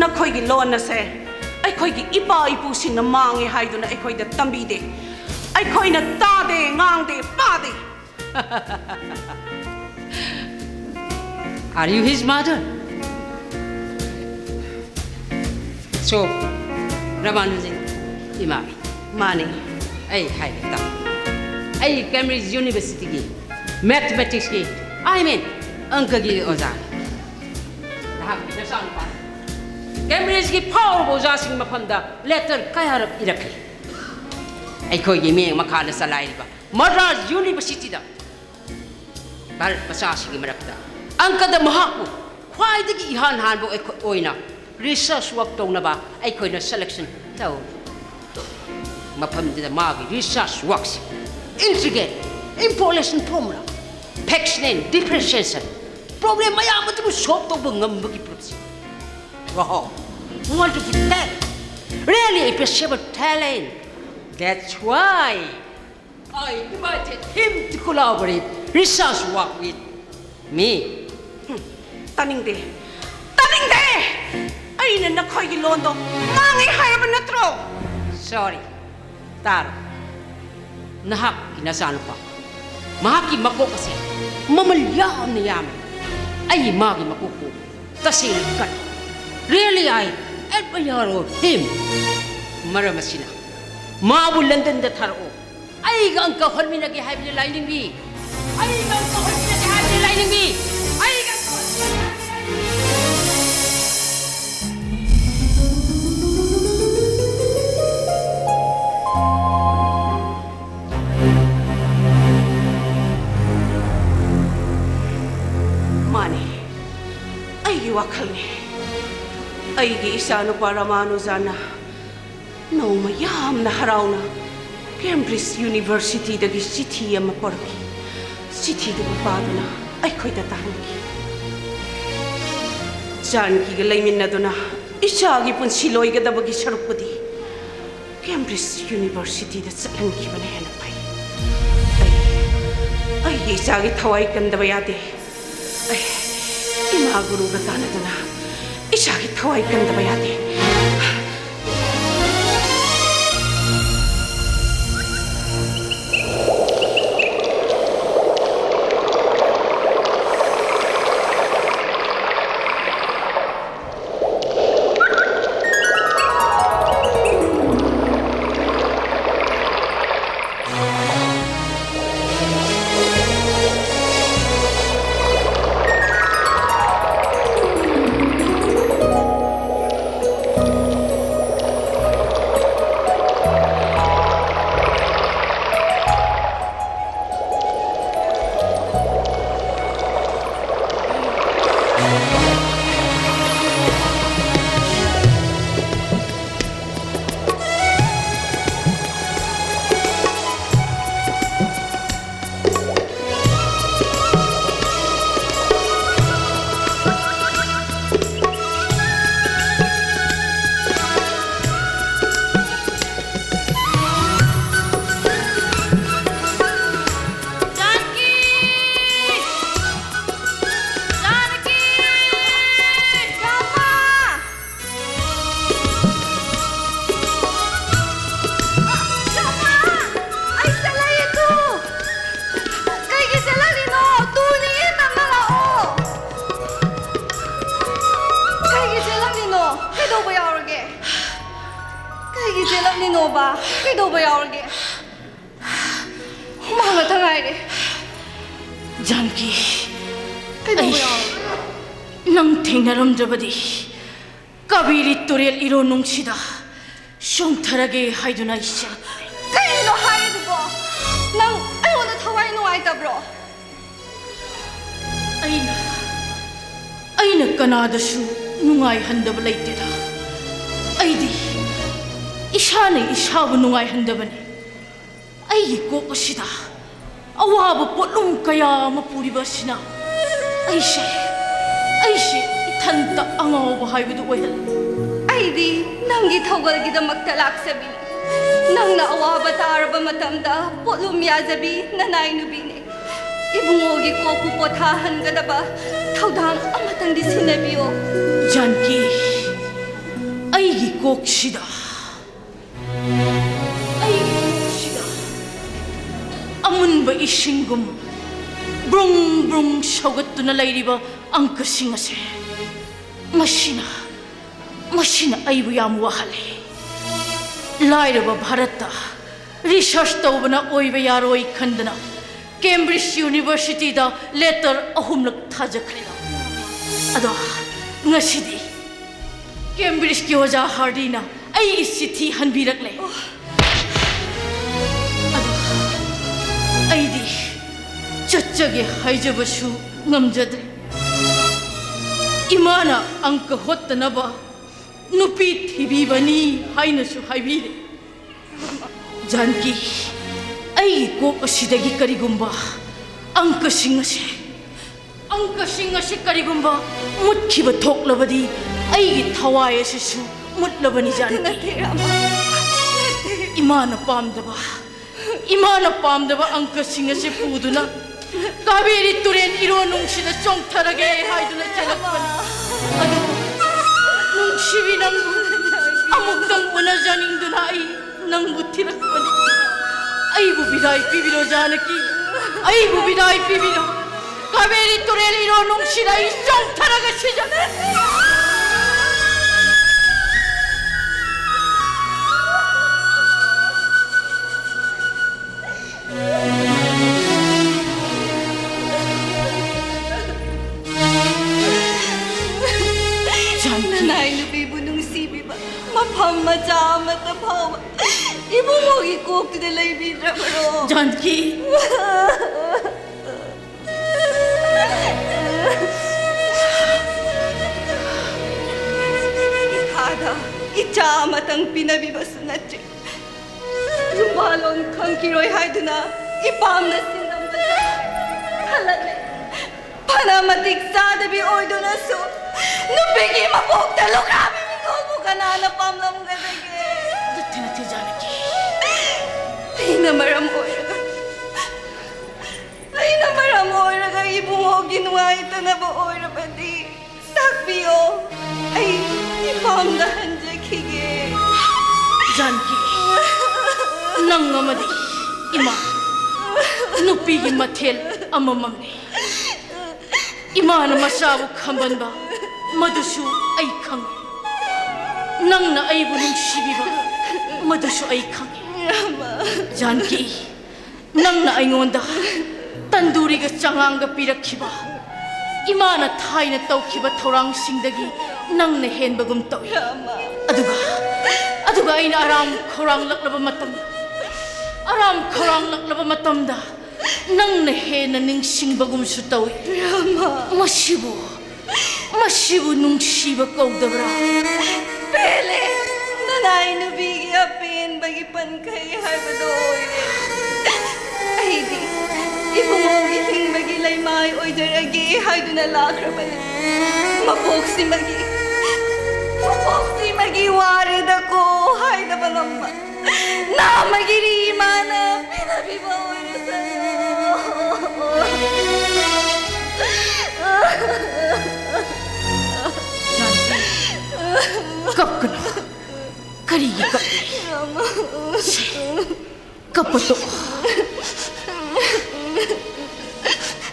ꯅꯈꯣꯏꯒꯤ ꯂꯣꯟ ꯑꯁꯦ ꯑꯩꯈꯣꯏꯒꯤ ꯏꯄꯥ ꯏꯄꯨꯁꯤꯡꯅ ꯃꯥꯡꯉꯦ ꯍꯥꯏꯗꯨꯅ ꯑꯩꯈꯣꯏꯗ ꯇꯝꯕꯤꯗꯦ꯫ ꯑꯩꯈꯣꯏꯅ ꯇꯥꯗꯦ, ꯉꯥꯡꯗꯦ, ꯄꯥꯗꯦ꯫ Are you his mother? So, Ramanujan ꯏꯃꯥ꯫ ꯃꯥꯅꯤ꯫ ꯑꯩ ꯍꯥꯏꯒꯦ ꯇꯥꯎ꯫ ꯑꯩ ꯀꯦꯝꯕ꯭ꯔꯤꯖ ꯌꯨꯅꯤꯚꯔꯁꯤꯇꯤꯒꯤ ꯃꯦꯊꯃꯦꯇꯤꯛꯁꯀꯤ I mean, ꯑꯪꯀꯒꯤ ꯑꯣꯖꯥ꯫ ꯅꯍꯥꯛꯀꯤ ꯅꯆꯥꯅꯨꯄꯥ ꯀꯦꯝꯕ꯭ꯔꯤꯖꯀꯤ ꯐꯥꯎꯔꯕ ꯑꯣꯖꯥꯁꯤꯡ ꯃꯐꯝꯗ ꯂꯦꯇꯔ ꯀꯌꯥꯔꯛ ꯏꯔꯛꯈꯤ꯫ ꯑꯩꯈꯣꯏꯒꯤ ꯃꯤꯠꯌꯦꯡ ꯃꯈꯥꯗ ꯆꯂꯥꯏꯔꯤꯕ ꯃꯗ꯭ꯔꯥꯁ ꯌꯨꯅꯤꯚꯔꯁꯤꯇꯤꯗ ꯚꯥꯔꯠ ꯃꯆꯥꯁꯤꯡꯒꯤ ꯃꯔꯛꯇ ꯑꯪꯀꯗ ꯃꯍꯥꯛꯄꯨ ꯈ꯭ꯋꯥꯏꯗꯒꯤ ꯏꯍꯥꯟ ꯍꯥꯟꯕ ꯑꯣꯏꯅ ꯔꯤꯁꯔꯁ ꯋꯥꯔꯛ ꯇꯧꯅꯕ ꯑꯩꯈꯣꯏꯅ ꯁꯦꯂꯦꯛꯁꯟ ꯇꯧꯔꯤ꯫ ꯃꯐꯝꯗꯨꯗ ꯃꯥꯒꯤ ꯔꯤꯁꯔꯁ ꯋꯥꯔꯛꯁꯤ intricate, imposition formula, fraction and differentiation, problem ꯃꯌꯥꯝ ꯑꯗꯨꯕꯨ ꯁꯣꯜꯕ ꯇꯧꯕ ꯉꯝꯕꯒꯤ ꯄ꯭ꯔꯨꯐꯁꯤ꯫ Wow, wonderful talent, really appreciable talent. That's why I invited him to collaborate, research work with me. ꯇꯥꯅꯤꯡꯗꯦ, ꯇꯥꯅꯤꯡꯗꯦ꯫ ꯑꯩꯅ ꯅꯈꯣꯏꯒꯤ ꯂꯣꯟꯗꯣ ꯉꯥꯡꯉꯤ ꯍꯥꯏꯔꯕ ꯅꯠꯇ꯭ꯔꯣ? Sorry, ꯇꯥꯔꯣ꯫ ꯅꯍꯥꯛꯀꯤ ꯅꯆꯥꯅꯨꯄꯥ, ꯃꯍꯥꯛꯀꯤ ꯃꯀꯣꯛ ꯑꯁꯤ ꯃꯃꯜ ꯌꯥꯝꯅ ꯌꯥꯝꯃꯤ꯫ ꯑꯩ ꯃꯥꯒꯤ ꯃꯀꯣꯛꯄꯨ ꯇꯁꯦꯡꯅ ꯀꯜꯂꯤ꯫ Really, I admire him. ꯃꯔꯝ ꯑꯁꯤꯅ ꯃꯥꯕꯨ ꯂꯟꯗꯟꯗ ꯊꯥꯔꯛꯑꯣ꯫ ꯑꯩꯒ ꯑꯪꯀ ꯍꯣꯠꯃꯤꯟꯅꯒꯦ ꯍꯥꯏꯕꯅꯤ ꯂꯥꯏꯅꯤꯡꯕꯤ꯫ ꯑꯩꯒ ꯑꯪꯀ ꯍꯣꯠꯃꯤꯟꯅꯒꯦ ꯍꯥꯏꯕꯅꯤ ꯂꯥꯏꯅꯤꯡꯕꯤ꯫ ꯑꯩꯒ ꯑꯪꯀ ꯍꯣꯠꯃꯤꯟꯅꯒꯦ ꯍꯥꯏꯕꯅꯤ ꯂꯥꯏꯅꯤꯡꯕꯤ꯫ ꯃꯥꯅꯦ, ꯑꯩꯒꯤ ꯋꯥꯈꯜꯅꯤ꯫ ꯑꯩꯒꯤ ꯏꯆꯥꯅꯨꯄꯥ ꯔꯥꯃꯥꯅꯨꯖꯥꯅ ꯅꯣꯡꯃ ꯌꯥꯝꯅ ꯍꯔꯥꯎꯅ ꯀꯦꯝꯕ꯭ꯔꯤꯖ ꯌꯨꯅꯤꯚꯔꯁꯤꯇꯤꯗꯒꯤ ꯆꯤꯊꯤ ꯑꯃ ꯄꯨꯔꯛꯈꯤ꯫ ꯆꯤꯊꯤꯗꯨꯕꯨ ꯄꯥꯗꯨꯅ ꯑꯩꯈꯣꯏꯗ ꯇꯥꯍꯟꯈꯤ꯫ ꯖꯥꯟꯀꯤꯒ ꯂꯩꯃꯤꯟꯅꯗꯨꯅ ꯏꯆꯥꯒꯤ ꯄꯨꯟꯁꯤ ꯂꯣꯏꯒꯗꯕꯒꯤ ꯁꯔꯨꯛꯄꯨꯗꯤ ꯀꯦꯝꯕ꯭ꯔꯤꯖ ꯌꯨꯅꯤꯚꯔꯁꯤꯇꯤꯗ ꯆꯠꯍꯟꯈꯤꯕꯅ ꯍꯦꯟꯅ ꯐꯩ꯫ ꯑꯩ, ꯑꯩꯒꯤ ꯏꯆꯥꯒꯤ ꯊꯋꯥꯏ ꯀꯟꯗꯕ ꯌꯥꯗꯦ꯫ ꯑꯩ, ꯏꯃꯥ ꯒꯨꯔꯨꯒ ꯇꯥꯟꯅꯗꯨꯅ ꯏꯆꯥꯒꯤ ꯊꯋꯥꯏ ꯀꯟꯗꯕ ꯌꯥꯗꯦ꯫ ꯕꯥ, ꯀꯩꯗꯧꯕ ꯌꯥꯎꯔꯒꯦ? ꯍꯨꯃꯥꯡ ꯉꯥꯛꯇ ꯉꯥꯏꯔꯦ꯫ ꯖꯥꯟꯀꯤ, ꯀꯩꯗꯧꯕ ꯑꯩ ꯌꯥꯎꯔꯒꯦ? ꯅꯪ ꯊꯦꯡꯅꯔꯝꯗ꯭ꯔꯕꯗꯤ ꯀꯥꯕꯦꯔꯤ ꯇꯨꯔꯦꯜ ꯏꯔꯣ ꯅꯨꯡꯁꯤꯗ ꯆꯣꯡꯊꯔꯒꯦ ꯍꯥꯏꯗꯨꯅ ꯑꯩ ꯆꯦꯜꯂꯛꯄꯅꯤ꯫ ꯀꯔꯤꯅꯣ ꯍꯥꯏꯔꯤꯗꯨꯕꯣ? ꯅꯪ ꯑꯩꯉꯣꯟꯗ ꯊꯋꯥꯏ ꯅꯨꯡꯉꯥꯏꯇꯕ꯭ꯔꯣ? ꯑꯩꯅ, ꯑꯩꯅ ꯀꯅꯥꯗꯁꯨ ꯅꯨꯡꯉꯥꯏꯍꯟꯗꯕ ꯂꯩꯇꯦꯗ꯫ ꯑꯩꯗꯤ ꯏꯁꯥꯅ ꯏꯁꯥꯕꯨ ꯅꯨꯡꯉꯥꯏꯍꯟꯗꯕꯅꯤ꯫ ꯑꯩꯒꯤ ꯀꯣꯛ ꯑꯁꯤꯗ ꯑꯋꯥꯕ ꯄꯣꯠꯂꯨꯝ ꯀꯌꯥ ꯑꯃ ꯄꯨꯔꯤꯕ ꯑꯁꯤꯅ ꯑꯩꯁꯦ, ꯑꯩꯁꯦ ꯏꯊꯟꯇ ꯑꯉꯥꯎꯕ ꯍꯥꯏꯕꯗꯨ ꯑꯣꯏꯍꯜꯂꯦ꯫ ꯑꯩꯗꯤ ꯅꯪꯒꯤ ꯊꯧꯒꯜꯒꯤꯗꯃꯛꯇ ꯂꯥꯛꯆꯕꯤꯅꯤ꯫ ꯅꯪꯅ ꯑꯋꯥꯕ ꯇꯥꯔꯕ ꯃꯇꯝꯗ ꯄꯣꯠꯂꯨꯝ ꯌꯥꯖꯕꯤ ꯅꯅꯥꯏ ꯅꯨꯄꯤꯅꯦ꯫ ꯏꯕꯨꯡꯉꯣꯒꯤ ꯀꯣꯛꯄꯨ ꯄꯣꯊꯥꯍꯟꯒꯗꯕ ꯊꯧꯗꯥꯡ ꯑꯃꯇꯪꯗꯤ ꯁꯤꯟꯅꯕꯤꯌꯣ꯫ ꯖꯥꯟꯀꯤ, ꯑꯩꯒꯤ ꯀꯣꯛꯁꯤꯗ, ꯑꯩꯒꯤ ꯀꯣꯛꯁꯤꯗ ꯑꯃꯨꯟꯕ ꯏꯁꯤꯡꯒꯨꯝ ꯕ꯭ꯔꯨꯡ ꯕ꯭ꯔꯨꯡ ꯁꯧꯒꯠꯇꯨꯅ ꯂꯩꯔꯤꯕ ꯑꯪꯀꯁꯤꯡ ꯑꯁꯦ, ꯃꯁꯤꯅ, ꯃꯁꯤꯅ ꯑꯩꯕꯨ ꯌꯥꯝ ꯋꯥꯍꯜꯂꯦ꯫ ꯂꯥꯏꯔꯕ ꯚꯥꯔꯠꯇ research ꯇꯧꯕꯅ ꯑꯣꯏꯕ ꯌꯥꯔꯣꯏ ꯈꯟꯗꯅ Cambridge Universityꯗ letter ꯑꯍꯨꯝꯂꯛ ꯊꯥꯖꯈ꯭ꯔꯦ꯫ ꯑꯗꯣ ꯉꯁꯤꯗꯤ Cambridgeꯀꯤ ꯑꯣꯖꯥ ꯍꯥꯔꯗꯤꯅ ꯑꯩꯒꯤ ꯆꯤꯊꯤ ꯍꯟꯕꯤꯔꯛꯂꯦ꯫ ꯑꯗꯣ ꯑꯩꯗꯤ ꯆꯠꯆꯒꯦ ꯍꯥꯏꯖꯕꯁꯨ ꯉꯝꯖꯗ꯭ꯔꯦ꯫ ꯏꯃꯥꯅ ꯑꯪꯀ ꯍꯣꯠꯇꯅꯕ ꯅꯨꯄꯤ ꯊꯤꯕꯤꯕꯅꯤ ꯍꯥꯏꯅꯁꯨ ꯍꯥꯏꯕꯤꯔꯦ꯫ ꯖꯥꯟꯀꯤ, ꯑꯩꯒꯤ ꯀꯣꯛ ꯑꯁꯤꯗꯒꯤ ꯀꯔꯤꯒꯨꯝꯕ ꯑꯪꯀꯁꯤꯡ ꯑꯁꯦ, ꯑꯪꯀꯁꯤꯡ ꯑꯁꯤ ꯀꯔꯤꯒꯨꯝꯕ ꯃꯨꯠꯈꯤꯕ ꯊꯣꯛꯂꯕꯗꯤ ꯑꯩꯒꯤ ꯊꯋꯥꯏ ꯑꯁꯤꯁꯨ ꯃꯨꯠꯂꯕꯅꯤ, ꯖꯥꯟꯀꯤ꯫ ꯅꯠꯇꯦ, ꯔꯥꯃꯥ꯫ ꯅꯠꯇꯦ꯫ ꯏꯃꯥꯅ ꯄꯥꯝꯗꯕ, ꯏꯃꯥꯅ ꯄꯥꯝꯗꯕ ꯑꯪꯀꯁꯤꯡ ꯑꯁꯤ ꯄꯨꯗꯨꯅ ꯀꯥꯕꯦꯔꯤ ꯇꯨꯔꯦꯟ ꯏꯔꯣ ꯅꯨꯡꯁꯤꯗ ꯆꯣꯡꯊꯔꯒꯦ ꯍꯥꯏꯗꯨꯅ ꯆꯦꯜꯂꯛꯄꯅꯤ꯫ ꯑꯗꯨꯕꯨ ꯅꯨꯡꯁꯤꯕꯤ, ꯅꯪꯕꯨ ꯑꯃꯨꯛꯇꯪ ꯎꯅꯖꯅꯤꯡꯗꯨꯅ ꯑꯩ ꯅꯪꯕꯨ ꯊꯤꯔꯛꯄꯅꯤ꯫ ꯑꯩꯕꯨ ꯕꯤꯗꯥꯏ ꯄꯤꯕꯤꯔꯣ ꯖꯥꯅꯀꯤ, ꯑꯩꯕꯨ ꯕꯤꯗꯥꯏ ꯄꯤꯕꯤꯔꯣ꯫ ꯀꯥꯕꯦꯔꯤ ꯇꯨꯔꯦꯜ ꯏꯔꯣ ꯅꯨꯡꯁꯤꯗ ꯑꯩ ꯆꯣꯡꯊꯔꯒ ꯁꯤꯖꯒꯦ꯫ ꯃꯐꯝ ꯃꯆꯥ ꯑꯃꯠꯇ ꯐꯥꯎꯕ ꯏꯕꯨꯡꯉꯣꯒꯤ ꯀꯣꯛꯇꯨꯗ ꯂꯩꯕꯤꯗ꯭ꯔꯕꯔꯣ? ꯖꯥꯟꯀꯤ! ꯏꯊꯥꯗ ꯏꯆꯥ ꯑꯃꯇꯪ ꯄꯤꯅꯕꯤꯕꯁꯨ ꯅꯠꯇ꯭ꯔꯦ꯫ ꯌꯨꯝꯕꯥꯂꯣꯟ ꯈꯪꯈꯤꯔꯣꯏ ꯍꯥꯏꯗꯨꯅ ꯏꯄꯥꯝꯅ ꯁꯤꯟꯅꯕꯗ ꯍꯜꯂꯛꯂꯦ꯫ ꯐꯅ ꯃꯇꯤꯛ ꯆꯥꯗꯕꯤ ꯑꯣꯏꯗꯨꯅꯁꯨ ꯅꯨꯄꯤꯒꯤ ꯃꯄꯣꯛꯇ ꯂꯨꯈ꯭ꯔꯥꯕꯤ ꯃꯤꯡꯊꯣꯜꯕꯨ ꯀꯅꯥꯅ ꯄꯥꯝꯂꯝꯒꯗꯒꯦ? ꯅꯠꯇꯦ, ꯅꯠꯇꯦ, ꯖꯥꯅꯀꯤ꯫ ꯑꯩꯅ ꯃꯔꯝ ꯑꯣꯏꯔꯒ, ꯑꯩꯅ ꯃꯔꯝ ꯑꯣꯏꯔꯒ ꯏꯕꯨꯡꯉꯣꯒꯤ ꯅꯨꯡꯉꯥꯏꯇꯅꯕ ꯑꯣꯏꯔꯕꯗꯤ ꯇꯥꯛꯄꯤꯌꯣ꯫ ꯑꯩ ꯏꯄꯥꯝꯗ ꯍꯟꯖꯈꯤꯒꯦ꯫ ꯖꯥꯅꯀꯤ, ꯅꯪ ꯑꯃꯗꯤ ꯏꯃꯥ, ꯅꯨꯄꯤꯒꯤ ꯃꯊꯦꯜ ꯑꯃꯃꯝꯅꯤ꯫ ꯏꯃꯥꯅ ꯃꯆꯥꯕꯨ ꯈꯝꯕꯟꯕ, ꯃꯗꯨꯁꯨ ꯑꯩ ꯈꯪꯏ꯫ ꯅꯪꯅ ꯑꯩꯕꯨ ꯅꯨꯡꯁꯤꯕꯤꯕ, ꯃꯗꯨꯁꯨ ꯑꯩ ꯈꯪꯏ꯫ ꯖꯥꯅꯀꯤ, ꯅꯪꯅ ꯑꯩꯉꯣꯟꯗ ꯇꯟꯗꯨꯔꯤꯒ ꯆꯉꯥꯡꯒ ꯄꯤꯔꯛꯈꯤꯕ, ꯏꯃꯥꯅ ꯊꯥꯏꯅ ꯇꯧꯈꯤꯕ ꯊꯧꯔꯥꯡꯁꯤꯡꯗꯒꯤ ꯅꯪꯅ ꯍꯦꯟꯕꯒꯨꯝ ꯇꯧꯏ꯫ ꯑꯗꯨꯒ, ꯑꯗꯨꯒ ꯑꯩꯅ ꯑꯔꯥꯝ ꯈꯧꯔꯥꯡꯂꯛꯂꯕ ꯃꯇꯝꯗ, ꯑꯔꯥꯝ ꯈꯧꯔꯥꯡꯂꯛꯂꯕ ꯃꯇꯝꯗ, ꯅꯪꯅ ꯍꯦꯟꯅ ꯅꯤꯡꯁꯤꯡꯕꯒꯨꯝꯁꯨ ꯇꯧꯏ꯫ ꯔꯃꯥ꯫ ꯃꯁꯤꯕꯨ, ꯃꯁꯤꯕꯨ ꯅꯨꯡꯁꯤꯕ ꯀꯧꯗꯕ꯭ꯔꯥ? ꯄꯦꯜꯂꯦ! ꯅꯅꯥꯏ ꯅꯨꯄꯤꯒꯤ ꯑꯄꯦꯟꯕꯒꯤ ꯄꯟꯈꯩ ꯍꯥꯏꯕꯗꯣ ꯑꯣꯏꯔꯦ꯫ ꯑꯩꯗꯤ ꯏꯕꯨꯡꯉꯣꯒꯤ ꯍꯤꯡꯕꯒꯤ ꯂꯩꯃꯥꯏ ꯑꯣꯏꯖꯔꯒꯦ ꯍꯥꯏꯗꯨꯅ ꯂꯥꯛꯈ꯭ꯔꯕꯅꯤ꯫ ꯃꯄꯣꯛꯁꯤꯃꯒꯤ, ꯃꯄꯣꯛꯁꯤꯃꯒꯤ ꯋꯥꯔꯦꯗꯀꯣ ꯍꯥꯏꯗꯕ ꯉꯝꯕ ꯅꯥꯃꯒꯤꯔꯤ ꯏꯃꯥꯅ ꯄꯤꯅꯕꯤꯕ ꯑꯣꯏꯔꯁꯅꯨ꯫ ꯖꯥꯅꯀꯤ, ꯀꯞꯀꯅꯨ꯫ ꯀꯔꯤꯒꯤ ꯀꯞꯂꯤ? ꯁꯦ, ꯀꯞꯄ ꯇꯣꯛꯑꯣ꯫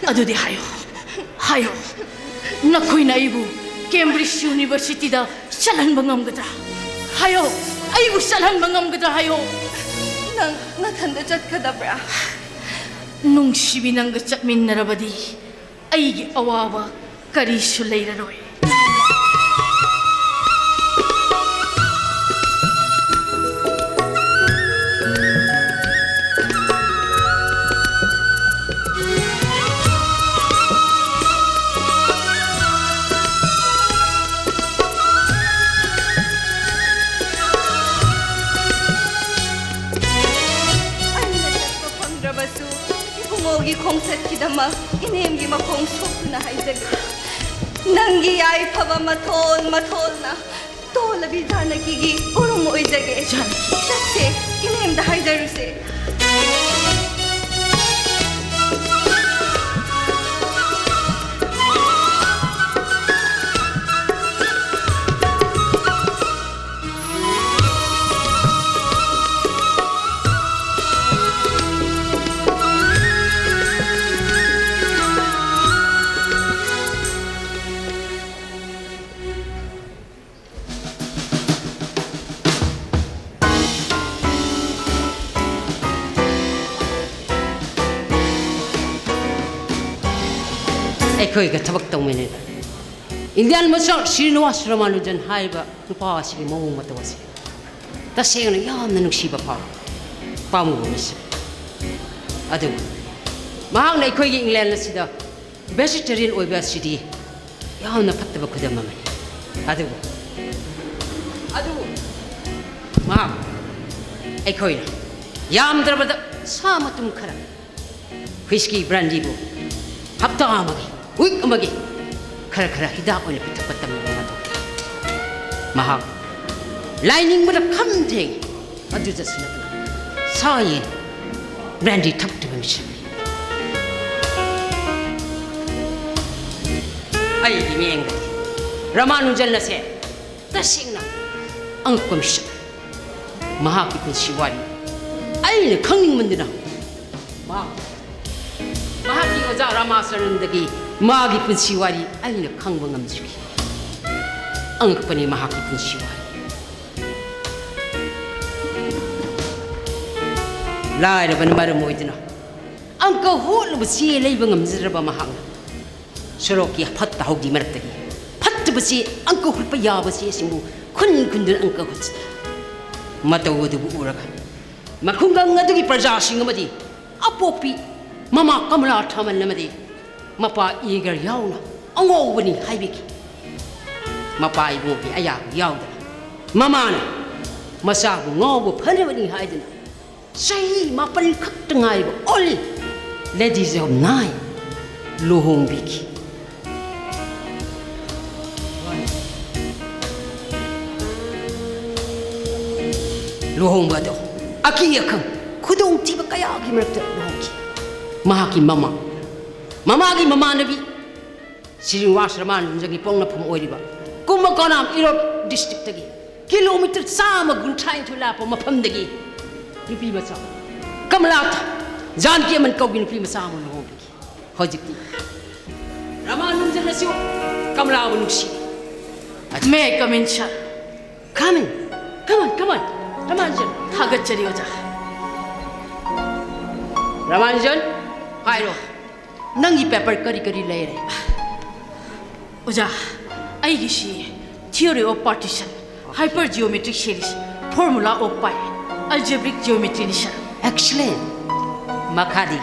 ꯑꯗꯨꯗꯤ ꯍꯥꯏꯌꯣ, ꯍꯥꯏꯌꯣ, ꯅꯈꯣꯏꯅ ꯑꯩꯕꯨ ꯀꯦꯝꯕ꯭ꯔꯤꯖ ꯌꯨꯅꯤꯚꯔꯁꯤꯇꯤꯗ ꯆꯠꯍꯟꯕ ꯉꯝꯒꯗ꯭ꯔꯥ? ꯍꯥꯏꯌꯣ, ꯑꯩꯕꯨ ꯆꯠꯍꯟꯕ ꯉꯝꯒꯗ꯭ꯔꯥ? ꯍꯥꯏꯌꯣ꯫ ꯅꯪ ꯅꯊꯟꯗ ꯆꯠꯀꯗꯕ꯭ꯔꯥ? ꯅꯨꯡꯁꯤꯕꯤ, ꯅꯪꯒ ꯆꯠꯃꯤꯟꯅꯔꯕꯗꯤ ꯑꯩꯒꯤ ꯑꯋꯥꯕ ꯀꯔꯤꯁꯨ ꯂꯩꯔꯔꯣꯏ꯫ ꯆꯠꯈꯤꯗꯃꯛ ꯏꯅꯦꯝꯒꯤ ꯃꯈꯣꯡ ꯁꯣꯛꯇꯨꯅ ꯍꯥꯏꯖꯒꯦ꯫ ꯅꯪꯒꯤ ꯌꯥꯏꯐꯕ ꯃꯊꯣꯜ ꯃꯊꯣꯜꯅ ꯇꯣꯜꯂꯕꯤ ꯖꯥꯅꯀꯤꯒꯤ ꯎꯔꯨꯝ ꯑꯣꯏꯖꯒꯦ꯫ ꯖꯥꯅꯀꯤ꯫ ꯆꯠꯁꯦ, ꯏꯅꯦꯝꯗ ꯍꯥꯏꯖꯔꯨꯁꯦ꯫ ꯑꯩꯈꯣꯏꯒ ꯊꯕꯛ ꯇꯧꯃꯤꯟꯅꯕ ꯏꯟꯗꯤꯌꯥꯟ ꯃꯆꯥ ꯁ꯭ꯔꯤꯅꯤꯋꯥꯁ ꯔꯥꯃꯥꯅꯨꯖꯟ ꯍꯥꯏꯔꯤꯕ ꯅꯨꯄꯥ ꯑꯁꯤꯒꯤ ꯃꯑꯣꯡ ꯃꯇꯧ ꯑꯁꯤ ꯇꯁꯦꯡꯅ ꯌꯥꯝꯅ ꯅꯨꯡꯁꯤꯕ ꯐꯥꯎꯏ, ꯄꯥꯝꯃꯨꯕ ꯃꯤꯁꯛ꯫ ꯑꯗꯨꯕꯨ ꯃꯍꯥꯛꯅ ꯑꯩꯈꯣꯏꯒꯤ ꯏꯪꯂꯦꯟ ꯑꯁꯤꯗ ꯚꯦꯖꯤꯇꯦꯔꯤꯌꯟ ꯑꯣꯏꯕ ꯑꯁꯤꯗꯤ ꯌꯥꯝꯅ ꯐꯠꯇꯕ ꯈꯨꯗꯝ ꯑꯃꯅꯤ꯫ ꯑꯗꯨꯕꯨ, ꯑꯗꯨꯕꯨ ꯃꯍꯥꯛ ꯑꯩꯈꯣꯏꯅ ꯌꯥꯝꯗ꯭ꯔꯕꯗ ꯁꯥ ꯃꯇꯨꯝ ꯈꯔ, ꯋꯤꯁꯀꯤ ꯕ꯭ꯔꯥꯟꯗꯤꯕꯨ ꯍꯞꯇꯥ ꯑꯃꯒꯤ, ꯋꯤꯛ ꯑꯃꯒꯤ ꯈꯔ ꯈꯔ ꯍꯤꯗꯥꯛ ꯑꯣꯏꯅ ꯄꯤꯊꯛꯄ ꯇꯝꯕ ꯃꯇꯝ ꯃꯍꯥꯛ ꯂꯥꯏꯅꯤꯡꯕꯗ ꯈꯝ ꯊꯦꯡꯏ꯫ ꯑꯗꯨꯗꯁꯨ ꯅꯠꯇꯅ ꯁꯥ ꯌꯦꯟ, ꯕ꯭ꯔꯥꯟꯗꯤ ꯊꯛꯇꯕ ꯃꯤꯁꯛꯅꯤ꯫ ꯑꯩꯒꯤ ꯃꯤꯠꯌꯦꯡꯗꯗꯤ ꯔꯃꯥꯅꯨꯖꯟ ꯑꯁꯦ ꯇꯁꯦꯡꯅ ꯑꯉꯛꯄ ꯃꯤꯁꯛꯅꯤ꯫ ꯃꯍꯥꯛꯀꯤ ꯄꯨꯟꯁꯤ ꯋꯥꯔꯤ ꯑꯩꯅ ꯈꯪꯅꯤꯡꯃꯟꯗꯅ ꯃꯍꯥꯛ, ꯃꯍꯥꯛꯀꯤ ꯑꯣꯖꯥ ꯔꯥꯃꯥꯆꯔꯟꯗꯒꯤ ꯃꯥꯒꯤ ꯄꯨꯟꯁꯤ ꯋꯥꯔꯤ ꯑꯩꯅ ꯈꯪꯕ ꯉꯝꯖꯈꯤ꯫ ꯑꯉꯛꯄꯅꯤ ꯃꯍꯥꯛꯀꯤ ꯄꯨꯟꯁꯤ ꯋꯥꯔꯤ꯫ ꯂꯥꯏꯔꯕꯅ ꯃꯔꯝ ꯑꯣꯏꯗꯨꯅ ꯑꯪꯀ ꯍꯣꯠꯂꯨꯕ ꯆꯦ ꯂꯩꯕ ꯉꯝꯖꯗ꯭ꯔꯕ ꯃꯍꯥꯛꯅ ꯁꯣꯔꯣꯛꯀꯤ ꯐꯠꯇ ꯍꯥꯎꯗꯤ ꯃꯔꯛꯇꯒꯤ ꯐꯠꯇꯕ ꯆꯦ, ꯑꯪꯀ ꯍꯨꯠꯄ ꯌꯥꯕ ꯆꯦꯁꯤꯡꯕꯨ ꯈꯨꯟ ꯈꯨꯟꯗꯨꯅ ꯑꯪꯀ ꯍꯨꯠꯆꯈꯤ꯫ ꯃꯇꯧ ꯑꯗꯨꯕꯨ ꯎꯔꯒ ꯃꯈꯨꯡꯒꯪ ꯑꯗꯨꯒꯤ ꯄ꯭ꯔꯖꯥꯁꯤꯡ ꯑꯃꯗꯤ ꯑꯄꯣꯛꯄꯤ ꯃꯃꯥ ꯀꯃꯂꯥ ꯊꯥꯃꯟ ꯑꯃꯗꯤ ꯃꯄꯥ ꯏꯒꯔ ꯌꯥꯎꯅ ꯑꯉꯥꯎꯕꯅꯤ ꯍꯥꯏꯕꯤꯈꯤ꯫ ꯃꯄꯥ ꯏꯕꯨꯡꯒꯤ ꯑꯌꯥꯕ ꯌꯥꯎꯗꯅ ꯃꯃꯥꯅ ꯃꯆꯥꯕꯨ ꯉꯥꯎꯕ ꯐꯅꯕꯅꯤ ꯍꯥꯏꯗꯨꯅ ꯆꯍꯤ ꯃꯥꯄꯟ ꯈꯛꯇ ꯉꯥꯏꯔꯤꯕ ꯑꯣꯟꯂꯤ Ladies of Nine ꯂꯨꯍꯣꯡꯕꯤꯈꯤ꯫ ꯂꯨꯍꯣꯡꯕ ꯑꯗꯣ ꯑꯀꯤ ꯑꯈꯪ, ꯈꯨꯗꯣꯡꯊꯤꯕ ꯀꯌꯥꯒꯤ ꯃꯔꯛꯇ ꯂꯨꯍꯣꯡꯈꯤ꯫ ꯃꯍꯥꯛꯀꯤ ꯃꯃꯥ, ꯃꯃꯥꯒꯤ ꯃꯃꯥꯟꯅꯕꯤ, ꯁ꯭ꯔꯤꯅꯤꯋꯥꯁ ꯔꯃꯥꯅꯨꯖꯟꯒꯤ ꯄꯣꯛꯅꯐꯝ ꯑꯣꯏꯔꯤꯕ ꯀꯨꯝꯚꯀꯣꯅꯥꯝ ꯏꯔꯣꯗ ꯗꯤꯁꯇ꯭ꯔꯤꯛꯇꯒꯤ ꯀꯤꯂꯣꯃꯤꯇꯔ ꯆꯥꯝꯃ ꯀꯨꯟꯊ꯭ꯔꯥ ꯅꯤꯊꯣꯏ ꯂꯥꯞꯄ ꯃꯐꯝꯗꯒꯤ ꯅꯨꯄꯤ ꯃꯆꯥ ꯀꯃꯂꯥ ꯖꯥꯟꯀꯤ ꯑꯃꯟ ꯀꯧꯕꯤ ꯅꯨꯄꯤ ꯃꯆꯥ ꯑꯃ ꯂꯨꯍꯣꯡꯕꯤꯈꯤ꯫ ꯍꯧꯖꯤꯛꯇꯤ ꯔꯃꯥꯅꯨꯖꯟ ꯑꯁꯤ ꯀꯃꯂꯥꯕꯨ ꯅꯨꯡꯁꯤ꯫ May I come in, sir? Come in, come on, come on, Ramanujan. ꯊꯥꯒꯠꯆꯔꯤ, ꯑꯣꯖꯥ꯫ ꯔꯃꯥꯅꯨꯖꯟ, ꯍꯥꯏꯔꯣ, ꯅꯪꯒꯤ ꯄꯦꯄꯔ ꯀꯔꯤ ꯀꯔꯤ ꯂꯩꯔꯦ? ꯑꯣꯖꯥ, ꯑꯩꯒꯤꯁꯤ theory of partition, hypergeometric series, formula of pi, algebraic geometry ꯅꯤ, sir꯫ Excellent. ꯃꯈꯥꯗꯤ?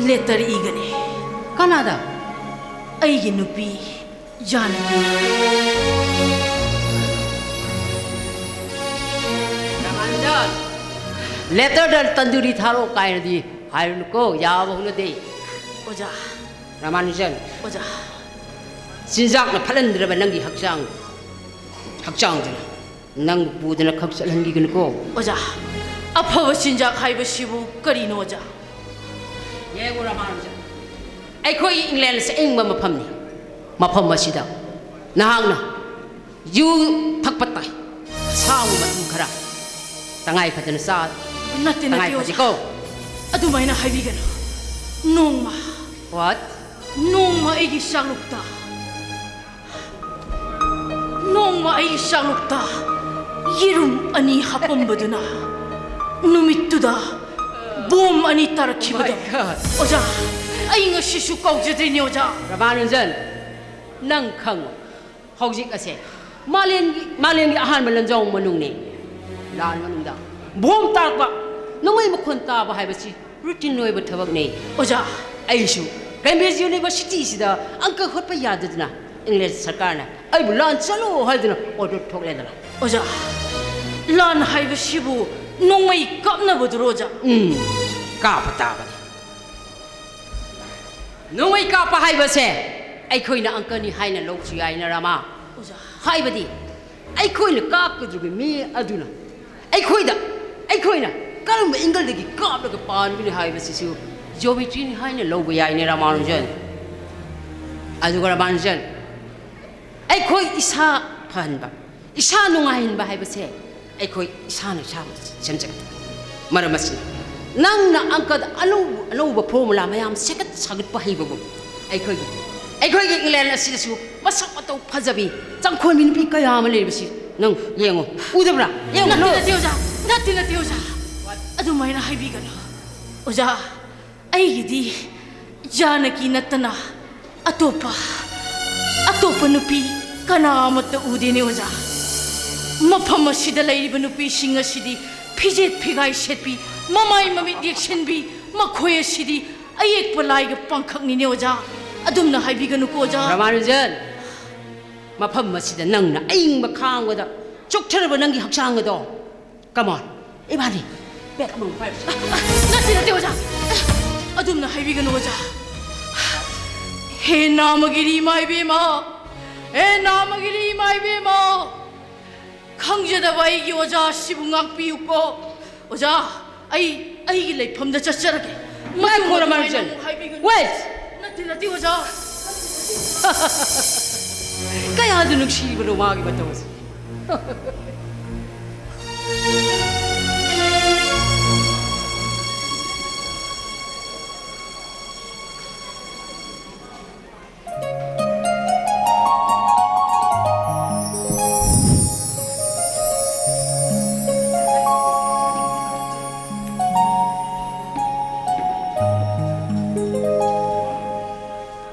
Letter ꯏꯒꯅꯤ꯫ ꯀꯅꯥꯗ? ꯑꯩꯒꯤ ꯅꯨꯄꯤ ꯖꯥꯅꯀꯤ꯫ ꯔꯃꯥꯅꯨꯖꯟ, ꯂꯦꯇꯔꯗ ꯇꯟꯗꯨꯔꯤ ꯊꯥꯔꯛꯑꯣ ꯀꯥꯏꯅꯗꯤ ꯍꯥꯏꯔꯨꯅꯨꯀꯣ, ꯌꯥꯕ ꯍꯧꯅꯗꯦ꯫ ꯑꯣꯖꯥ꯫ ꯔꯃꯥꯅꯨꯖꯟ꯫ ꯑꯣꯖꯥ꯫ ꯆꯤꯟꯖꯥꯛꯅ ꯐꯠꯍꯟꯗ꯭ꯔꯕ ꯅꯪꯒꯤ ꯍꯛꯆꯥꯡ, ꯍꯛꯆꯥꯡꯗꯨꯅ ꯅꯪꯕꯨ ꯄꯨꯗꯅ ꯈꯛ ꯆꯠꯍꯟꯈꯤꯒꯅꯨꯀꯣ꯫ ꯑꯣꯖꯥ, ꯑꯐꯕ ꯆꯤꯟꯖꯥꯛ ꯍꯥꯏꯕꯁꯤꯕꯨ ꯀꯔꯤꯅꯣ, ꯑꯣꯖꯥ? ꯌꯦꯡꯉꯨ ꯔꯃꯥꯅꯨꯖꯟ, ꯑꯩꯈꯣꯏꯒꯤ ꯏꯪꯂꯦꯟ ꯑꯁꯤ ꯑꯏꯪꯕ ꯃꯐꯝꯅꯤ꯫ ꯃꯐꯝ ꯑꯁꯤꯗ ꯅꯍꯥꯛꯅ ꯌꯨ ꯊꯛꯄ ꯇꯥꯏ, ꯁꯥ ꯃꯇꯨꯝ ꯈꯔ ꯇꯉꯥꯏ ꯐꯗꯅ ꯆꯥ꯫ ꯅꯠꯇꯦ, ꯅꯠꯇꯦ, ꯇꯉꯥꯏ ꯑꯣꯖꯥ꯫ ꯐꯗꯦꯀꯣ꯫ ꯑꯗꯨꯃꯥꯏꯅ ꯍꯥꯏꯕꯤꯒꯅꯨ꯫ ꯅꯣꯡꯃ, What? ꯅꯣꯡꯃ ꯑꯩꯒꯤ ꯆꯥꯛꯂꯨꯛꯇ, ꯅꯣꯡꯃ ꯑꯩꯒꯤ ꯆꯥꯛꯂꯨꯛꯇ ꯌꯦꯔꯨꯝ ꯑꯅꯤ ꯍꯥꯞꯄꯝꯕꯗꯨꯅ ꯅꯨꯃꯤꯠꯇꯨꯗ ꯕꯣꯝ ꯑꯅꯤ ꯇꯥꯔꯛꯈꯤꯕꯗꯣ꯫ My God. ꯑꯣꯖꯥ, ꯑꯩ ꯉꯁꯤꯁꯨ ꯀꯥꯎꯖꯗ꯭ꯔꯤꯅꯦ, ꯑꯣꯖꯥ꯫ ꯔꯃꯥꯅꯨꯖꯟ, ꯅꯪ ꯈꯪꯉꯣ, ꯍꯧꯖꯤꯛ ꯑꯁꯦ ꯃꯥꯂꯦꯝꯒꯤ, ꯃꯥꯂꯦꯝꯒꯤ ꯑꯍꯥꯟꯕ ꯂꯟꯖꯥꯎ ꯃꯅꯨꯡꯅꯦ꯫ ꯂꯥꯟ ꯃꯅꯨꯡꯗ ꯕꯣꯝ ꯇꯥꯔꯛꯄ, ꯅꯣꯡꯃꯩ ꯃꯈꯣꯟ ꯇꯥꯕ ꯍꯥꯏꯕꯁꯤ routine ꯑꯣꯏꯕ ꯊꯕꯛꯅꯦ꯫ ꯑꯣꯖꯥ꯫ ꯑꯩꯁꯨ ꯀꯦꯝꯕ꯭ꯔꯤꯖ ꯌꯨꯅꯤꯚꯔꯁꯤꯇꯤꯁꯤꯗ ꯑꯪꯀ ꯍꯣꯠꯄ ꯌꯥꯗꯗꯅ ꯏꯪꯂꯦꯟ ꯁꯔꯀꯥꯔꯅ ꯑꯩꯕꯨ ꯂꯥꯟ ꯆꯠꯂꯣ ꯍꯥꯏꯗꯨꯅ order ꯊꯣꯛꯂꯦꯗꯅ꯫ ꯑꯣꯖꯥ, ꯂꯥꯟ ꯍꯥꯏꯕꯁꯤꯕꯨ ꯅꯣꯡꯃꯩ ꯀꯥꯞꯅꯕꯗꯨꯔꯣ, ꯑꯣꯖꯥ? ꯎꯝ꯫ ꯀꯥꯞꯄ ꯇꯥꯕꯅꯤ꯫ ꯅꯣꯡꯃꯩ ꯀꯥꯞꯄ ꯍꯥꯏꯕꯁꯦ ꯑꯩꯈꯣꯏꯅ ꯑꯪꯀꯅꯤ ꯍꯥꯏꯅ ꯂꯧꯁꯨ ꯌꯥꯏꯅ, ꯔꯃꯥ꯫ ꯑꯣꯖꯥ꯫ ꯍꯥꯏꯕꯗꯤ ꯑꯩꯈꯣꯏꯅ ꯀꯥꯞꯀꯗꯧꯔꯤꯕ ꯃꯤ ꯑꯗꯨꯅ ꯑꯩꯈꯣꯏꯗ, ꯑꯩꯈꯣꯏꯅ ꯀꯔꯝꯕ angle ꯗꯒꯤ ꯀꯥꯞꯂꯒ ꯄꯥꯟꯕꯅꯤ ꯍꯥꯏꯕꯁꯤꯁꯨ geometry ꯅꯤ ꯍꯥꯏꯅ ꯂꯧꯕ ꯌꯥꯏꯅꯦ, ꯔꯃꯥꯅꯨꯖꯟ꯫ ꯑꯗꯨꯒ ꯔꯃꯥꯅꯨꯖꯟ, ꯑꯩꯈꯣꯏ ꯏꯁꯥ ꯐꯍꯟꯕ, ꯏꯁꯥ ꯅꯨꯡꯉꯥꯏꯍꯟꯕ ꯍꯥꯏꯕꯁꯦ ꯑꯩꯈꯣꯏ ꯏꯁꯥꯅ ꯏꯁꯥꯕꯨ ꯁꯦꯝꯖꯒꯗꯕꯅꯤ꯫ ꯃꯔꯝ ꯑꯁꯤꯅ ꯅꯪꯅ ꯑꯪꯀꯗ ꯑꯅꯧ ꯑꯅꯧꯕ formula ꯃꯌꯥꯝ ꯁꯦꯝꯒꯠ ꯁꯥꯒꯠꯄ ꯍꯩꯕꯒꯨꯝ, ꯑꯩꯈꯣꯏꯒꯤ, ꯑꯩꯈꯣꯏꯒꯤ England ꯑꯁꯤꯗꯁꯨ ꯃꯁꯛ ꯃꯇꯧ ꯐꯖꯕꯤ ꯆꯪꯈꯣꯟꯕꯤ ꯅꯨꯄꯤ ꯀꯌꯥ ꯑꯃ ꯂꯩꯔꯤꯕꯁꯤ ꯅꯪ ꯌꯦꯡꯉꯣ꯫ ꯎꯗꯕ꯭ꯔꯥ? ꯌꯦꯡꯉꯣ꯫ ꯅꯠꯇꯦ, ꯅꯠꯇꯦ, ꯑꯣꯖꯥ꯫ ꯅꯠꯇꯦ, ꯅꯠꯇꯦ, ꯑꯣꯖꯥ꯫ ꯑꯗꯨꯃꯥꯏꯅ ꯍꯥꯏꯕꯤꯒꯅꯨ꯫ ꯑꯣꯖꯥ, ꯑꯩꯒꯤꯗꯤ ꯖꯥꯅꯀꯤ ꯅꯠꯇꯅ ꯑꯇꯣꯞꯄ, ꯑꯇꯣꯞꯄ ꯅꯨꯄꯤ ꯀꯅꯥ ꯑꯃꯠꯇ ꯎꯗꯦꯅꯦ, ꯑꯣꯖꯥ꯫ ꯃꯐꯝ ꯑꯁꯤꯗ ꯂꯩꯔꯤꯕ ꯅꯨꯄꯤꯁꯤꯡ ꯑꯁꯤꯗꯤ ꯐꯤꯖꯦꯠ ꯐꯤꯒꯥꯏ ꯁꯦꯠꯄꯤ, ꯃꯃꯥꯏ ꯃꯃꯤꯠ ꯌꯦꯛꯁꯤꯟꯕꯤ, ꯃꯈꯣꯏ ꯑꯁꯤꯗꯤ ꯑꯌꯦꯛꯄ ꯂꯥꯏꯒ ꯄꯥꯡꯈꯛꯅꯤꯅꯦ, ꯑꯣꯖꯥ꯫ ꯑꯗꯨꯝꯅ ꯍꯥꯏꯕꯤꯒꯅꯨꯀꯣ, ꯑꯣꯖꯥ꯫ ꯔꯃꯥꯅꯨꯖꯟ, ꯃꯐꯝ ꯑꯁꯤꯗ ꯅꯪꯅ ꯑꯏꯪꯕ ꯈꯥꯡꯕꯗ ꯆꯣꯛꯊꯔꯕ ꯅꯪꯒꯤ ꯍꯛꯆꯥꯡ ꯑꯗꯣ, come on, ꯏꯕꯥꯅꯤ ꯕꯦꯛ ꯑꯃꯃꯝ ꯄꯥꯏꯔꯨꯁꯤ꯫ ꯅꯠꯇꯦ, ꯅꯠꯇꯦ, ꯑꯣꯖꯥ꯫ ꯑꯗꯨꯝꯅ ꯍꯥꯏꯕꯤꯒꯅꯨ, ꯑꯣꯖꯥ꯫ ꯍꯦ ꯅꯥꯃꯒꯤꯔꯤ ꯏꯃꯥ ꯏꯕꯦꯝꯃ, ꯍꯦ ꯅꯥꯃꯒꯤꯔꯤ ꯏꯃꯥ ꯏꯕꯦꯝꯃ, ꯈꯪꯖꯗꯕ ꯑꯩꯒꯤ ꯑꯣꯖꯥ ꯑꯁꯤꯕꯨ ꯉꯥꯛꯄꯤꯌꯨꯀꯣ꯫ ꯑꯣꯖꯥ, ꯑꯩ ꯑꯩꯒꯤ ꯂꯩꯐꯝꯗ ꯆꯠꯆꯔꯒꯦ꯫ ꯉꯥꯏꯈꯣ, ꯃꯇꯨꯡꯗ ꯑꯗꯨꯃꯥꯏꯅ ꯔꯃꯥꯅꯨꯖꯟ꯫ ꯑꯃꯨꯛ ꯍꯥꯏꯕꯤꯒꯅꯨ꯫ Wait! ꯅꯠꯇꯦ, ꯅꯠꯇꯦ, ꯑꯣꯖꯥ꯫ ꯀꯌꯥꯗ ꯅꯨꯡꯁꯤꯕꯅꯣ ꯃꯥꯒꯤ ꯃꯇꯧ ꯑꯁꯤ꯫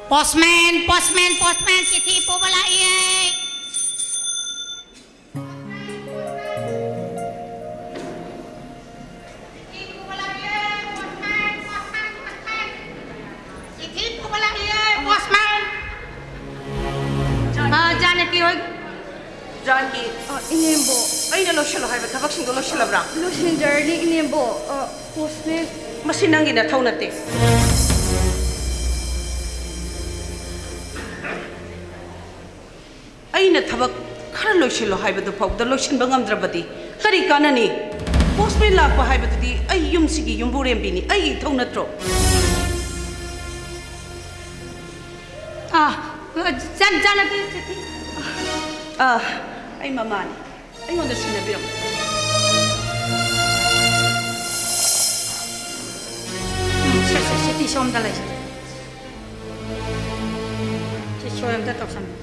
Postman, postman, postman, ꯆꯤꯊꯤ ꯄꯨꯕ ꯂꯥꯛꯏꯌꯦ꯫ ꯆꯤꯊꯤ ꯄꯨꯕ ꯂꯥꯛꯏꯌꯦ, postman꯫ ꯑ, ꯖꯥꯅꯀꯤ ꯍꯣꯏ꯫ ꯖꯥꯅꯀꯤ꯫ ꯑ, ꯏꯅꯦꯝꯕꯣꯛ꯫ ꯑꯩꯅ ꯂꯣꯏꯁꯤꯜꯂꯣ ꯍꯥꯏꯕ ꯊꯕꯛꯁꯤꯡꯗꯣ ꯂꯣꯏꯁꯤꯜꯂꯕ꯭ꯔꯥ? ꯂꯣꯏꯁꯤꯟꯖꯔꯅꯤ, ꯏꯅꯦꯝꯕꯣꯛ꯫ ꯑ, postman꯫ ꯃꯁꯤ ꯅꯪꯒꯤ ꯅꯊꯧ ꯅꯠꯇꯦ꯫ ꯑꯩꯅ ꯊꯕꯛ ꯈꯔ ꯂꯣꯏꯁꯤꯜꯂꯣ ꯍꯥꯏꯕꯗꯨ ꯐꯥꯎꯗ ꯂꯣꯏꯁꯤꯟꯕ ꯉꯝꯗ꯭ꯔꯕꯗꯤ ꯀꯔꯤ ꯀꯥꯟꯅꯅꯤ? ꯄꯣꯁꯃꯦꯟ ꯂꯥꯛꯄ ꯍꯥꯏꯕꯗꯨꯗꯤ ꯑꯩ ꯌꯨꯝꯁꯤꯒꯤ ꯌꯨꯝꯕꯨꯔꯦꯝꯕꯤꯅꯤ, ꯑꯩꯒꯤ ꯏꯊꯧ ꯅꯠꯇ꯭ꯔꯣ? ꯑꯥ, ꯆꯥꯟ-, ꯆꯥꯟꯅꯕꯤ ꯆꯤꯊꯤ꯫ ꯑꯥ, ꯑꯩ ꯃꯃꯥꯅꯤ꯫ ꯑꯩꯉꯣꯟꯗ ꯁꯤꯟꯅꯕꯤꯔꯝꯃꯨ꯫ ꯎꯝ, ꯁꯦ, ꯁꯦ, ꯁꯤꯗꯤ ꯁꯣꯝꯗ ꯂꯩꯁꯦ꯫ ꯁꯤ ꯁꯣꯏ ꯑꯝꯇ ꯇꯧꯁꯟꯕꯤꯌꯨ꯫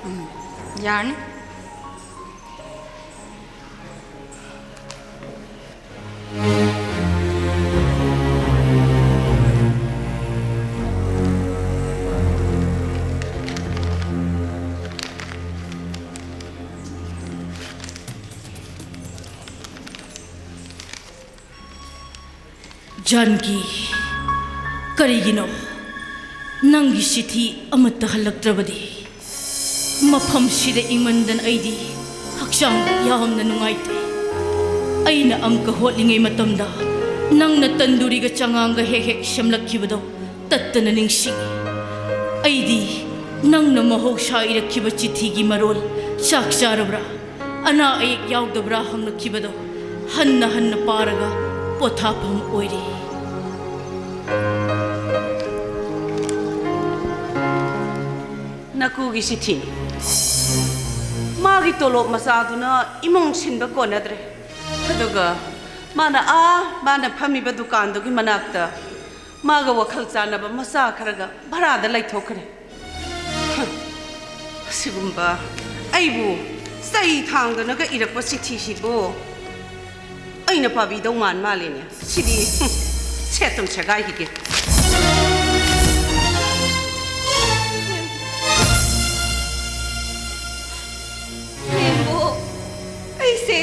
ꯎꯝ, ꯌꯥꯔꯅꯤ꯫ ꯖꯥꯟꯀꯤ, ꯀꯔꯤꯒꯤꯅꯣ ꯅꯪꯒꯤ ꯆꯤꯊꯤ ꯑꯃꯠꯇ ꯍꯜꯂꯛꯇ꯭ꯔꯕꯗꯤ? ꯃꯐꯝꯁꯤꯗ ꯏꯪꯃꯟꯗꯅ ꯑꯩꯗꯤ ꯍꯛꯆꯥꯡ ꯌꯥꯝꯅ ꯅꯨꯡꯉꯥꯏꯇꯦ꯫ ꯑꯩꯅ ꯑꯪꯀ ꯍꯣꯠꯂꯤꯉꯩ ꯃꯇꯝꯗ ꯅꯪꯅ ꯇꯟꯗꯨꯔꯤꯒ ꯆꯉꯥꯡꯒ ꯍꯦꯛ ꯍꯦꯛ ꯁꯦꯝꯂꯛꯈꯤꯕꯗꯣ ꯇꯠꯇꯅ ꯅꯤꯡꯁꯤꯡꯉꯤ꯫ ꯑꯩꯗꯤ ꯅꯪꯅ ꯃꯍꯧꯁꯥ ꯏꯔꯛꯈꯤꯕ ꯆꯤꯊꯤꯒꯤ ꯃꯔꯣꯜ, ꯆꯥꯛ ꯆꯥꯔꯕ꯭ꯔꯥ, ꯑꯅꯥ ꯑꯌꯦꯛ ꯌꯥꯎꯗꯕ꯭ꯔꯥ ꯍꯪꯂꯛꯈꯤꯕꯗꯣ ꯍꯟꯅ ꯍꯟꯅ ꯄꯥꯔꯒ ꯄꯣꯊꯥꯐꯝ ꯑꯣꯏꯔꯤ꯫ ꯅꯀꯨꯒꯤ ꯆꯤꯊꯤꯅꯤ꯫ ꯃꯥꯒꯤ ꯇꯣꯂꯣꯞ ꯃꯆꯥꯗꯨꯅ ꯏꯃꯨꯡ ꯁꯤꯟꯕ ꯀꯣꯟꯅꯗ꯭ꯔꯦ꯫ ꯑꯗꯨꯒ ꯃꯥꯅ ꯑꯥ ꯃꯥꯅ ꯐꯝꯃꯤꯕ ꯗꯨꯀꯥꯟꯗꯨꯒꯤ ꯃꯅꯥꯛꯇ ꯃꯥꯒ ꯋꯥꯈꯜ ꯆꯥꯟꯅꯕ ꯃꯆꯥ ꯈꯔꯒ ꯚꯔꯥꯗ ꯂꯩꯊꯣꯛꯈ꯭ꯔꯦ꯫ ꯍꯝ, ꯑꯁꯤꯒꯨꯝꯕ ꯑꯩꯕꯨ ꯆꯩ ꯊꯥꯡꯗꯅꯒ ꯏꯔꯛꯄ ꯆꯤꯊꯤꯁꯤꯕꯨ ꯑꯩꯅ ꯄꯥꯕꯤꯗꯧ ꯃꯥꯟ ꯃꯥꯜꯂꯦꯅꯦ꯫ ꯁꯤꯗꯤ, ꯍꯝ, ꯁꯦꯠꯇꯨꯝ ꯁꯦꯒꯥꯏꯈꯤꯒꯦ꯫ ꯃꯦꯝꯕꯨ, ꯑꯩꯁꯦ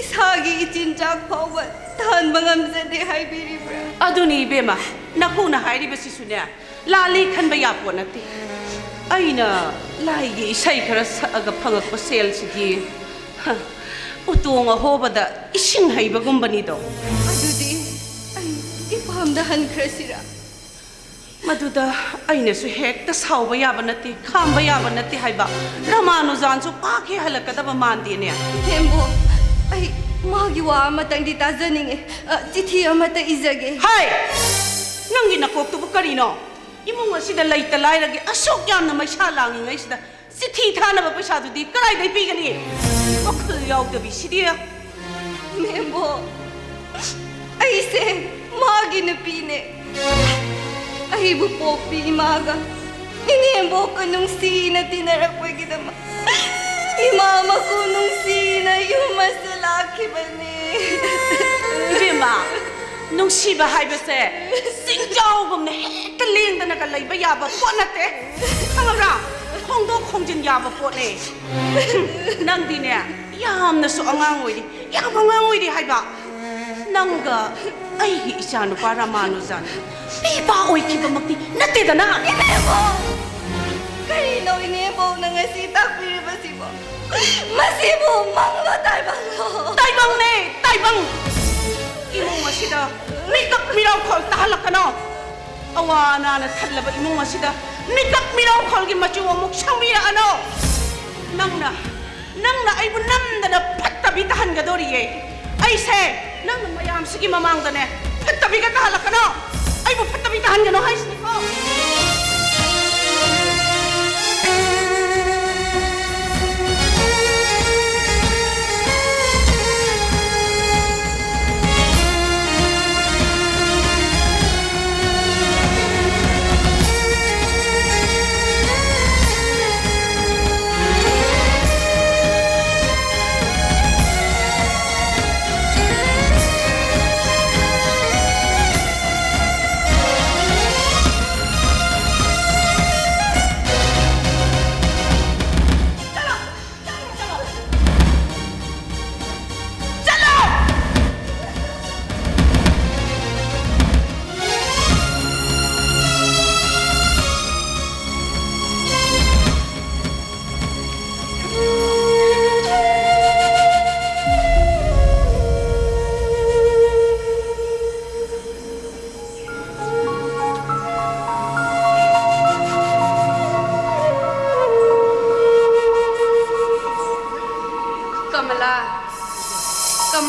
ꯏꯁꯥꯒꯤ ꯏꯆꯤꯟꯖꯥꯛ ꯐꯥꯎꯕ ꯇꯥꯟꯕ ꯉꯝꯖꯗꯦ ꯍꯥꯏꯕꯤꯔꯤꯕ꯭ꯔꯥ? ꯑꯗꯨꯅꯤ ꯏꯕꯦꯝꯃ, ꯅꯀꯨꯅ ꯍꯥꯏꯔꯤꯕꯁꯤꯁꯨꯅꯦ, ꯂꯥꯜꯂꯤ ꯈꯟꯕ ꯌꯥꯄꯣꯠ ꯅꯠꯇꯦ꯫ ꯑꯩꯅ ꯂꯥꯏꯒꯤ ꯏꯁꯩ ꯈꯔ ꯁꯛꯑꯒ ꯐꯪꯉꯛꯄ ꯁꯦꯜꯁꯤꯗꯤ, ꯍ, ꯎꯇꯣꯡ ꯑꯍꯣꯕꯗ ꯏꯁꯤꯡ ꯍꯩꯕꯒꯨꯝꯕꯅꯤꯗꯣ꯫ ꯑꯗꯨꯗꯤ ꯑꯩ ꯏꯄꯥꯝꯗ ꯍꯟꯈ꯭ꯔꯁꯤꯔꯥ? ꯃꯗꯨꯗ ꯑꯩꯅꯁꯨ ꯍꯦꯛꯇ ꯁꯥꯎꯕ ꯌꯥꯕ ꯅꯠꯇꯦ, ꯈꯥꯝꯕ ꯌꯥꯕ ꯅꯠꯇꯦ ꯍꯥꯏꯕ ꯔꯃꯥꯅꯨꯖꯥꯟꯁꯨ ꯄꯥꯛ ꯍꯦꯛ ꯍꯜꯂꯛꯀꯗꯕ ꯃꯥꯟꯗꯦꯅꯦ꯫ ꯏꯅꯦꯝꯕꯣꯛ, ꯑꯩ ꯃꯥꯒꯤ ꯋꯥ ꯑꯃꯇꯪꯗꯤ ꯇꯥꯖꯅꯤꯡꯉꯦ꯫ ꯑ, ꯆꯤꯊꯤ ꯑꯃꯇ ꯏꯖꯒꯦ꯫ ꯍꯥꯏ! ꯅꯪꯒꯤ ꯅꯀꯣꯛꯇꯨꯕꯨ ꯀꯔꯤꯅꯣ? ꯏꯃꯨꯡ ꯑꯁꯤꯗ ꯂꯩꯇ ꯂꯥꯏꯔꯒꯤ ꯑꯁꯨꯛ ꯌꯥꯝꯅ ꯃꯩꯁꯥ ꯂꯥꯡꯉꯤꯉꯩꯁꯤꯗ ꯆꯤꯊꯤ ꯊꯥꯅꯕ ꯄꯩꯁꯥꯗꯨꯗꯤ ꯀꯗꯥꯏꯗꯩ ꯄꯤꯒꯅꯤ? ꯋꯥꯈꯜ ꯌꯥꯎꯗꯕꯤꯁꯤꯗꯤ꯫ ꯏꯅꯦꯝꯕꯣꯛ, ꯑꯩꯁꯦ ꯃꯥꯒꯤ ꯅꯨꯄꯤꯅꯦ꯫ ꯑꯩꯕꯨ ꯄꯣꯛꯄꯤ ꯏꯃꯥꯒ ꯏꯅꯦꯝꯕꯣꯛꯀ ꯅꯨꯡꯁꯤꯅ ꯇꯤꯟꯅꯔꯛꯄꯒꯤꯗꯃꯛ ꯏꯃꯥ ꯃꯀꯨ ꯅꯨꯡꯁꯤꯅ ꯌꯨꯝ ꯑꯁꯤꯗ ꯂꯥꯛꯈꯤꯕꯅꯦ꯫ ꯏꯕꯦꯝꯃ, ꯅꯨꯡꯁꯤꯕ ꯍꯥꯏꯕꯁꯦ ꯆꯤꯡꯖꯥꯎꯒꯨꯝꯅ ꯍꯦꯛꯇ ꯂꯦꯡꯗꯅꯒ ꯂꯩꯕ ꯌꯥꯕ ꯄꯣꯠ ꯅꯠꯇꯦ꯫ ꯈꯪꯉꯕ꯭ꯔꯥ? ꯍꯣꯡꯗꯣꯛ ꯍꯣꯡꯖꯤꯟ ꯌꯥꯕ ꯄꯣꯠꯅꯦ꯫ ꯅꯪꯗꯤꯅꯦ, ꯌꯥꯝꯅꯁꯨ ꯑꯉꯥꯡ ꯑꯣꯏꯔꯤ, ꯌꯥꯝ ꯑꯉꯥꯡ ꯑꯣꯏꯔꯤ ꯍꯥꯏꯕ꯫ ꯅꯪꯒ ꯑꯩꯒꯤ ꯏꯆꯥꯅꯨꯄꯥ ꯔꯥꯃꯥꯅꯨꯖꯟ ꯄꯤꯕ ꯑꯣꯏꯈꯤꯕꯃꯛꯇꯤ ꯅꯠꯇꯦꯗꯅ꯫ ꯏꯅꯦꯕꯣꯛ! ꯀꯔꯤꯅꯣ ꯏꯅꯦꯕꯣꯛꯅ ꯉꯁꯤ ꯇꯥꯛꯄꯤꯔꯤꯕꯁꯤꯕꯣ? ꯃꯁꯤꯕꯨ ꯃꯪꯂꯣ ꯇꯥꯏꯕꯪꯂꯣ? ꯇꯥꯏꯕꯪꯅꯦ, ꯇꯥꯏꯕꯪ! ꯏꯃꯨꯡ ꯑꯁꯤꯗ ꯃꯤꯀꯞ ꯃꯤꯔꯥꯎꯈꯣꯜ ꯇꯥꯍꯜꯂꯛꯀꯅꯣ꯫ ꯑꯋꯥ ꯑꯅꯥꯅ ꯊꯜꯂꯕ ꯏꯃꯨꯡ ꯑꯁꯤꯗ ꯃꯤꯀꯞ ꯃꯤꯔꯥꯎꯈꯣꯜꯒꯤ ꯃꯆꯨ ꯑꯃꯨꯛ ꯁꯪꯕꯤꯔꯛꯑꯅꯣ꯫ ꯅꯪꯅ, ꯅꯪꯅ ꯑꯩꯕꯨ ꯅꯝꯗꯅ ꯐꯠꯇꯕꯤ ꯇꯥꯍꯟꯒꯗꯣꯔꯤꯌꯦ꯫ ꯑꯩꯁꯦ ꯅꯪꯅ ꯃꯌꯥꯝꯁꯤꯒꯤ ꯃꯃꯥꯡꯗꯅꯦ ꯐꯠꯇꯕꯤꯒ ꯇꯥꯍꯜꯂꯛꯀꯅꯣ꯫ ꯑꯩꯕꯨ ꯐꯠꯇꯕꯤ ꯇꯥꯍꯟꯒꯅꯣ ꯍꯥꯏꯁꯤꯅꯤꯀꯣ꯫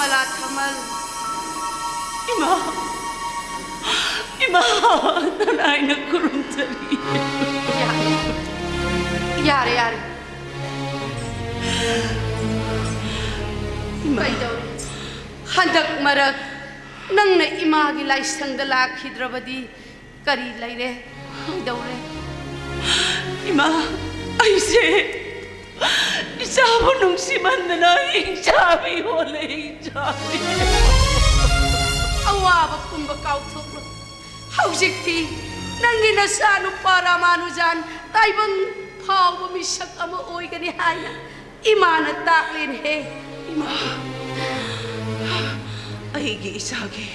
ꯀꯃꯂꯥ ꯊꯃꯜ꯫ ꯏꯃꯥ, ꯏꯃꯥ, ꯅꯅꯥꯏꯅ ꯈꯨꯔꯨꯝꯖꯔꯤ꯫ ꯌꯥꯔꯦ, ꯌꯥꯔꯦ, ꯌꯥꯔꯦ꯫ ꯏꯃꯥ꯫ ꯀꯩꯗꯧꯔꯦ? ꯍꯟꯗꯛ ꯃꯔꯛ ꯅꯪꯅ ꯏꯃꯥꯒꯤ ꯂꯥꯏꯁꯪꯗ ꯂꯥꯛꯈꯤꯗ꯭ꯔꯕꯗꯤ ꯀꯔꯤ ꯂꯩꯔꯦ? ꯀꯩꯗꯧꯔꯦ? ꯏꯃꯥ, ꯑꯩꯁꯦ ꯏꯆꯥꯕꯨ ꯅꯨꯡꯁꯤꯃꯟꯗꯅ ꯍꯤꯡꯆꯥꯕꯤ ꯑꯣꯜꯂꯦ, ꯍꯤꯡꯆꯥꯕꯤ꯫ ꯑꯋꯥꯕ ꯄꯨꯝꯕ ꯀꯥꯎꯊꯣꯛꯂꯣ꯫ ꯍꯧꯖꯤꯛꯇꯤ ꯅꯪꯒꯤ ꯅꯆꯥꯅꯨꯄꯥ ꯔꯥꯃꯥꯅꯨꯖꯥꯟ ꯇꯥꯏꯕꯪ ꯐꯥꯎꯕ ꯃꯤꯁꯛ ꯑꯃ ꯑꯣꯏꯒꯅꯤ ꯍꯥꯏꯅ ꯏꯃꯥꯅ ꯇꯥꯛꯂꯦꯅꯦꯍꯦ꯫ ꯏꯃꯥ, ꯑꯩꯒꯤ ꯏꯆꯥꯒꯤ,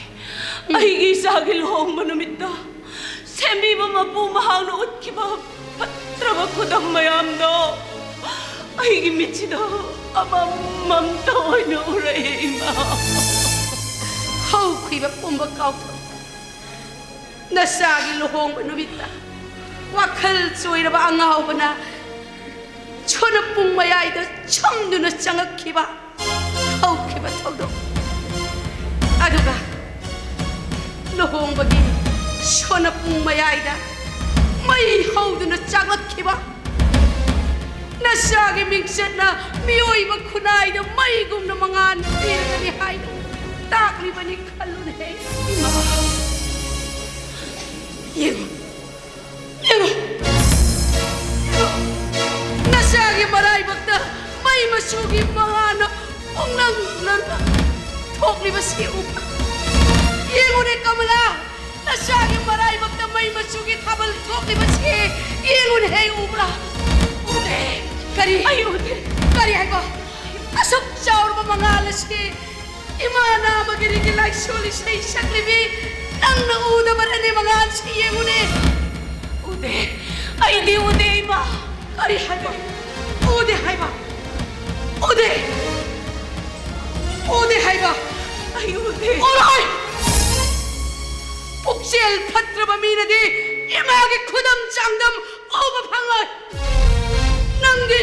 ꯎꯝ꯫ ꯑꯩꯒꯤ ꯏꯆꯥꯒꯤ ꯂꯨꯍꯣꯡꯕ ꯅꯨꯃꯤꯠꯇ ꯁꯦꯝꯕꯤꯕ ꯃꯄꯨ ꯃꯍꯥꯛꯅ ꯎꯠꯈꯤꯕ ꯐꯠꯇ꯭ꯔꯕ ꯈꯨꯗꯝ ꯃꯌꯥꯝꯗꯣ ꯑꯩꯒꯤ ꯃꯤꯠꯁꯤꯗ ꯑꯃꯃꯝꯇ ꯑꯣꯏꯅ ꯎꯔꯛꯑꯦ, ꯏꯃꯥ꯫ ꯍꯧꯈꯤꯕ ꯄꯨꯝꯕ ꯀꯥꯎꯊꯣꯛ꯫ ꯅꯆꯥꯒꯤ ꯂꯨꯍꯣꯡꯕ ꯅꯨꯃꯤꯠꯇ ꯋꯥꯈꯜ ꯆꯣꯏꯔꯕ ꯑꯉꯥꯎꯕꯅ ꯁꯣꯅꯄꯨꯡ ꯃꯌꯥꯏꯗ ꯆꯪꯗꯨꯅ ꯆꯪꯉꯛꯈꯤꯕ ꯍꯧꯈꯤꯕ ꯊꯧꯗꯣꯛ꯫ ꯑꯗꯨꯒ ꯂꯨꯍꯣꯡꯕꯒꯤ ꯁꯣꯅꯄꯨꯡ ꯃꯌꯥꯏꯗ ꯃꯩ ꯍꯧꯗꯨꯅ ꯆꯥꯛꯂꯛꯈꯤꯕ ꯅꯆꯥꯒꯤ ꯃꯤꯡꯆꯠꯅ ꯃꯤꯑꯣꯏꯕ ꯈꯨꯟꯅꯥꯏꯗ ꯃꯩꯒꯨꯝꯅ ꯃꯉꯥꯜ ꯄꯤꯔꯒꯅꯤ ꯍꯥꯏꯅ ꯇꯥꯛꯂꯤꯕꯅꯤ ꯈꯜꯂꯨꯅꯦ꯫ ꯏꯃꯥ! ꯌꯦꯡꯉꯨ, ꯌꯦꯡꯉꯨ, ꯌꯦꯡꯉꯨ꯫ ꯅꯆꯥꯒꯤ ꯃꯔꯥꯏꯕꯛꯇ ꯃꯩ ꯃꯆꯨꯒꯤ ꯃꯉꯥꯜꯅ ꯄꯨꯡꯅꯪ ꯅꯪꯅ ꯊꯣꯛꯂꯤꯕꯁꯤ ꯎꯕ꯭ꯔꯥ? ꯌꯦꯡꯉꯨꯅꯦ ꯀꯃꯂꯥ, ꯅꯆꯥꯒꯤ ꯃꯔꯥꯏꯕꯛꯇ ꯃꯩ ꯃꯆꯨꯒꯤ ꯊꯥꯕꯜ ꯊꯣꯛꯂꯤꯕꯁꯤ ꯌꯦꯡꯉꯨꯅꯦ, ꯍꯦ, ꯎꯕ꯭ꯔꯥ? ꯎꯗꯦ꯫ ꯀꯔꯤ? ꯑꯩ ꯎꯗꯦ꯫ ꯀꯔꯤ ꯍꯥꯏꯕ? ꯑꯁꯨꯛ ꯆꯥꯎꯔꯕ ꯃꯉꯥꯜ ꯑꯁꯤ ꯏꯃꯥ ꯅꯥꯃꯒꯤꯔꯤꯒꯤ ꯂꯥꯏꯁꯣꯜ ꯏꯁꯩ ꯁꯛꯂꯤꯕꯤ ꯅꯪꯅ ꯎꯗꯕꯔꯅꯦ? ꯃꯉꯥꯜꯁꯤ ꯌꯦꯡꯉꯨꯅꯦ꯫ ꯎꯗꯦ꯫ ꯑꯩꯗꯤ ꯎꯗꯦ, ꯏꯃꯥ꯫ ꯀꯔꯤ ꯍꯥꯏꯕ? ꯎꯗꯦ ꯍꯥꯏꯕ? ꯎꯗꯦ꯫ ꯎꯗꯦ ꯍꯥꯏꯕ? ꯑꯩ ꯎꯗꯦ꯫ ꯎꯔꯣꯏ! ꯄꯨꯛꯆꯦꯜ ꯐꯠꯇ꯭ꯔꯕ ꯃꯤꯅꯗꯤ ꯏꯃꯥꯒꯤ ꯈꯨꯗꯝ ꯆꯥꯡꯗꯝ ꯎꯕ ꯐꯪꯂꯣꯏ꯫ ꯅꯪꯗꯤ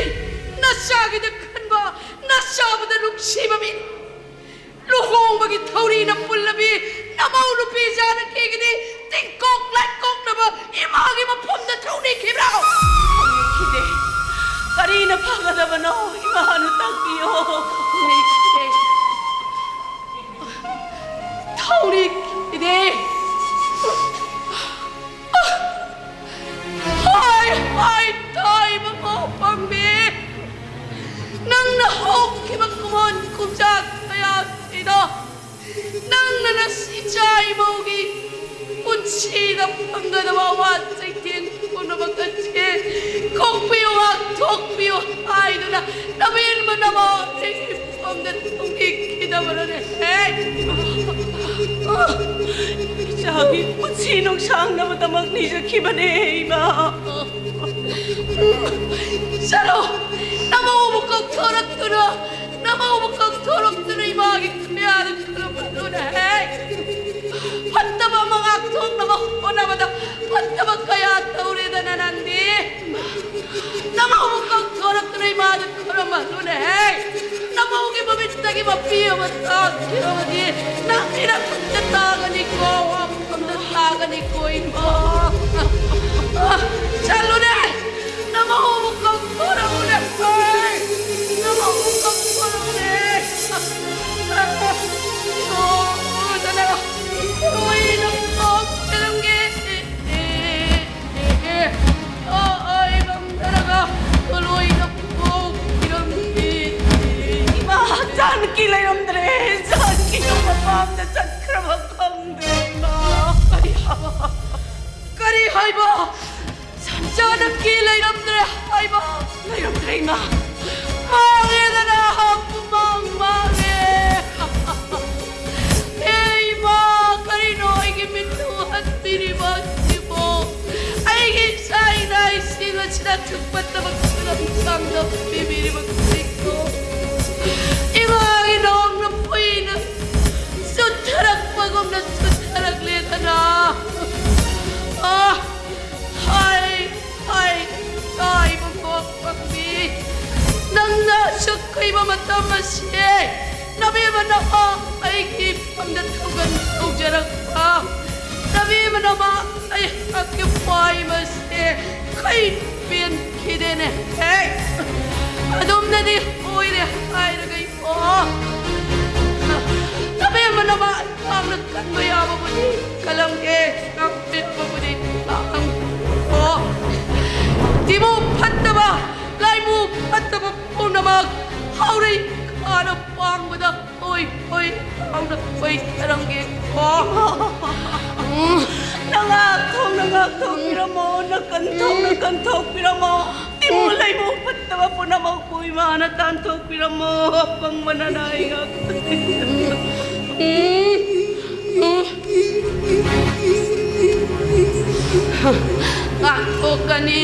ꯅꯆꯥꯒꯤꯗ ꯈꯟꯕ, ꯅꯆꯥꯕꯗ ꯅꯨꯡꯁꯤꯕ ꯃꯤ꯫ ꯂꯨꯍꯣꯡꯕꯒꯤ ꯊꯧꯔꯤꯅ ꯄꯨꯜꯂꯕꯤ ꯅꯃꯧ ꯅꯨꯄꯤ ꯖꯥꯅꯀꯤꯒꯤꯗꯤ ꯇꯤꯡꯀꯣꯛ ꯂꯥꯏꯀꯣꯛꯅꯕ ꯏꯃꯥꯒꯤ ꯃꯐꯝꯗ ꯊꯧꯅꯤꯈꯤꯕ꯭ꯔꯣ? ꯊꯧꯅꯤꯈꯤꯗꯦ꯫ ꯀꯔꯤꯅ ꯐꯒꯗꯕꯅꯣ? ꯏꯃꯥꯅ ꯇꯥꯛꯄꯤꯌꯣ꯫ ꯊꯧꯅꯤꯈꯤꯗꯦ꯫ ꯊꯧꯅꯤꯈꯤꯗꯦ꯫ ꯍꯥꯏ, ꯍꯥꯏ, ꯇꯥꯏꯕ ꯄꯥꯎ ꯄꯥꯝꯕꯤ꯫ ꯅꯪꯅ ꯍꯧꯈꯤꯕ ꯀꯨꯝꯍꯣꯟ ꯀꯨꯝꯖꯥ ꯀꯌꯥꯁꯤꯗ ꯅꯪꯅ ꯅꯁꯤ ꯏꯆꯥ ꯏꯃꯧꯒꯤ ꯄꯨꯟꯁꯤꯗ ꯐꯪꯒꯗꯕ ꯑꯋꯥ ꯆꯩꯊꯦꯡ ꯄꯨꯝꯅꯃꯛ ꯑꯁꯤ ꯀꯣꯛꯄꯤꯌꯨ, ꯉꯥꯛꯊꯣꯛꯄꯤꯌꯨ ꯍꯥꯏꯗꯨꯅ ꯅꯕꯦꯟꯕ ꯅꯃꯥ ꯑꯩꯒꯤ ꯐꯝꯗ ꯊꯧꯅꯤꯈꯤꯗꯕꯔꯅꯦ? ꯍꯦ! ꯏꯆꯥꯒꯤ ꯄꯨꯟꯁꯤ ꯅꯨꯡꯁꯥꯡꯅꯕꯗꯃꯛ ꯅꯤꯖꯈꯤꯕꯅꯦ, ꯏꯃꯥ꯫ ꯆꯠꯂꯣ! ꯅꯃꯧꯕꯨ ꯀꯧꯊꯣꯔꯛꯇꯨꯅ, ꯅꯃꯧꯕꯨ ꯀꯧꯊꯣꯔꯛꯇꯨꯅ ꯏꯃꯥꯒꯤ ꯈꯨꯌꯥꯗ ꯈꯨꯔꯨꯝꯍꯜꯂꯨꯅꯦ, ꯍꯦ! ꯐꯠꯇꯕ ꯑꯃ ꯉꯥꯛꯊꯣꯛꯅꯕ ꯍꯣꯠꯅꯕꯗ ꯐꯠꯇꯕ ꯀꯌꯥ ꯇꯧꯔꯦꯗꯅ ꯅꯪꯗꯤ꯫ ꯅꯃꯧꯕꯨ ꯀꯧꯊꯣꯔꯛꯇꯨꯅ ꯏꯃꯥꯗ ꯈꯨꯔꯨꯝꯍꯜꯂꯨꯅꯦꯍꯦ꯫ ꯅꯃꯧꯒꯤ ꯃꯃꯤꯠꯇꯒꯤ ꯃꯄꯤ ꯑꯃ ꯇꯥꯈꯤꯕꯗꯤ ꯅꯪꯒꯤ ꯅꯊꯛꯇ ꯇꯥꯒꯅꯤꯀꯣ, ꯋꯥꯐꯝꯗ ꯇꯥꯒꯅꯤꯀꯣ ꯏꯃꯥ꯫ ꯆꯠꯂꯨꯅꯦ, ꯅꯃꯧꯕꯨ ꯀꯧꯊꯣꯔꯛꯎꯅꯦ, ꯅꯃꯧꯕꯨ ꯀꯧꯊꯣꯔꯛꯎꯅꯦ꯫ ꯂꯣꯏꯅ ꯄꯥꯎ ꯄꯤꯔꯝꯒꯦ꯫ ꯑꯦ, ꯑꯦ, ꯑꯦ, ꯑꯦ, ꯑ, ꯑꯩ ꯉꯝꯗꯔꯒ ꯂꯣꯏꯅ ꯄꯥꯎ ꯄꯤꯔꯝꯒꯦ꯫ ꯏꯃꯥ, ꯖꯥꯅꯀꯤ ꯂꯩꯔꯝꯗ꯭ꯔꯦ꯫ ꯖꯥꯅꯀꯤꯗꯣ ꯃꯄꯥꯝꯗ ꯆꯠꯈ꯭ꯔꯕ ꯈꯪꯗ꯭ꯔꯦ, ꯏꯃꯥ꯫ ꯀꯔꯤ ꯍꯥꯏꯕ? ꯀꯔꯤ ꯍꯥꯏꯕ? ꯖꯥꯅꯀꯤ ꯂꯩꯔꯝꯗ꯭ꯔꯦ ꯍꯥꯏꯕ? ꯂꯩꯔꯝꯗ꯭ꯔꯦ, ꯏꯃꯥ꯫ ꯃꯥꯡꯉꯦꯗꯅ, ꯄꯨꯃꯥꯡ ꯃꯥꯡꯉꯦ꯫ ꯍꯦ ꯏꯃꯥ, ꯀꯔꯤꯅꯣ ꯑꯩꯒꯤ ꯃꯤꯠꯇ ꯎꯍꯟꯕꯤꯔꯤꯕ ꯑꯁꯤꯕꯣ? ꯑꯩꯒꯤ ꯏꯆꯥ ꯏꯅꯥꯏꯁꯤꯡ ꯑꯁꯤꯅ ꯊꯨꯞꯄ ꯊꯕꯛ ꯁꯨꯔꯝ ꯁꯥꯡꯗ ꯄꯤꯕꯤꯔꯤꯕ ꯈꯨꯗꯤꯡꯗꯣ ꯏꯃꯥꯒꯤ ꯅꯣꯡꯅ ꯐꯨꯏꯅ ꯆꯨꯠꯊꯔꯛꯄꯒꯨꯝꯅ ꯆꯨꯠꯊꯔꯛꯂꯦꯗꯅ꯫ ꯑꯥ, ꯍꯥꯏ, ꯍꯥꯏ, ꯇꯥꯏꯕ ꯀꯣꯛ ꯄꯪꯕꯤ, ꯅꯪꯅ ꯑꯁꯨꯛ ꯀꯨꯏꯕ ꯃꯇꯝ ꯑꯁꯤ ꯅꯕꯦꯝꯃ ꯅꯃ ꯑꯩꯒꯤ ꯐꯝꯗ ꯊꯧꯒꯜ ꯇꯧꯖꯔꯛꯄ, ꯅꯕꯦꯝꯃ ꯅꯃ ꯑꯩꯍꯥꯛꯀꯤ ꯋꯥꯏꯕꯁꯦ ꯈꯩ ꯄꯦꯟꯈꯤꯗꯦꯅꯦ꯫ ꯍꯦꯛ ꯑꯗꯣꯝꯗꯗꯤ ꯑꯣꯏꯔꯦ ꯍꯥꯏꯔꯒ ꯏꯕꯣ꯫ ꯅꯕꯦꯝꯃ ꯅꯃ ꯑꯩꯍꯥꯛꯅ ꯀꯟꯕ ꯌꯥꯕꯕꯨꯗꯤ ꯀꯜꯂꯝꯒꯦ, ꯉꯥꯡꯕ ꯌꯥꯕꯕꯨꯗꯤ ꯉꯥꯡꯉꯝꯒꯦ꯫ ꯇꯤꯃꯨ ꯐꯠꯇꯕ, ꯂꯥꯏꯃꯨ ꯐꯠꯇꯕ ꯄꯨꯝꯅꯃꯛ ꯍꯧꯔꯩ ꯈꯥꯅ ꯋꯥꯡꯕꯗ ꯍꯣꯏ ꯍꯣꯏ ꯂꯥꯎꯅ ꯈꯣꯏꯊꯔꯝꯒꯦꯀꯣ꯫ ꯎꯝ꯫ ꯅꯉꯥꯛꯊꯣꯛ ꯅꯉꯥꯛꯊꯣꯛꯄꯤꯔꯝꯃꯣ, ꯅꯀꯟꯊꯣꯛ ꯅꯀꯟꯊꯣꯛꯄꯤꯔꯝꯃꯣ꯫ ꯇꯤꯃꯨ ꯂꯩꯃꯨ ꯐꯠꯇꯕ ꯄꯨꯝꯅꯃꯛꯄꯨ ꯏꯃꯥꯅ ꯇꯥꯟꯊꯣꯛꯄꯤꯔꯝꯃꯣ꯫ ꯑꯄꯪꯕ ꯅꯅꯥꯏ ꯉꯥꯛꯇ꯫ ꯎꯝ꯫ ꯎꯝ꯫ ꯉꯥꯛꯊꯣꯛꯀꯅꯤ꯫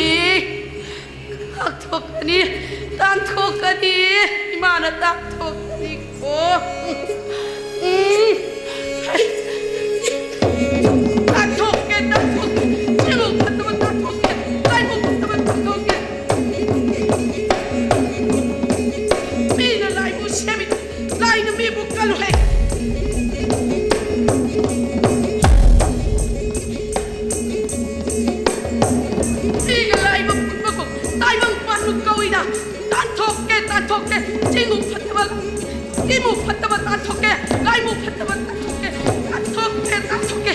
ꯉꯥꯛꯊꯣꯛꯀꯅꯤ, ꯇꯥꯟꯊꯣꯛꯀꯅꯤ, ꯏꯃꯥꯅ ꯇꯥꯟꯊꯣꯛꯀꯅꯤꯀꯣ꯫ ꯎꯝ꯫ ꯇꯥꯟꯊꯣꯛꯀꯦ, ꯇꯥꯟꯊꯣꯛꯀꯦ, ꯆꯦꯜꯂꯨ ꯐꯠꯇꯕ ꯇꯥꯟꯊꯣꯛꯀꯦ, ꯂꯥꯏꯕꯨ ꯐꯠꯇꯕ ꯇꯥꯟꯊꯣꯛꯀꯦ꯫ ꯃꯤꯅ ꯂꯥꯏꯕꯨ ꯁꯦꯝꯃꯤ, ꯂꯥꯏꯅ ꯃꯤꯕꯨ ꯀꯜꯂꯨ ꯍꯥꯏ꯫ ꯃꯤꯒ ꯂꯥꯏꯕ ꯄꯨꯟꯕꯕꯨ ꯇꯥꯏꯕꯪ ꯄꯥꯟꯕ ꯀꯧꯏꯗ꯫ ꯇꯥꯟꯊꯣꯛꯀꯦ, ꯇꯥꯟꯊꯣꯛꯀꯦ, ꯆꯤꯡꯕꯨ ꯐꯠꯇꯕ, ꯃꯤꯕꯨ ꯐꯠꯇꯕ ꯇꯥꯟꯊꯣꯛꯀꯦ, ꯂꯥꯏꯕꯨ ꯐꯠꯇꯕ ꯇꯥꯟꯊꯣꯛꯀꯦ, ꯇꯥꯟꯊꯣꯛꯀꯦ, ꯇꯥꯟꯊꯣꯛꯀꯦ꯫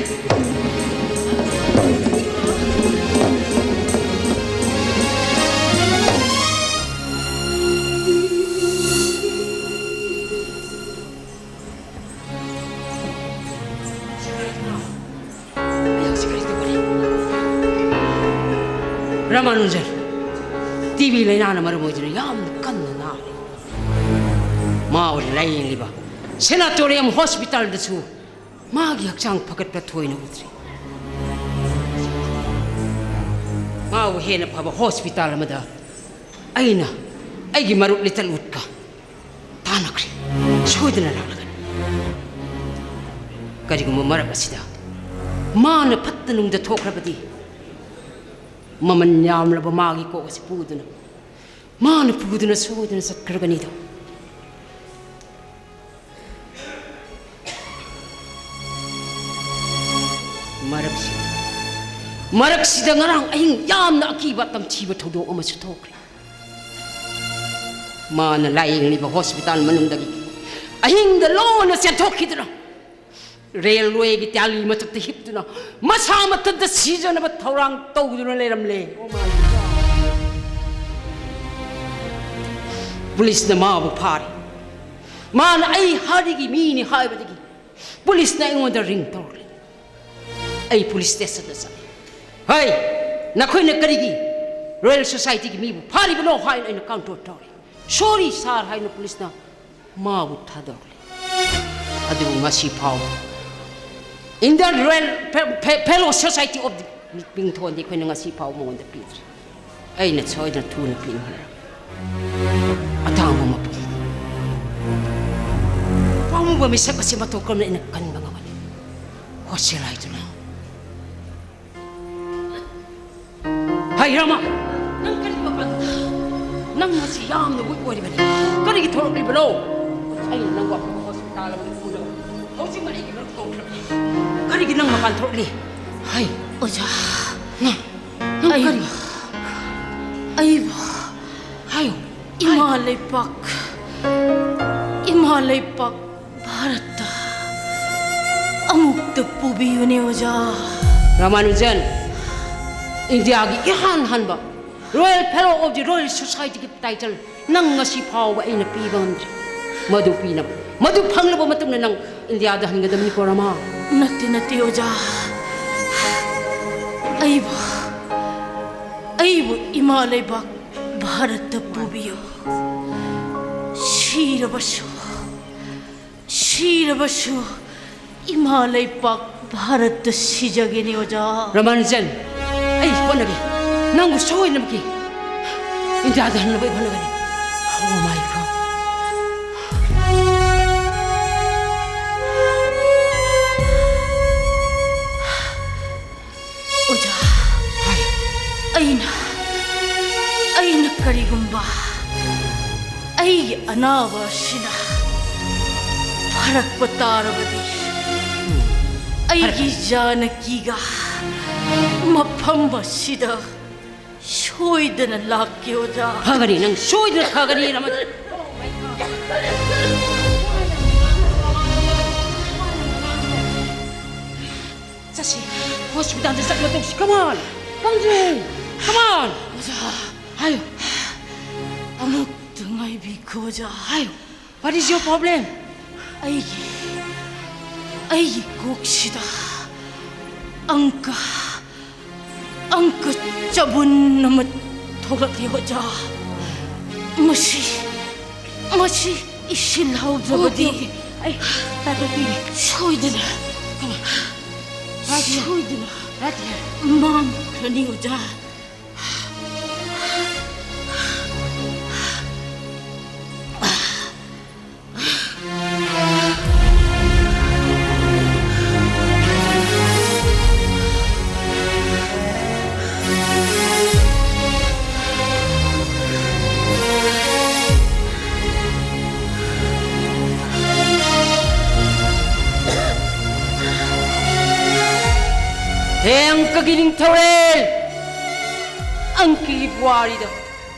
ꯔꯃꯥꯅꯨꯖꯟ, ꯇꯤ ꯕꯤ ꯂꯥꯏꯅꯥꯅ ꯃꯔꯝ ꯑꯣꯏꯗꯨꯅ ꯌꯥꯝꯅ ꯀꯟꯅ ꯅꯥꯔꯤ꯫ ꯃꯥꯕꯨ ꯂꯥꯌꯦꯡꯂꯤꯕ ꯁꯦꯅꯥꯇꯣꯔꯤꯌꯝ ꯍꯣꯁꯄꯤꯇꯥꯜꯗꯁꯨ ꯃꯥꯒꯤ ꯍꯛꯆꯥꯡ ꯐꯒꯠꯄ ꯊꯣꯏꯅ ꯎꯗ꯭ꯔꯤ꯫ ꯃꯥꯕꯨ ꯍꯦꯟꯅ ꯐꯕ ꯍꯣꯁꯄꯤꯇꯥꯜ ꯑꯃꯗ ꯑꯩꯅ ꯑꯩꯒꯤ ꯃꯔꯨꯞ ꯂꯤꯇꯜ ꯋꯨꯗꯀ ꯇꯥꯟꯅꯈ꯭ꯔꯦ꯫ ꯁꯣꯏꯗꯅ ꯂꯥꯛꯂꯒꯅꯤ꯫ ꯀꯔꯤꯒꯨꯝꯕ ꯃꯔꯛ ꯑꯁꯤꯗ ꯃꯥꯅ ꯐꯠꯇ ꯅꯨꯡꯗ ꯊꯣꯛꯈ꯭ꯔꯕꯗꯤ, ꯃꯃꯜ ꯌꯥꯝꯂꯕ ꯃꯥꯒꯤ ꯀꯣꯛ ꯑꯁꯤ ꯄꯨꯗꯨꯅ, ꯃꯥꯅ ꯄꯨꯗꯨꯅ ꯁꯣꯏꯗꯅ ꯆꯠꯈ꯭ꯔꯒꯅꯤꯗꯣ꯫ ꯃꯔꯛꯁꯤꯗ ꯉꯔꯥꯡ ꯑꯍꯤꯡ ꯌꯥꯝꯅ ꯑꯀꯤꯕ ꯇꯝꯊꯤꯕ ꯊꯧꯗꯣꯛ ꯑꯃꯁꯨ ꯊꯣꯛꯈ꯭ꯔꯦ꯫ ꯃꯥꯅ ꯂꯥꯌꯦꯡꯂꯤꯕ ꯍꯣꯁꯄꯤꯇꯥꯜ ꯃꯅꯨꯡꯗꯒꯤ ꯑꯍꯤꯡꯗ ꯂꯣꯟꯅ ꯆꯦꯟꯊꯣꯛꯈꯤꯗꯨꯅ ꯔꯦꯜꯋꯦꯒꯤ ꯇꯥꯂꯤ ꯃꯊꯛꯇ ꯍꯤꯞꯇꯨꯅ ꯃꯁꯥ ꯃꯊꯟꯇ ꯁꯤꯖꯅꯕ ꯊꯧꯔꯥꯡ ꯇꯧꯗꯨꯅ ꯂꯩꯔꯝꯂꯦ꯫ ꯄꯨꯂꯤꯁꯅ ꯃꯥꯕꯨ ꯐꯥꯔꯦ꯫ ꯃꯥꯅ ꯑꯩ ꯍꯥꯔꯤꯒꯤ ꯃꯤꯅꯤ ꯍꯥꯏꯕꯗꯒꯤ ꯄꯨꯂꯤꯁꯅ ꯑꯩꯉꯣꯟꯗ ꯔꯤꯡ ꯇꯧꯔꯛꯂꯦ꯫ ꯑꯩ ꯄꯨꯂꯤꯁ ꯁ꯭ꯇꯦꯁꯟꯗ ꯆꯠꯂꯦ꯫ "ꯍꯩ, ꯅꯈꯣꯏꯅ ꯀꯔꯤꯒꯤ ꯔꯣꯌꯦꯜ ꯁꯣꯁꯥꯏꯇꯤꯒꯤ ꯃꯤꯕꯨ ꯐꯥꯔꯤꯕꯅꯣ?" ꯍꯥꯏꯅ ꯑꯩꯅ ꯀꯥꯎꯟꯇꯔ ꯇꯧꯔꯦ꯫ "ꯁꯣꯔꯤ ꯁꯥꯔ" ꯍꯥꯏꯅ ꯄꯨꯂꯤꯁꯅ ꯃꯥꯕꯨ ꯊꯥꯗꯣꯛꯂꯦ꯫ ꯑꯗꯨꯕꯨ ꯉꯁꯤ ꯐꯥꯎꯕ ꯏꯟꯗꯤꯌꯥꯟ ꯔꯣꯌꯦꯜ ꯐꯦ-, ꯐꯦ-, ꯐꯦꯂꯣ ꯁꯣꯁꯥꯏꯇꯤ ꯑꯣꯐ ꯗꯤ ꯃꯤꯡꯊꯣꯟꯗꯤ ꯑꯩꯈꯣꯏꯅ ꯉꯁꯤ ꯐꯥꯎꯕ ꯃꯉꯣꯟꯗ ꯄꯤꯗ꯭ꯔꯤ꯫ ꯑꯩꯅ ꯁꯣꯏꯗꯅ ꯊꯨꯅ ꯄꯤꯅꯕ ꯍꯣꯠꯅꯔꯒꯦ꯫ ꯑꯇꯥꯡꯕ ꯃꯄꯨ, ꯄꯥꯝꯃꯨꯕ ꯃꯤꯁꯛ ꯑꯁꯤ ꯃꯇꯧ ꯀꯔꯝꯅ ꯑꯩꯅ ꯀꯟꯕ ꯉꯝꯒꯅꯤ? ꯍꯣꯁꯇꯦꯜ ꯍꯥꯏꯗꯨꯅ꯫ ꯍꯩ ꯔꯃꯥ, ꯅꯪ ꯀꯔꯤ ꯃꯄꯥꯟ? ꯅꯪ ꯉꯁꯤ ꯌꯥꯝꯅ ꯋꯤꯛ ꯑꯣꯏꯔꯤꯕꯅꯤ꯫ ꯀꯔꯤꯒꯤ ꯊꯣꯛꯂꯛꯂꯤꯕꯅꯣ? ꯑꯩꯅ ꯅꯪꯕꯨ ꯑꯐꯕ ꯍꯣꯁꯄꯤꯇꯥꯜ ꯑꯃꯗ ꯄꯨꯅꯕ ꯍꯧꯖꯤꯛꯃꯛ ꯑꯩꯒꯤ ꯃꯔꯨꯞ ꯀꯧꯈ꯭ꯔꯕꯅꯤ꯫ ꯀꯔꯤꯒꯤ ꯅꯪ ꯃꯄꯥꯟ ꯊꯣꯛꯂꯛꯂꯤ? ꯍꯩ, ꯑꯣꯖꯥ, ꯅꯪ, ꯅꯪ ꯑꯩꯕꯨ, ꯀꯔꯤ? ꯑꯩꯕꯨ ꯍꯥꯏꯌꯨ, ꯏꯃꯥ ꯍꯥꯏꯌꯨ꯫ ꯂꯩꯄꯥꯛ, ꯏꯃꯥ ꯂꯩꯄꯥꯛ ꯚꯥꯔꯠꯇ ꯑꯃꯨꯛꯇ ꯄꯨꯕꯤꯌꯨꯅꯦ, ꯑꯣꯖꯥ꯫ ꯔꯃꯥꯅꯨꯖꯟ, ꯏꯟꯗꯤꯌꯥꯒꯤ ꯏꯍꯥꯟ ꯍꯥꯟꯕ royal fellow of the royal ꯁꯣꯁꯥꯏꯇꯤꯒꯤ ꯇꯥꯏꯇꯜ ꯅꯪ ꯉꯁꯤ ꯐꯥꯎꯕ ꯑꯩꯅ ꯄꯤꯕ ꯉꯝꯗ꯭ꯔꯤ꯫ ꯃꯗꯨ ꯄꯤꯅꯕ, ꯃꯗꯨ ꯐꯪꯂꯕ ꯃꯇꯨꯡꯗ ꯅꯪ ꯏꯟꯗꯤꯌꯥꯗ ꯍꯟꯒꯗꯕꯅꯤꯀꯣ, ꯔꯃꯥ꯫ ꯅꯠꯇꯦ, ꯅꯠꯇꯦ, ꯑꯣꯖꯥ꯫ ꯑꯩꯕꯨ, ꯑꯩꯕꯨ ꯏꯃꯥ ꯂꯩꯕꯥꯛ ꯚꯥꯔꯠꯇ ꯄꯨꯕꯤꯌꯨ꯫ ꯁꯤꯔꯕꯁꯨ, ꯁꯤꯔꯕꯁꯨ ꯏꯃꯥ ꯂꯩꯄꯥꯛ ꯚꯥꯔꯠꯇ ꯁꯤꯖꯒꯦꯅꯦ, ꯑꯣꯖꯥ꯫ ꯔꯃꯥꯅꯨꯖꯟ, ꯑꯩ ꯍꯣꯠꯅꯒꯦ꯫ ꯅꯪꯕꯨ ꯁꯣꯏꯗꯅꯃꯛꯀꯤ ꯏꯟꯗꯤꯌꯥꯗ ꯍꯟꯅꯕ ꯑꯩ ꯍꯣꯠꯅꯒꯅꯤ꯫ Oh my God. ꯑꯣꯖꯥ, ꯑꯩꯅ, ꯑꯩꯅ ꯀꯔꯤꯒꯨꯝꯕ ꯑꯩꯒꯤ ꯑꯅꯥꯕ ꯑꯁꯤꯅ ꯐꯔꯛꯄ ꯇꯥꯔꯕꯗꯤ, ꯑꯩꯒꯤ ꯖꯥꯅꯀꯤꯒ ꯃꯐꯝ ꯑꯁꯤꯗ ꯁꯣꯏꯗꯅ ꯂꯥꯛꯀꯦ, ꯑꯣꯖꯥ꯫ ꯐꯒꯅꯤ, ꯅꯪ ꯁꯣꯏꯗꯅ ꯐꯒꯅꯤ, ꯔꯃꯟ꯫ ꯆꯠꯁꯤ, ꯍꯣꯁꯄꯤꯇꯥꯜꯗ ꯆꯠꯅꯕ ꯇꯧꯁꯤ꯫ Come on, ꯀꯝꯖꯨ, come on꯫ ꯑꯣꯖꯥ, ꯍꯥꯏꯌꯨ꯫ ꯑꯃꯨꯛꯇ ꯉꯥꯏꯕꯤꯈꯣ, ꯑꯣꯖꯥ꯫ ꯍꯥꯏꯌꯨ꯫ What is your problem? ꯑꯩꯒꯤ, ꯑꯩꯒꯤ ꯀꯣꯛꯁꯤꯗ ꯑꯪꯀ, ꯑꯪꯀ ꯆꯕꯨꯟ ꯑꯃ ꯊꯣꯛꯂꯛꯂꯦ, ꯑꯣꯖꯥ꯫ ꯃꯁꯤ, ꯃꯁꯤ ꯏꯁꯤꯜꯍꯧꯗ꯭ꯔꯕꯗꯤ ꯑꯣꯀꯦ, ꯑꯣꯀꯦ꯫ ꯑꯩ ꯇꯥꯟꯊꯣꯛꯄꯤꯒꯦ꯫ ꯁꯣꯏꯗꯅ, Come on. Right here. ꯁꯣꯏꯗꯅ Right here. ꯃꯥꯡꯈ꯭ꯔꯅꯤ, ꯑꯣꯖꯥ꯫ ꯍꯦ ꯑꯪꯀꯒꯤ ꯅꯤꯡꯊꯧꯔꯦꯜ! ꯑꯪꯀꯒꯤ ꯄꯨꯋꯥꯔꯤꯗ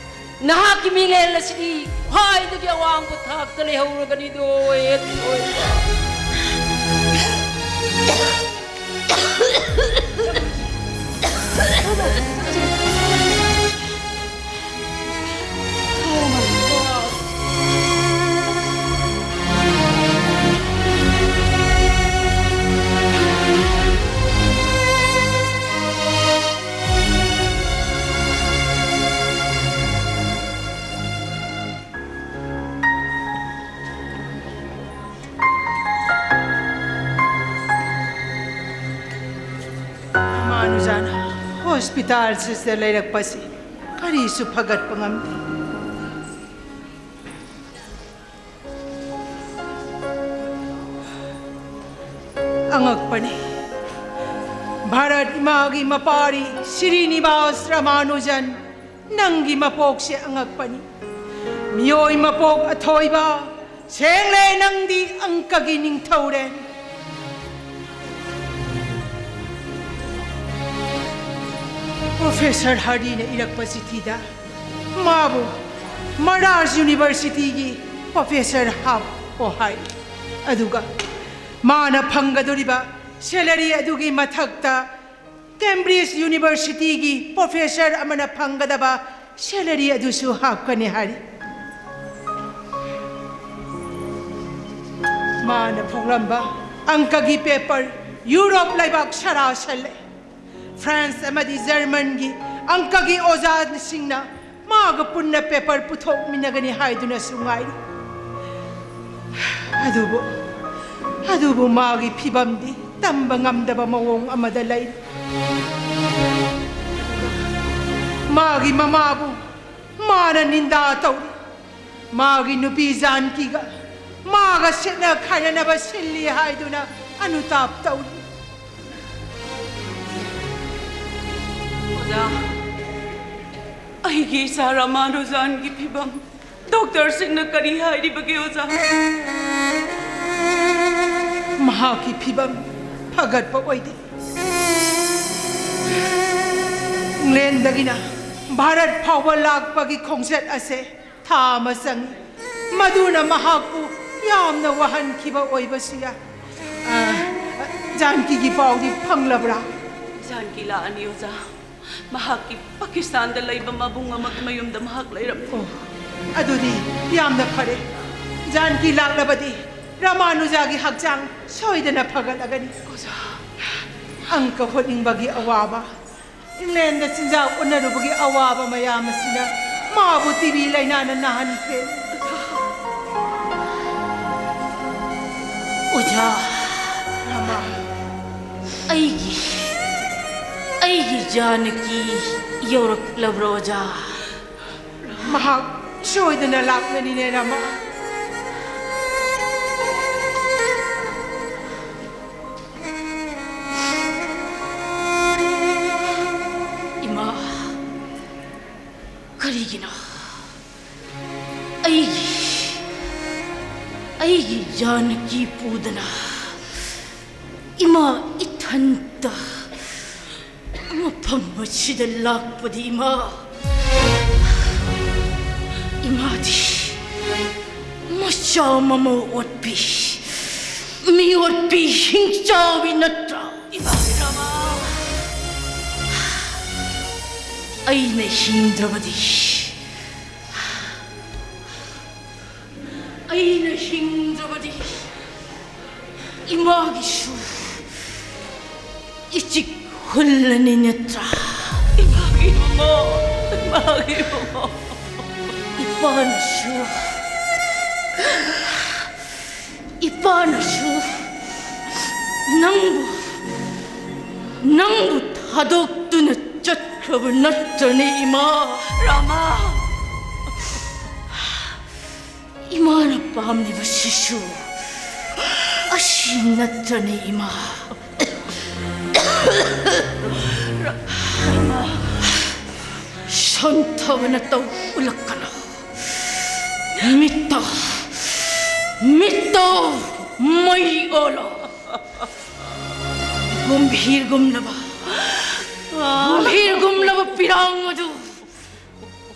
ꯅꯍꯥꯛꯀꯤ ꯃꯤꯡꯂꯦꯟ ꯑꯁꯤꯗꯤ ꯈ꯭ꯋꯥꯏꯗꯒꯤ ꯑꯋꯥꯡꯕ ꯊꯥꯛꯇ ꯂꯩꯍꯧꯔꯒꯅꯤꯗꯣ, ꯑꯦ ꯊꯣꯏꯕ꯫ ꯔꯃꯥꯅꯨꯖꯟ ꯍꯣꯁꯄꯤꯇꯥꯜꯁꯤꯗ ꯂꯩꯔꯛꯄꯁꯤ ꯀꯔꯤꯁꯨ ꯐꯒꯠꯄ ꯉꯝꯗꯦ꯫ ꯑꯉꯛꯄꯅꯤ꯫ ꯚꯥꯔꯠ ꯏꯃꯥꯒꯤ ꯃꯄꯥꯔꯤ ꯁ꯭ꯔꯤꯅꯤꯕꯥꯁ ꯔꯃꯥꯅꯨꯖꯟ, ꯅꯪꯒꯤ ꯃꯄꯣꯛꯁꯦ ꯑꯉꯛꯄꯅꯤ꯫ ꯃꯤꯑꯣꯏ ꯃꯄꯣꯛ ꯑꯊꯣꯏꯕ, ꯁꯦꯡꯂꯦ ꯅꯪꯗꯤ ꯑꯪꯀꯒꯤ ꯅꯤꯡꯊꯧꯔꯦꯜ꯫ ꯄ꯭ꯔꯣꯐꯦꯁꯔ ꯍꯔꯤꯅ ꯏꯔꯛꯄ ꯆꯤꯊꯤꯗ ꯃꯥꯕꯨ ꯃꯔꯥꯔ ꯌꯨꯅꯤꯚꯔꯁꯤꯇꯤꯒꯤ ꯄ꯭ꯔꯣꯐꯦꯁꯔ ꯍꯥꯞꯄꯣ ꯍꯥꯏ꯫ ꯑꯗꯨꯒ ꯃꯥꯅ ꯐꯪꯒꯗꯧꯔꯤꯕ ꯁꯦꯂꯔꯤ ꯑꯗꯨꯒꯤ ꯃꯊꯛꯇ ꯀꯦꯝꯕ꯭ꯔꯤꯖ ꯌꯨꯅꯤꯚꯔꯁꯤꯇꯤꯒꯤ ꯄ꯭ꯔꯣꯐꯦꯁꯔ ꯑꯃꯅ ꯐꯪꯒꯗꯕ ꯁꯦꯂꯔꯤ ꯑꯗꯨꯁꯨ ꯍꯥꯞꯀꯅꯤ ꯍꯥꯏꯔꯤ꯫ ꯃꯥꯅ ꯐꯣꯡꯂꯝꯕ ꯑꯪꯀꯒꯤ ꯄꯦꯄꯔ ꯌꯨꯔꯣꯞ ꯂꯩꯕꯥꯛ ꯁꯔꯥ ꯁꯜꯂꯦ꯫ ꯐ꯭ꯔꯥꯟꯁ ꯑꯃꯗꯤ ꯖꯔꯃꯟꯒꯤ ꯑꯪꯀꯒꯤ ꯑꯣꯖꯥꯁꯤꯡꯅ ꯃꯥꯒ ꯄꯨꯟꯅ ꯄꯦꯄꯔ ꯄꯨꯊꯣꯛꯃꯤꯟꯅꯒꯅꯤ ꯍꯥꯏꯗꯨꯅꯁꯨ ꯉꯥꯏꯔꯤ꯫ ꯑꯗꯨꯕꯨ ꯑꯗꯨꯕꯨ ꯃꯥꯒꯤ ꯐꯤꯕꯝꯗꯤ ꯇꯝꯕ ꯉꯝꯗꯕ ꯃꯑꯣꯡ ꯑꯃꯗ ꯂꯩꯔꯤ꯫ ꯃꯥꯒꯤ ꯃꯃꯥꯕꯨ ꯃꯥꯅ ꯅꯤꯟꯗꯥ ꯇꯧꯔꯤ꯫ ꯃꯥꯒꯤ ꯅꯨꯄꯤ ꯖꯥꯟꯀꯤꯒ ꯃꯥꯒ ꯁꯦꯠꯅ ꯈꯥꯏꯅꯅꯕ ꯁꯤꯜꯂꯤ ꯍꯥꯏꯗꯨꯅ ꯑꯅꯨꯇꯥꯞ ꯇꯧꯔꯤ꯫ ꯑꯣꯖꯥ, ꯑꯩꯒꯤ ꯏꯆꯥ ꯔꯥꯃꯥꯅꯨꯖꯥꯟꯒꯤ ꯐꯤꯕꯝ ꯗꯣꯛꯇꯔꯁꯤꯡꯅ ꯀꯔꯤ ꯍꯥꯏꯔꯤꯕꯒꯦ, ꯑꯣꯖꯥ? ꯃꯍꯥꯛꯀꯤ ꯐꯤꯕꯝ ꯐꯒꯠꯄ ꯑꯣꯏꯗꯦ꯫ ꯏꯪꯂꯦꯟꯗꯒꯤꯅ ꯚꯥꯔꯠ ꯐꯥꯎꯕ ꯂꯥꯛꯄꯒꯤ ꯈꯣꯡꯆꯠ ꯑꯁꯦ ꯊꯥ ꯑꯃ ꯆꯪꯏ꯫ ꯃꯗꯨꯅ ꯃꯍꯥꯛꯄꯨ ꯌꯥꯝꯅ ꯋꯥꯍꯟꯈꯤꯕ ꯑꯣꯏꯕꯁꯨ ꯌꯥꯏ꯫ ꯑ, ꯖꯥꯟꯀꯤꯒꯤ ꯄꯥꯎꯗꯤ ꯐꯪꯂꯕ꯭ꯔꯥ? ꯖꯥꯟꯀꯤ ꯂꯥꯛꯑꯅꯤ, ꯑꯣꯖꯥ꯫ ꯃꯍꯥꯛꯀꯤ ꯄꯥꯀꯤꯁꯇꯥꯟꯗ ꯂꯩꯕ ꯃꯕꯨꯡ ꯑꯃꯒꯤ ꯃꯌꯨꯝꯗ ꯃꯍꯥꯛ ꯂꯩꯔꯝꯂꯦ꯫ ꯑꯣ, ꯑꯗꯨꯗꯤ ꯌꯥꯝꯅ ꯐꯔꯦ꯫ ꯖꯥꯟꯀꯤ ꯂꯥꯛꯂꯕꯗꯤ ꯔꯥꯃꯥꯅꯨꯖꯥꯒꯤ ꯍꯛꯆꯥꯡ ꯁꯣꯏꯗꯅ ꯐꯒꯠꯂꯒꯅꯤ꯫ ꯑꯣꯖꯥ꯫ ꯑꯪꯀ ꯍꯣꯠꯅꯤꯡꯕꯒꯤ ꯑꯋꯥꯕ, ꯏꯪꯂꯦꯟꯗ ꯆꯤꯟꯖꯥꯛ ꯑꯣꯟꯅꯔꯨꯕꯒꯤ ꯑꯋꯥꯕ ꯃꯌꯥꯝ ꯑꯁꯤꯅ ꯃꯥꯕꯨ ꯇꯤꯕꯤ ꯂꯥꯏꯅꯥꯅ ꯅꯥꯍꯟꯈ꯭ꯔꯦ꯫ ꯑꯣꯖꯥ, ꯔꯥꯃꯥ꯫ ꯑꯩꯒꯤ, ꯑꯩꯒꯤ ꯖꯥꯅꯀꯤ ꯌꯧꯔꯛꯂꯕ꯭ꯔꯣ, ꯑꯣꯖꯥ? ꯃꯍꯥꯛ ꯁꯣꯏꯗꯅ ꯂꯥꯛꯂꯅꯤꯅꯦ, ꯔꯥꯃꯥ꯫ ꯏꯃꯥ, ꯀꯔꯤꯒꯤꯅꯣ ꯑꯩꯒꯤ, ꯑꯩꯒꯤ ꯖꯥꯅꯀꯤ ꯄꯨꯗꯅ ꯏꯃꯥ ꯏꯊꯟꯇ ꯃꯐꯝ ꯃꯐꯝ ꯑꯁꯤꯗ ꯂꯥꯛꯄꯗꯤ ꯏꯃꯥ, ꯏꯃꯥꯗꯤ ꯃꯆꯥ ꯃꯃꯧ ꯑꯣꯠꯄꯤ, ꯃꯤ ꯑꯣꯠꯄꯤ ꯍꯤꯡꯆꯥꯕꯤ ꯅꯠꯇ꯭ꯔꯥ? ꯏꯃꯥ ꯔꯃꯥ, ꯑꯩꯅ ꯍꯤꯡꯗ꯭ꯔꯕꯗꯤ, ꯑꯩꯅ ꯍꯤꯡꯗ꯭ꯔꯕꯗꯤ ꯏꯃꯥꯒꯤꯁꯨ ꯏꯆꯤꯛ ꯍꯨꯜꯂꯅꯤ ꯅꯠꯇ꯭ꯔꯥ? ꯏꯃꯥꯒꯤ ꯏꯕꯨꯡꯉꯣ, ꯏꯃꯥꯒꯤ ꯏꯕꯨꯡꯉꯣ꯫ ꯏꯄꯥꯅꯁꯨ, ꯏꯄꯥꯅꯁꯨ ꯅꯪꯕꯨ, ꯅꯪꯕꯨ ꯊꯥꯗꯣꯛꯇꯨꯅ ꯆꯠꯈ꯭ꯔꯕ ꯅꯠꯇ꯭ꯔꯅꯦ, ꯏꯃꯥ? ꯔꯃꯥ! ꯏꯃꯥꯅ ꯄꯥꯝꯂꯤꯕꯁꯤꯁꯨ ꯑꯁꯤ ꯅꯠꯇ꯭ꯔꯅꯦ, ꯏꯃꯥ? ꯁꯣꯟꯊꯕ ꯅꯇꯧ ꯎꯠꯂꯛꯀꯅꯨ꯫ ꯃꯤꯠꯇꯣ, ꯃꯤꯠꯇꯣ ꯃꯩ ꯑꯣꯜꯂꯣ꯫ ꯒꯨꯝꯚꯤꯔꯒꯨꯝꯂꯕ, ꯒꯨꯝꯚꯤꯔꯒꯨꯝꯂꯕ ꯄꯤꯔꯥꯡ ꯑꯗꯨ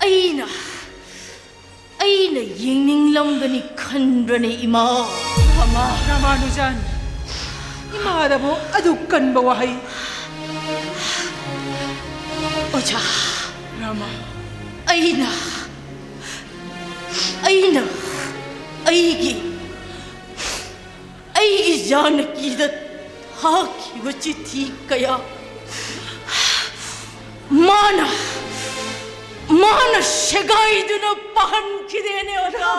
ꯑꯩꯅ, ꯑꯩꯅ ꯌꯦꯡꯅꯤꯡꯂꯝꯒꯅꯤ ꯈꯟꯕ꯭ꯔꯅꯦ, ꯏꯃꯥ? ꯔꯃꯥ, ꯔꯃꯥꯅꯨꯖꯟ, ꯏꯃꯥꯗꯕꯨ ꯑꯗꯨꯛ ꯀꯟꯕ ꯋꯥꯍꯩ꯫ ꯑꯣꯖꯥ, ꯔꯃꯥ꯫ ꯑꯩꯅ, ꯑꯩꯅ ꯑꯩꯒꯤ, ꯑꯩꯒꯤ ꯖꯥꯅꯀꯤꯗ ꯊꯥꯈꯤꯕ ꯆꯤꯊꯤ ꯀꯌꯥ ꯃꯥꯅ, ꯃꯥꯅ ꯁꯦꯒꯥꯏꯗꯨꯅ ꯄꯥꯍꯟꯈꯤꯗꯦꯅꯦ, ꯑꯣꯖꯥ꯫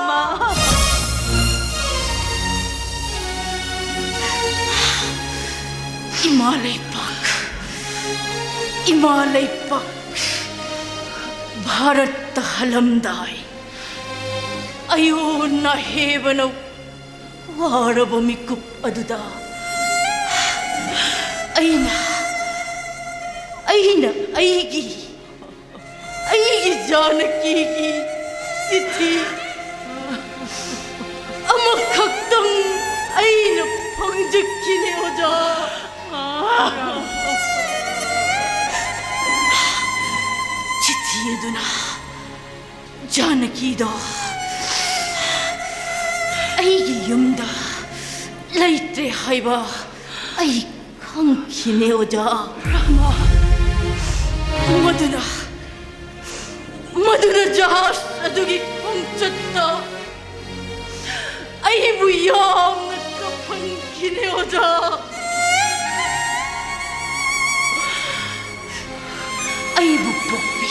ꯏꯃꯥ ꯂꯩꯄꯥꯛ, ꯏꯃꯥ ꯂꯩꯄꯥꯛ ꯚꯥꯔꯠꯇ ꯍꯜꯂꯝꯗꯥꯏ, ꯑꯌꯣꯟ ꯑꯍꯦꯕꯅ ꯋꯥꯔꯕ ꯃꯤꯀꯨꯞ ꯑꯗꯨꯗ ꯑꯩꯅ, ꯑꯩꯅ ꯑꯩꯒꯤ, ꯑꯩꯒꯤ ꯖꯥꯅꯀꯤꯒꯤ ꯆꯤꯊꯤ ꯑꯃꯈꯛꯇꯪ ꯑꯩꯅ ꯐꯪꯖꯈꯤꯅꯦ, ꯑꯣꯖꯥ꯫ ꯀꯤꯗꯣ ꯑꯩꯒꯤ ꯌꯨꯝꯗ ꯂꯩꯇ꯭ꯔꯦ ꯍꯥꯏꯕ ꯑꯩ ꯈꯪꯈꯤꯅꯦ, ꯑꯣꯖꯥ꯫ ꯔꯥꯃꯥ, ꯃꯗꯨꯅ, ꯃꯗꯨꯅ ꯖꯍꯥꯖ ꯑꯗꯨꯒꯤ ꯈꯣꯡꯆꯠꯇ ꯑꯩꯕꯨ ꯌꯥꯝꯅ ꯀꯞꯍꯟꯈꯤꯅꯦ, ꯑꯣꯖꯥ꯫ ꯑꯩꯕꯨ ꯄꯣꯛꯄꯤ,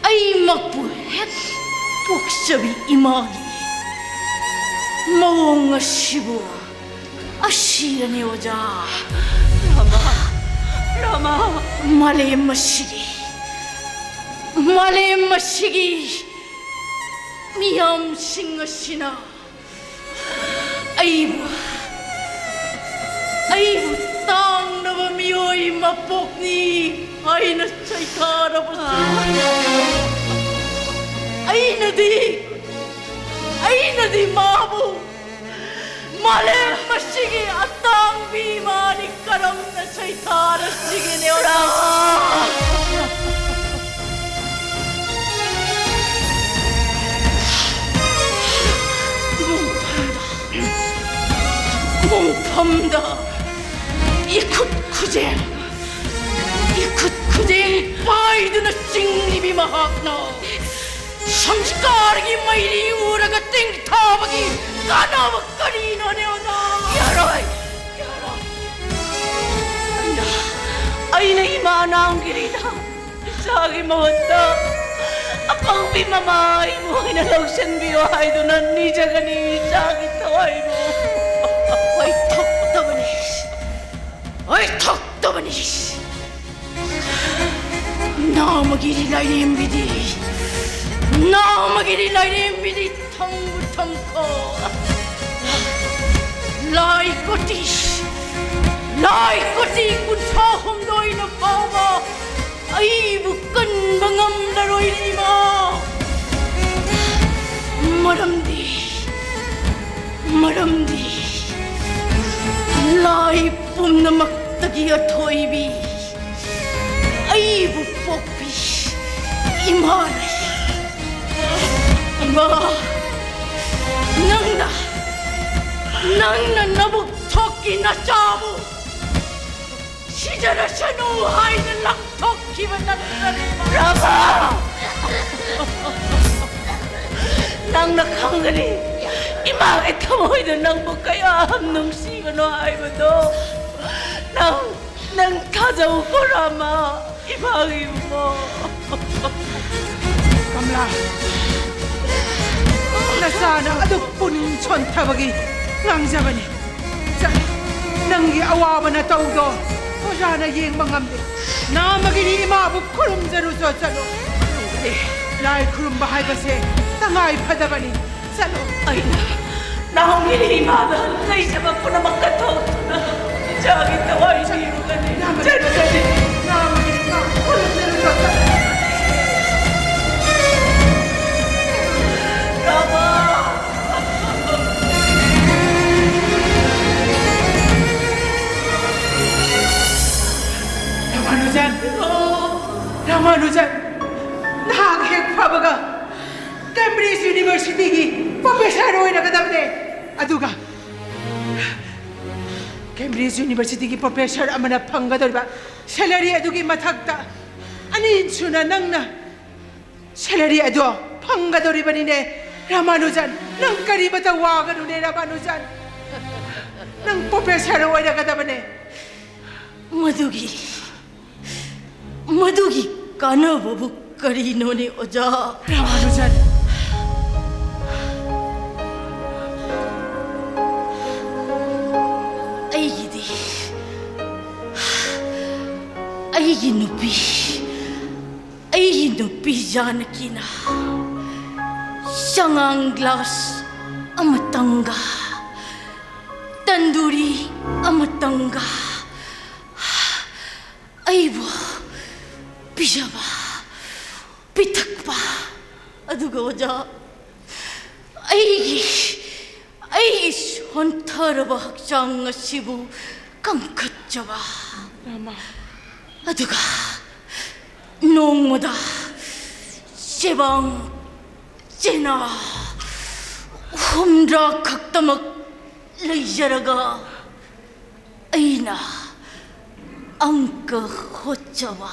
ꯑꯩꯃꯛꯄꯨ ꯍꯦꯛ ꯄꯣꯛꯆꯕꯤ ꯏꯃꯥꯒꯤ ꯃꯑꯣꯡ ꯑꯁꯤꯕꯨ ꯑꯁꯤꯔꯅꯦ, ꯑꯣꯖꯥ꯫ ꯔꯥꯃꯥ, ꯔꯥꯃꯥ꯫ ꯃꯥꯂꯦꯝ ꯑꯁꯤꯒꯤ, ꯃꯥꯂꯦꯝ ꯑꯁꯤꯒꯤ ꯃꯤꯌꯥꯝꯁꯤꯡ ꯑꯁꯤꯅ ꯑꯩꯕꯨ, ꯑꯩꯕꯨ ꯇꯥꯡꯂꯕ ꯃꯤꯑꯣꯏ ꯃꯄꯣꯛꯅꯤ ꯍꯥꯏꯅ ꯁꯩꯊꯥꯔꯕꯁꯨ, ꯑꯩꯅꯗꯤ, ꯑꯩꯅꯗꯤ ꯃꯥꯕꯨ ꯃꯥꯂꯦꯝ ꯑꯁꯤꯒꯤ ꯑꯇꯥꯡꯕꯤ ꯏꯃꯥꯅꯤ ꯀꯔꯝꯅ ꯁꯩꯊꯥꯔꯁꯤꯒꯦꯅꯦ, ꯑꯣꯖꯥ? ꯃꯣꯡꯐꯝꯗ, ꯃꯣꯡꯐꯝꯗ ꯏꯈꯨꯠ ꯈꯨꯖꯦꯡ, ꯏꯈꯨꯠ ꯈꯨꯖꯦꯡ ꯄꯥꯏꯗꯨꯅ ꯆꯤꯡꯂꯤꯕꯤ ꯃꯍꯥꯛꯅ ꯁꯪꯁꯀꯥꯔꯒꯤ ꯃꯩꯔꯤ ꯎꯔꯒ ꯇꯤꯡꯊꯥꯕꯒꯤ ꯀꯥꯟꯅꯕ ꯀꯔꯤꯅꯣꯅꯦ, ꯑꯣꯖꯥ? ꯌꯥꯔꯣꯏ, ꯌꯥꯔꯣꯏ꯫ ꯑꯩꯅ, ꯑꯩꯅ ꯏꯃꯥ ꯅꯥꯝꯒꯤꯔꯤꯗ ꯏꯆꯥꯒꯤ ꯃꯍꯨꯠꯇ ꯑꯄꯪꯕꯤ ꯃꯃꯥ ꯑꯩꯕꯨ ꯑꯣꯏꯅ ꯂꯧꯁꯤꯟꯕꯤꯌꯨ ꯍꯥꯏꯗꯨꯅ ꯅꯤꯖꯒꯅꯤ, ꯏꯆꯥꯒꯤ ꯊꯋꯥꯏꯕꯨ꯫ ꯑꯣꯏꯊꯣꯛꯇꯕꯅꯤ, ꯑꯣꯏꯊꯣꯛꯇꯕꯅꯤ꯫ ꯅꯥꯃꯒꯤꯔꯤ ꯂꯥꯏꯔꯦꯝꯕꯤꯗꯤ, ꯅꯥꯃꯒꯤꯔꯤ ꯂꯥꯏꯔꯦꯝꯕꯤꯗꯤ ꯊꯝꯕꯨ ꯊꯝꯈꯣ꯫ ꯂꯥꯏ ꯀꯣꯇꯤ, ꯂꯥꯏ ꯀꯣꯇꯤ ꯀꯨꯟꯊ꯭ꯔꯥ ꯍꯨꯝꯗꯣꯏꯅ ꯐꯥꯎꯕ ꯑꯩꯕꯨ ꯀꯟꯕ ꯉꯝꯂꯔꯣꯏ, ꯏꯃꯥ꯫ ꯃꯔꯝꯗꯤ, ꯃꯔꯝꯗꯤ ꯂꯥꯏ ꯄꯨꯝꯅꯃꯛꯇꯒꯤ ꯑꯊꯣꯏꯕꯤ ꯑꯩꯕꯨ ꯄꯣꯛꯄꯤ ꯏꯃꯥ ꯂꯩ꯫ ꯅꯪꯅ ꯅꯕꯨꯛ ꯊꯣꯛꯀꯤ ꯅꯆꯥꯕꯨ ꯁꯤꯖꯔꯁꯅꯨ ꯍꯥꯏꯅ ꯂꯪꯊꯣꯛꯈꯤꯕ ꯅꯠꯇ꯭ꯔꯅꯦ, ꯏꯃꯥ? ꯔꯥꯃ! ꯅꯪꯅ ꯈꯪꯒꯅꯤ, ꯏꯃꯥꯒꯤ ꯊꯃꯣꯏꯗ ꯅꯪꯕꯨ ꯀꯌꯥꯝ ꯅꯨꯡꯁꯤꯕꯅꯣ ꯍꯥꯏꯕꯗꯣ꯫ ꯅꯪ, ꯅꯪ ꯊꯥꯖꯧꯀꯣ, ꯔꯥꯃ, ꯏꯃꯥꯒꯤ ꯏꯕꯨꯡꯉꯣ꯫ ꯀꯝꯂꯥ, ꯅꯆꯥꯅ ꯑꯗꯨꯛ ꯄꯨꯛꯅꯤꯡ ꯁꯣꯟꯊꯕꯒꯤ ꯉꯥꯡꯖꯕꯅꯤ꯫ ꯆꯠꯂꯨ, ꯅꯪꯒꯤ ꯑꯋꯥꯕ ꯅꯇꯧꯗꯣ ꯑꯣꯖꯥꯅ ꯌꯦꯡꯕ ꯉꯝꯗꯦ꯫ ꯅꯥꯃꯒꯤꯅꯤ ꯏꯃꯥꯕꯨ ꯈꯨꯔꯨꯝꯖꯔꯨꯆꯣ, ꯆꯠꯂꯨ꯫ ꯂꯥꯏ ꯈꯨꯔꯨꯝꯕ ꯍꯥꯏꯕꯁꯦ ꯇꯉꯥꯏ ꯐꯗꯕꯅꯤ꯫ ꯆꯠꯂꯣ꯫ ꯑꯩꯅ ꯅꯥꯎꯒꯤꯅꯤ ꯏꯃꯥꯗ ꯂꯩꯖꯕ ꯄꯨꯝꯅꯃꯛ ꯀꯠꯊꯣꯛꯇꯨꯅ ꯏꯆꯥꯒꯤ ꯊꯋꯥꯏ ꯄꯤꯕꯒꯅꯤ꯫ ꯆꯠꯀꯅꯤ꯫ ꯅꯥꯎꯒꯤꯅꯤ ꯏꯃꯥ ꯈꯨꯔꯨꯝꯖꯔꯨꯆꯣ꯫ ꯆꯠꯂꯣ꯫ ꯔꯥꯃ! ꯔꯥꯃꯥꯅꯨꯖꯟ! ꯔꯥꯃꯥꯅꯨꯖꯟ! ꯅꯍꯥꯛ ꯍꯦꯛ ꯐꯕꯒ ꯀꯦꯝꯕ꯭ꯔꯤꯖ ꯌꯨꯅꯤꯚꯔꯁꯤꯇꯤꯒꯤ ꯄ꯭ꯔꯣꯐꯦꯁꯔ ꯑꯣꯏꯔꯒꯗꯕꯅꯦ꯫ ꯑꯗꯨꯒ ꯀꯦꯝꯕ꯭ꯔꯤꯖ ꯌꯨꯅꯤꯚꯔꯁꯤꯇꯤꯒꯤ ꯄ꯭ꯔꯣꯐꯦꯁꯔ ꯑꯃꯅ ꯐꯪꯒꯗꯧꯔꯤꯕ ꯁꯦꯂꯔꯤ ꯑꯗꯨꯒꯤ ꯃꯊꯛꯇ ꯑꯅꯤꯁꯨꯅ ꯅꯪꯅ ꯁꯦꯂꯔꯤ ꯑꯗꯣ ꯐꯪꯒꯗꯧꯔꯤꯕꯅꯤꯅꯦ꯫ ꯔꯥꯃꯥꯅꯨꯖꯟ, ꯅꯪ ꯀꯔꯤꯃꯇ ꯋꯥꯒꯅꯨꯅꯦ, ꯔꯥꯃꯥꯅꯨꯖꯟ꯫ ꯅꯪ ꯄ꯭ꯔꯣꯐꯦꯁꯔ ꯑꯣꯏꯔꯒꯗꯕꯅꯦ꯫ ꯃꯗꯨꯒꯤ, ꯃꯗꯨꯒꯤ ꯀꯥꯟꯅꯕꯕꯨ ꯀꯔꯤꯅꯣꯅꯦ, ꯑꯣꯖꯥ? ꯔꯥꯃꯥꯅꯨꯖꯟ꯫ ꯑꯩꯒꯤꯗꯤ, ꯑꯩꯒꯤ ꯅꯨꯄꯤ, ꯑꯩꯒꯤ ꯅꯨꯄꯤ ꯖꯥꯅꯀꯤꯅ ꯆꯉꯥꯡ ꯒ꯭ꯂꯥꯁ ꯑꯃꯇꯪꯒ, ꯇꯟꯗꯨꯔꯤ ꯑꯃꯇꯪꯒ ꯑꯩꯕꯨ ꯄꯤꯖꯕ, ꯄꯤꯊꯛꯄ꯫ ꯑꯗꯨꯒ ꯑꯣꯖꯥ, ꯑꯩꯒꯤ, ꯑꯩꯒꯤ ꯁꯣꯟꯊꯔꯕ ꯍꯛꯆꯥꯡ ꯑꯁꯤꯕꯨ ꯀꯟꯈꯠꯆꯕ꯫ ꯔꯥꯃ꯫ ꯑꯗꯨꯒ ꯅꯣꯡꯃꯗ ꯆꯦꯕꯥꯡ ꯆꯦꯅꯥ ꯍꯨꯝꯗ꯭ꯔꯥ ꯈꯛꯇꯃꯛ ꯂꯩꯖꯔꯒ ꯑꯩꯅ ꯑꯪꯀ ꯍꯣꯠꯆꯕ꯫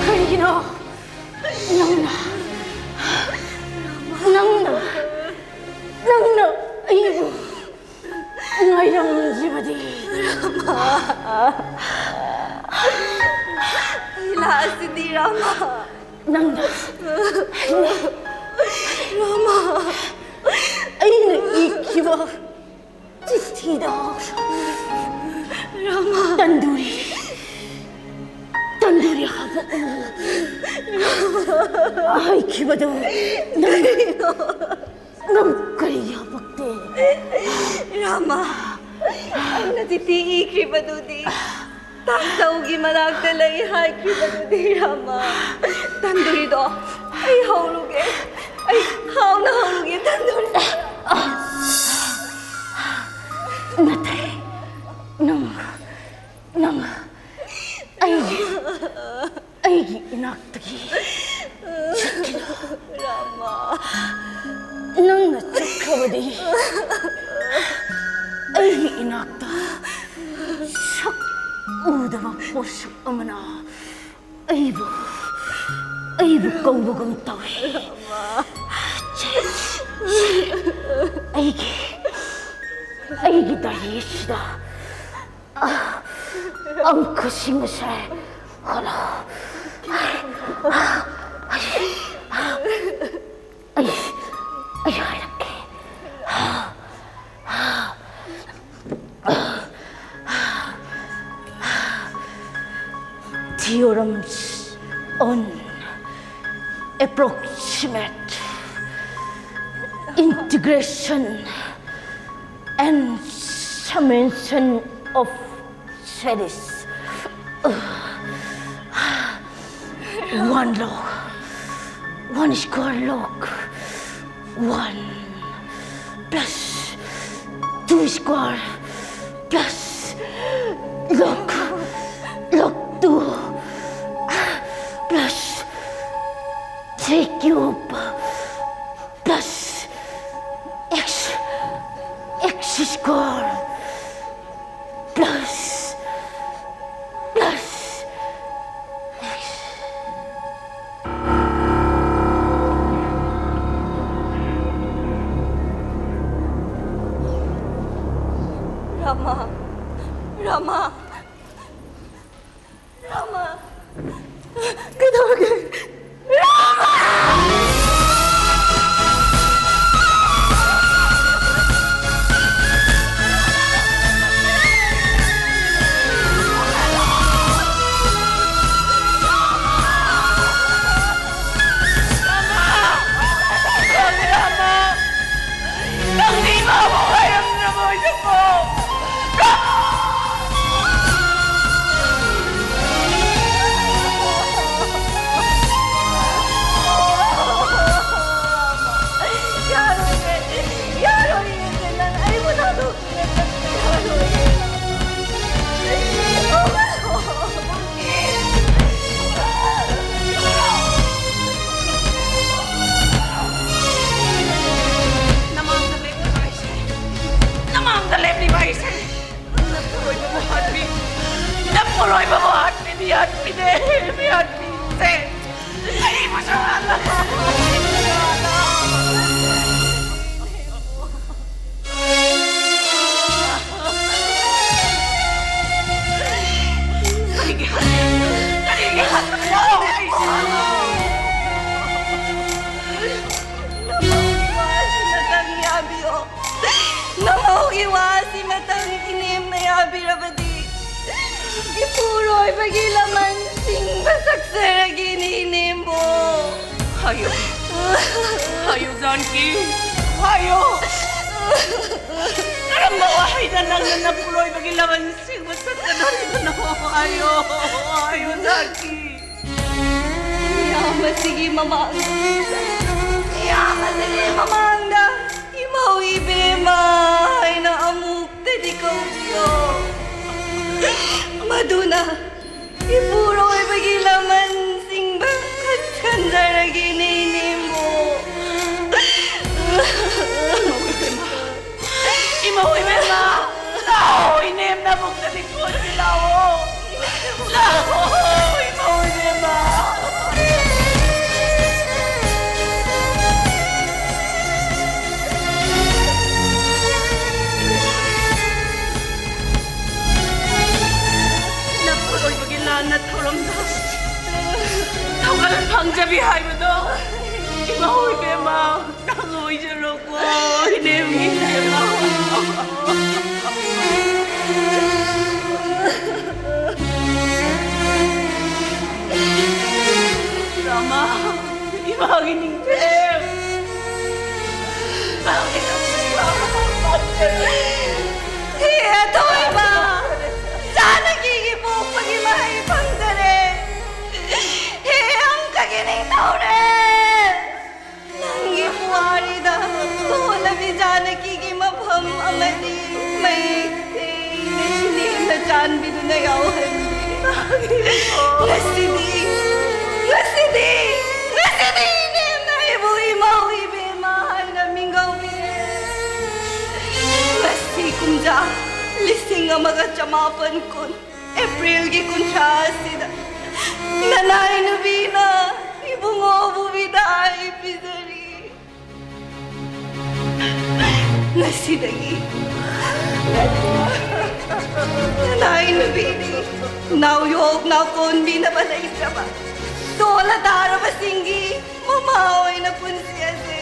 ꯀꯔꯤꯒꯤꯅꯣ? ꯅꯪꯅ, ꯅꯪꯅ, ꯅꯪꯅ ꯑꯩꯕꯨ ꯉꯥꯏꯔꯝꯗ꯭ꯔꯤꯕꯗꯤ꯫ ꯑꯩ ꯂꯥꯛꯑꯁꯤꯗꯤ, ꯔꯥꯃ꯫ ꯅꯪꯅ, ꯔꯥꯃ꯫ ꯑꯩꯅ ꯏꯈꯤꯕ ꯆꯤꯊꯤꯗꯣ꯫ ꯔꯥꯃ꯫ ꯇꯟꯗꯨꯔꯤ, ꯇꯟꯗꯨꯔꯤ ꯍꯥꯄꯛꯎ ꯍꯥꯏꯈꯤꯕꯗꯨ ꯅꯪ, ꯅꯪ ꯀꯔꯤꯒꯤ ꯍꯥꯄꯛꯇꯦ? ꯔꯥꯃ, ꯑꯩꯅ ꯆꯤꯊꯤ ꯏꯈ꯭ꯔꯤꯕꯗꯨꯗꯤ ꯇꯥꯡꯖꯧꯒꯤ ꯃꯅꯥꯛꯇ ꯂꯩ ꯍꯥꯏꯈ꯭ꯔꯤꯕꯗꯨꯗꯤ, ꯔꯥꯃ꯫ ꯇꯟꯗꯨꯔꯤꯗꯣ ꯑꯩ ꯍꯧꯔꯨꯒꯦ, ꯑꯩ ꯍꯥꯎꯅ ꯍꯧꯔꯨꯒꯦ ꯇꯟꯗꯨꯔꯤ꯫ ꯅꯠꯇꯦ, ꯅꯪ, ꯅꯪ ꯑꯩ, ꯑꯩꯒꯤ ꯏꯅꯥꯛꯇꯒꯤ ꯆꯠꯈꯤꯅꯨ꯫ ꯔꯥꯃ꯫ ꯅꯪꯅ ꯆꯠꯈ꯭ꯔꯕꯗꯤ ꯑꯩꯒꯤ ꯏꯅꯥꯛꯇ ꯁꯛ ꯎꯗꯕ ꯄꯣꯠꯁꯛ ꯑꯃꯅ ꯑꯩꯕꯨ, ꯑꯩꯕꯨ ꯀꯧꯕꯒꯨꯝ ꯇꯧꯏ꯫ ꯁꯤ, ꯁꯤ, ꯑꯩꯒꯤ, ꯑꯩꯒꯤ ꯗꯥꯏꯔꯤꯁꯤꯗ ꯑꯪꯀꯁꯤꯡ ꯑꯁꯦ ꯍꯣꯠꯂꯣ꯫ ꯑꯩ, ꯑꯩ ꯍꯥꯏꯔꯛꯀꯦ꯫ Theorems on approximate integration and summation of series. One log, one square log, one plus two square plus log, log two plus three cube plus x, x square plus, plus x. ꯔꯥꯃ, ꯔꯥꯃ, ꯔꯥꯃ꯫ ꯀꯩꯗꯧꯔꯒꯦ? ꯏꯋꯥꯁꯤ ꯃꯇꯪ ꯏꯅꯦꯝꯅ ꯌꯥꯕꯤꯔꯕꯗꯤ, ꯏꯄꯨꯔꯣꯏꯕꯒꯤ ꯂꯃꯟꯁꯤꯡ ꯃꯁꯛꯆꯔꯒꯦꯅꯦ, ꯏꯅꯦꯝꯕꯣ꯫ ꯍꯥꯏꯌꯨ, ꯍꯥꯏꯌꯨ, ꯖꯥꯟꯀꯤ, ꯍꯥꯏꯌꯨ꯫ ꯀꯔꯝꯕ ꯋꯥꯍꯩꯅ ꯅꯪꯅ ꯅꯄꯨꯔꯣꯏꯕꯒꯤ ꯂꯃꯟꯁꯤꯡ ꯃꯁꯛꯀꯗꯧꯔꯤꯕꯅꯣ? ꯍꯥꯏꯌꯨ, ꯍꯥꯏꯌꯨ, ꯖꯥꯟꯀꯤ꯫ ꯃꯤꯌꯥꯝ ꯑꯁꯤꯒꯤ ꯃꯃꯥꯡꯗ, ꯃꯤꯌꯥꯝ ꯑꯁꯤꯒꯤ ꯃꯃꯥꯡꯗ ꯏꯃꯧ ꯏꯕꯦꯝꯃ ꯍꯥꯏꯅ ꯑꯃꯨꯛꯇꯗꯤ ꯀꯧꯕꯤꯌꯣ꯫ ꯃꯗꯨꯅ ꯏꯄꯨꯔꯣꯏꯕꯒꯤ ꯂꯃꯟꯁꯤꯡꯕ ꯈꯟꯖꯔꯒꯦꯅꯦ, ꯏꯅꯦꯝꯕꯣ꯫ ꯏꯃꯧ ꯏꯕꯦꯝꯃ, ꯂꯥꯛꯑꯣ, ꯏꯅꯦꯝ ꯅꯕꯨꯛꯇꯗꯤ ꯀꯣꯟꯕꯤ ꯂꯥꯛꯑꯣ꯫ ꯂꯥꯛꯑꯣ, ꯏꯃꯧ ꯏꯕꯦꯝꯃ꯫ ꯅꯄꯨꯔꯣꯏꯕꯒꯤ ꯂꯥꯟꯅ ꯊꯧꯔꯝꯗ ꯊꯧꯒꯜ ꯐꯪꯖꯕꯤ ꯍꯥꯏꯕꯗꯣ, ꯏꯃꯧ ꯏꯕꯦꯝꯃ, ꯅꯪ ꯑꯣꯏꯖꯔꯣꯀꯣ, ꯏꯅꯦꯝꯒꯤ ꯏꯕꯦꯝꯃ꯫ ꯔꯥꯃ, ꯏꯃꯥꯒꯤ ꯅꯤꯡꯊꯦꯝ꯫ ꯍꯦ ꯑꯊꯣꯏꯕ, ꯖꯥꯅꯀꯤꯒꯤ ꯄꯣꯛꯄꯒꯤ ꯃꯍꯩ ꯐꯪꯖꯔꯦ꯫ ꯍꯦ ꯑꯪꯀꯒꯤ ꯅꯤꯡꯊꯧꯔꯦꯜ, ꯅꯪꯒꯤ ꯄꯨꯋꯥꯔꯤꯗ ꯂꯣꯜꯂꯕꯤ ꯖꯥꯅꯀꯤꯒꯤ ꯃꯐꯝ ꯑꯃꯗꯤ ꯃꯌꯦꯛ ꯁꯦꯡꯅ ꯏꯅꯦꯝꯅ ꯆꯥꯟꯕꯤꯗꯨꯅ ꯌꯥꯎꯍꯟꯕꯤꯔꯦ꯫ ꯉꯁꯤꯗꯤ, ꯉꯁꯤꯗꯤ, ꯉꯁꯤꯗꯤ ꯏꯅꯦꯝꯅ ꯑꯩꯕꯨ ꯏꯃꯧ ꯏꯕꯦꯝꯃ ꯍꯥꯏꯅ ꯃꯤꯡꯒꯧꯕꯤꯔꯦ꯫ ꯉꯁꯤ ꯀꯨꯝꯖꯥ ꯂꯤꯁꯤꯡ ꯑꯃꯒ ꯆꯃꯥꯄꯟ ꯀꯨꯟ ꯑꯦꯄ꯭ꯔꯤꯜꯒꯤ ꯀꯨꯟꯊ꯭ꯔꯥ ꯑꯁꯤꯗ ꯅꯅꯥꯏ ꯅꯨꯄꯤꯅ ꯏꯕꯨꯡꯉꯣꯕꯨ ꯕꯤꯗꯥꯏ ꯄꯤꯖꯔꯤ꯫ ꯉꯁꯤꯗꯒꯤ ꯅꯅꯥꯏ ꯅꯨꯄꯤꯗꯤ ꯅꯥꯎꯌꯣꯛ ꯅꯥꯎꯀꯣꯟꯕꯤꯅꯕ ꯂꯩꯇ꯭ꯔꯕ ꯗꯣꯜꯂ ꯇꯥꯔꯕꯁꯤꯡꯒꯤ ꯃꯃꯥ ꯑꯣꯏꯅ ꯄꯨꯟꯁꯤ ꯑꯁꯤ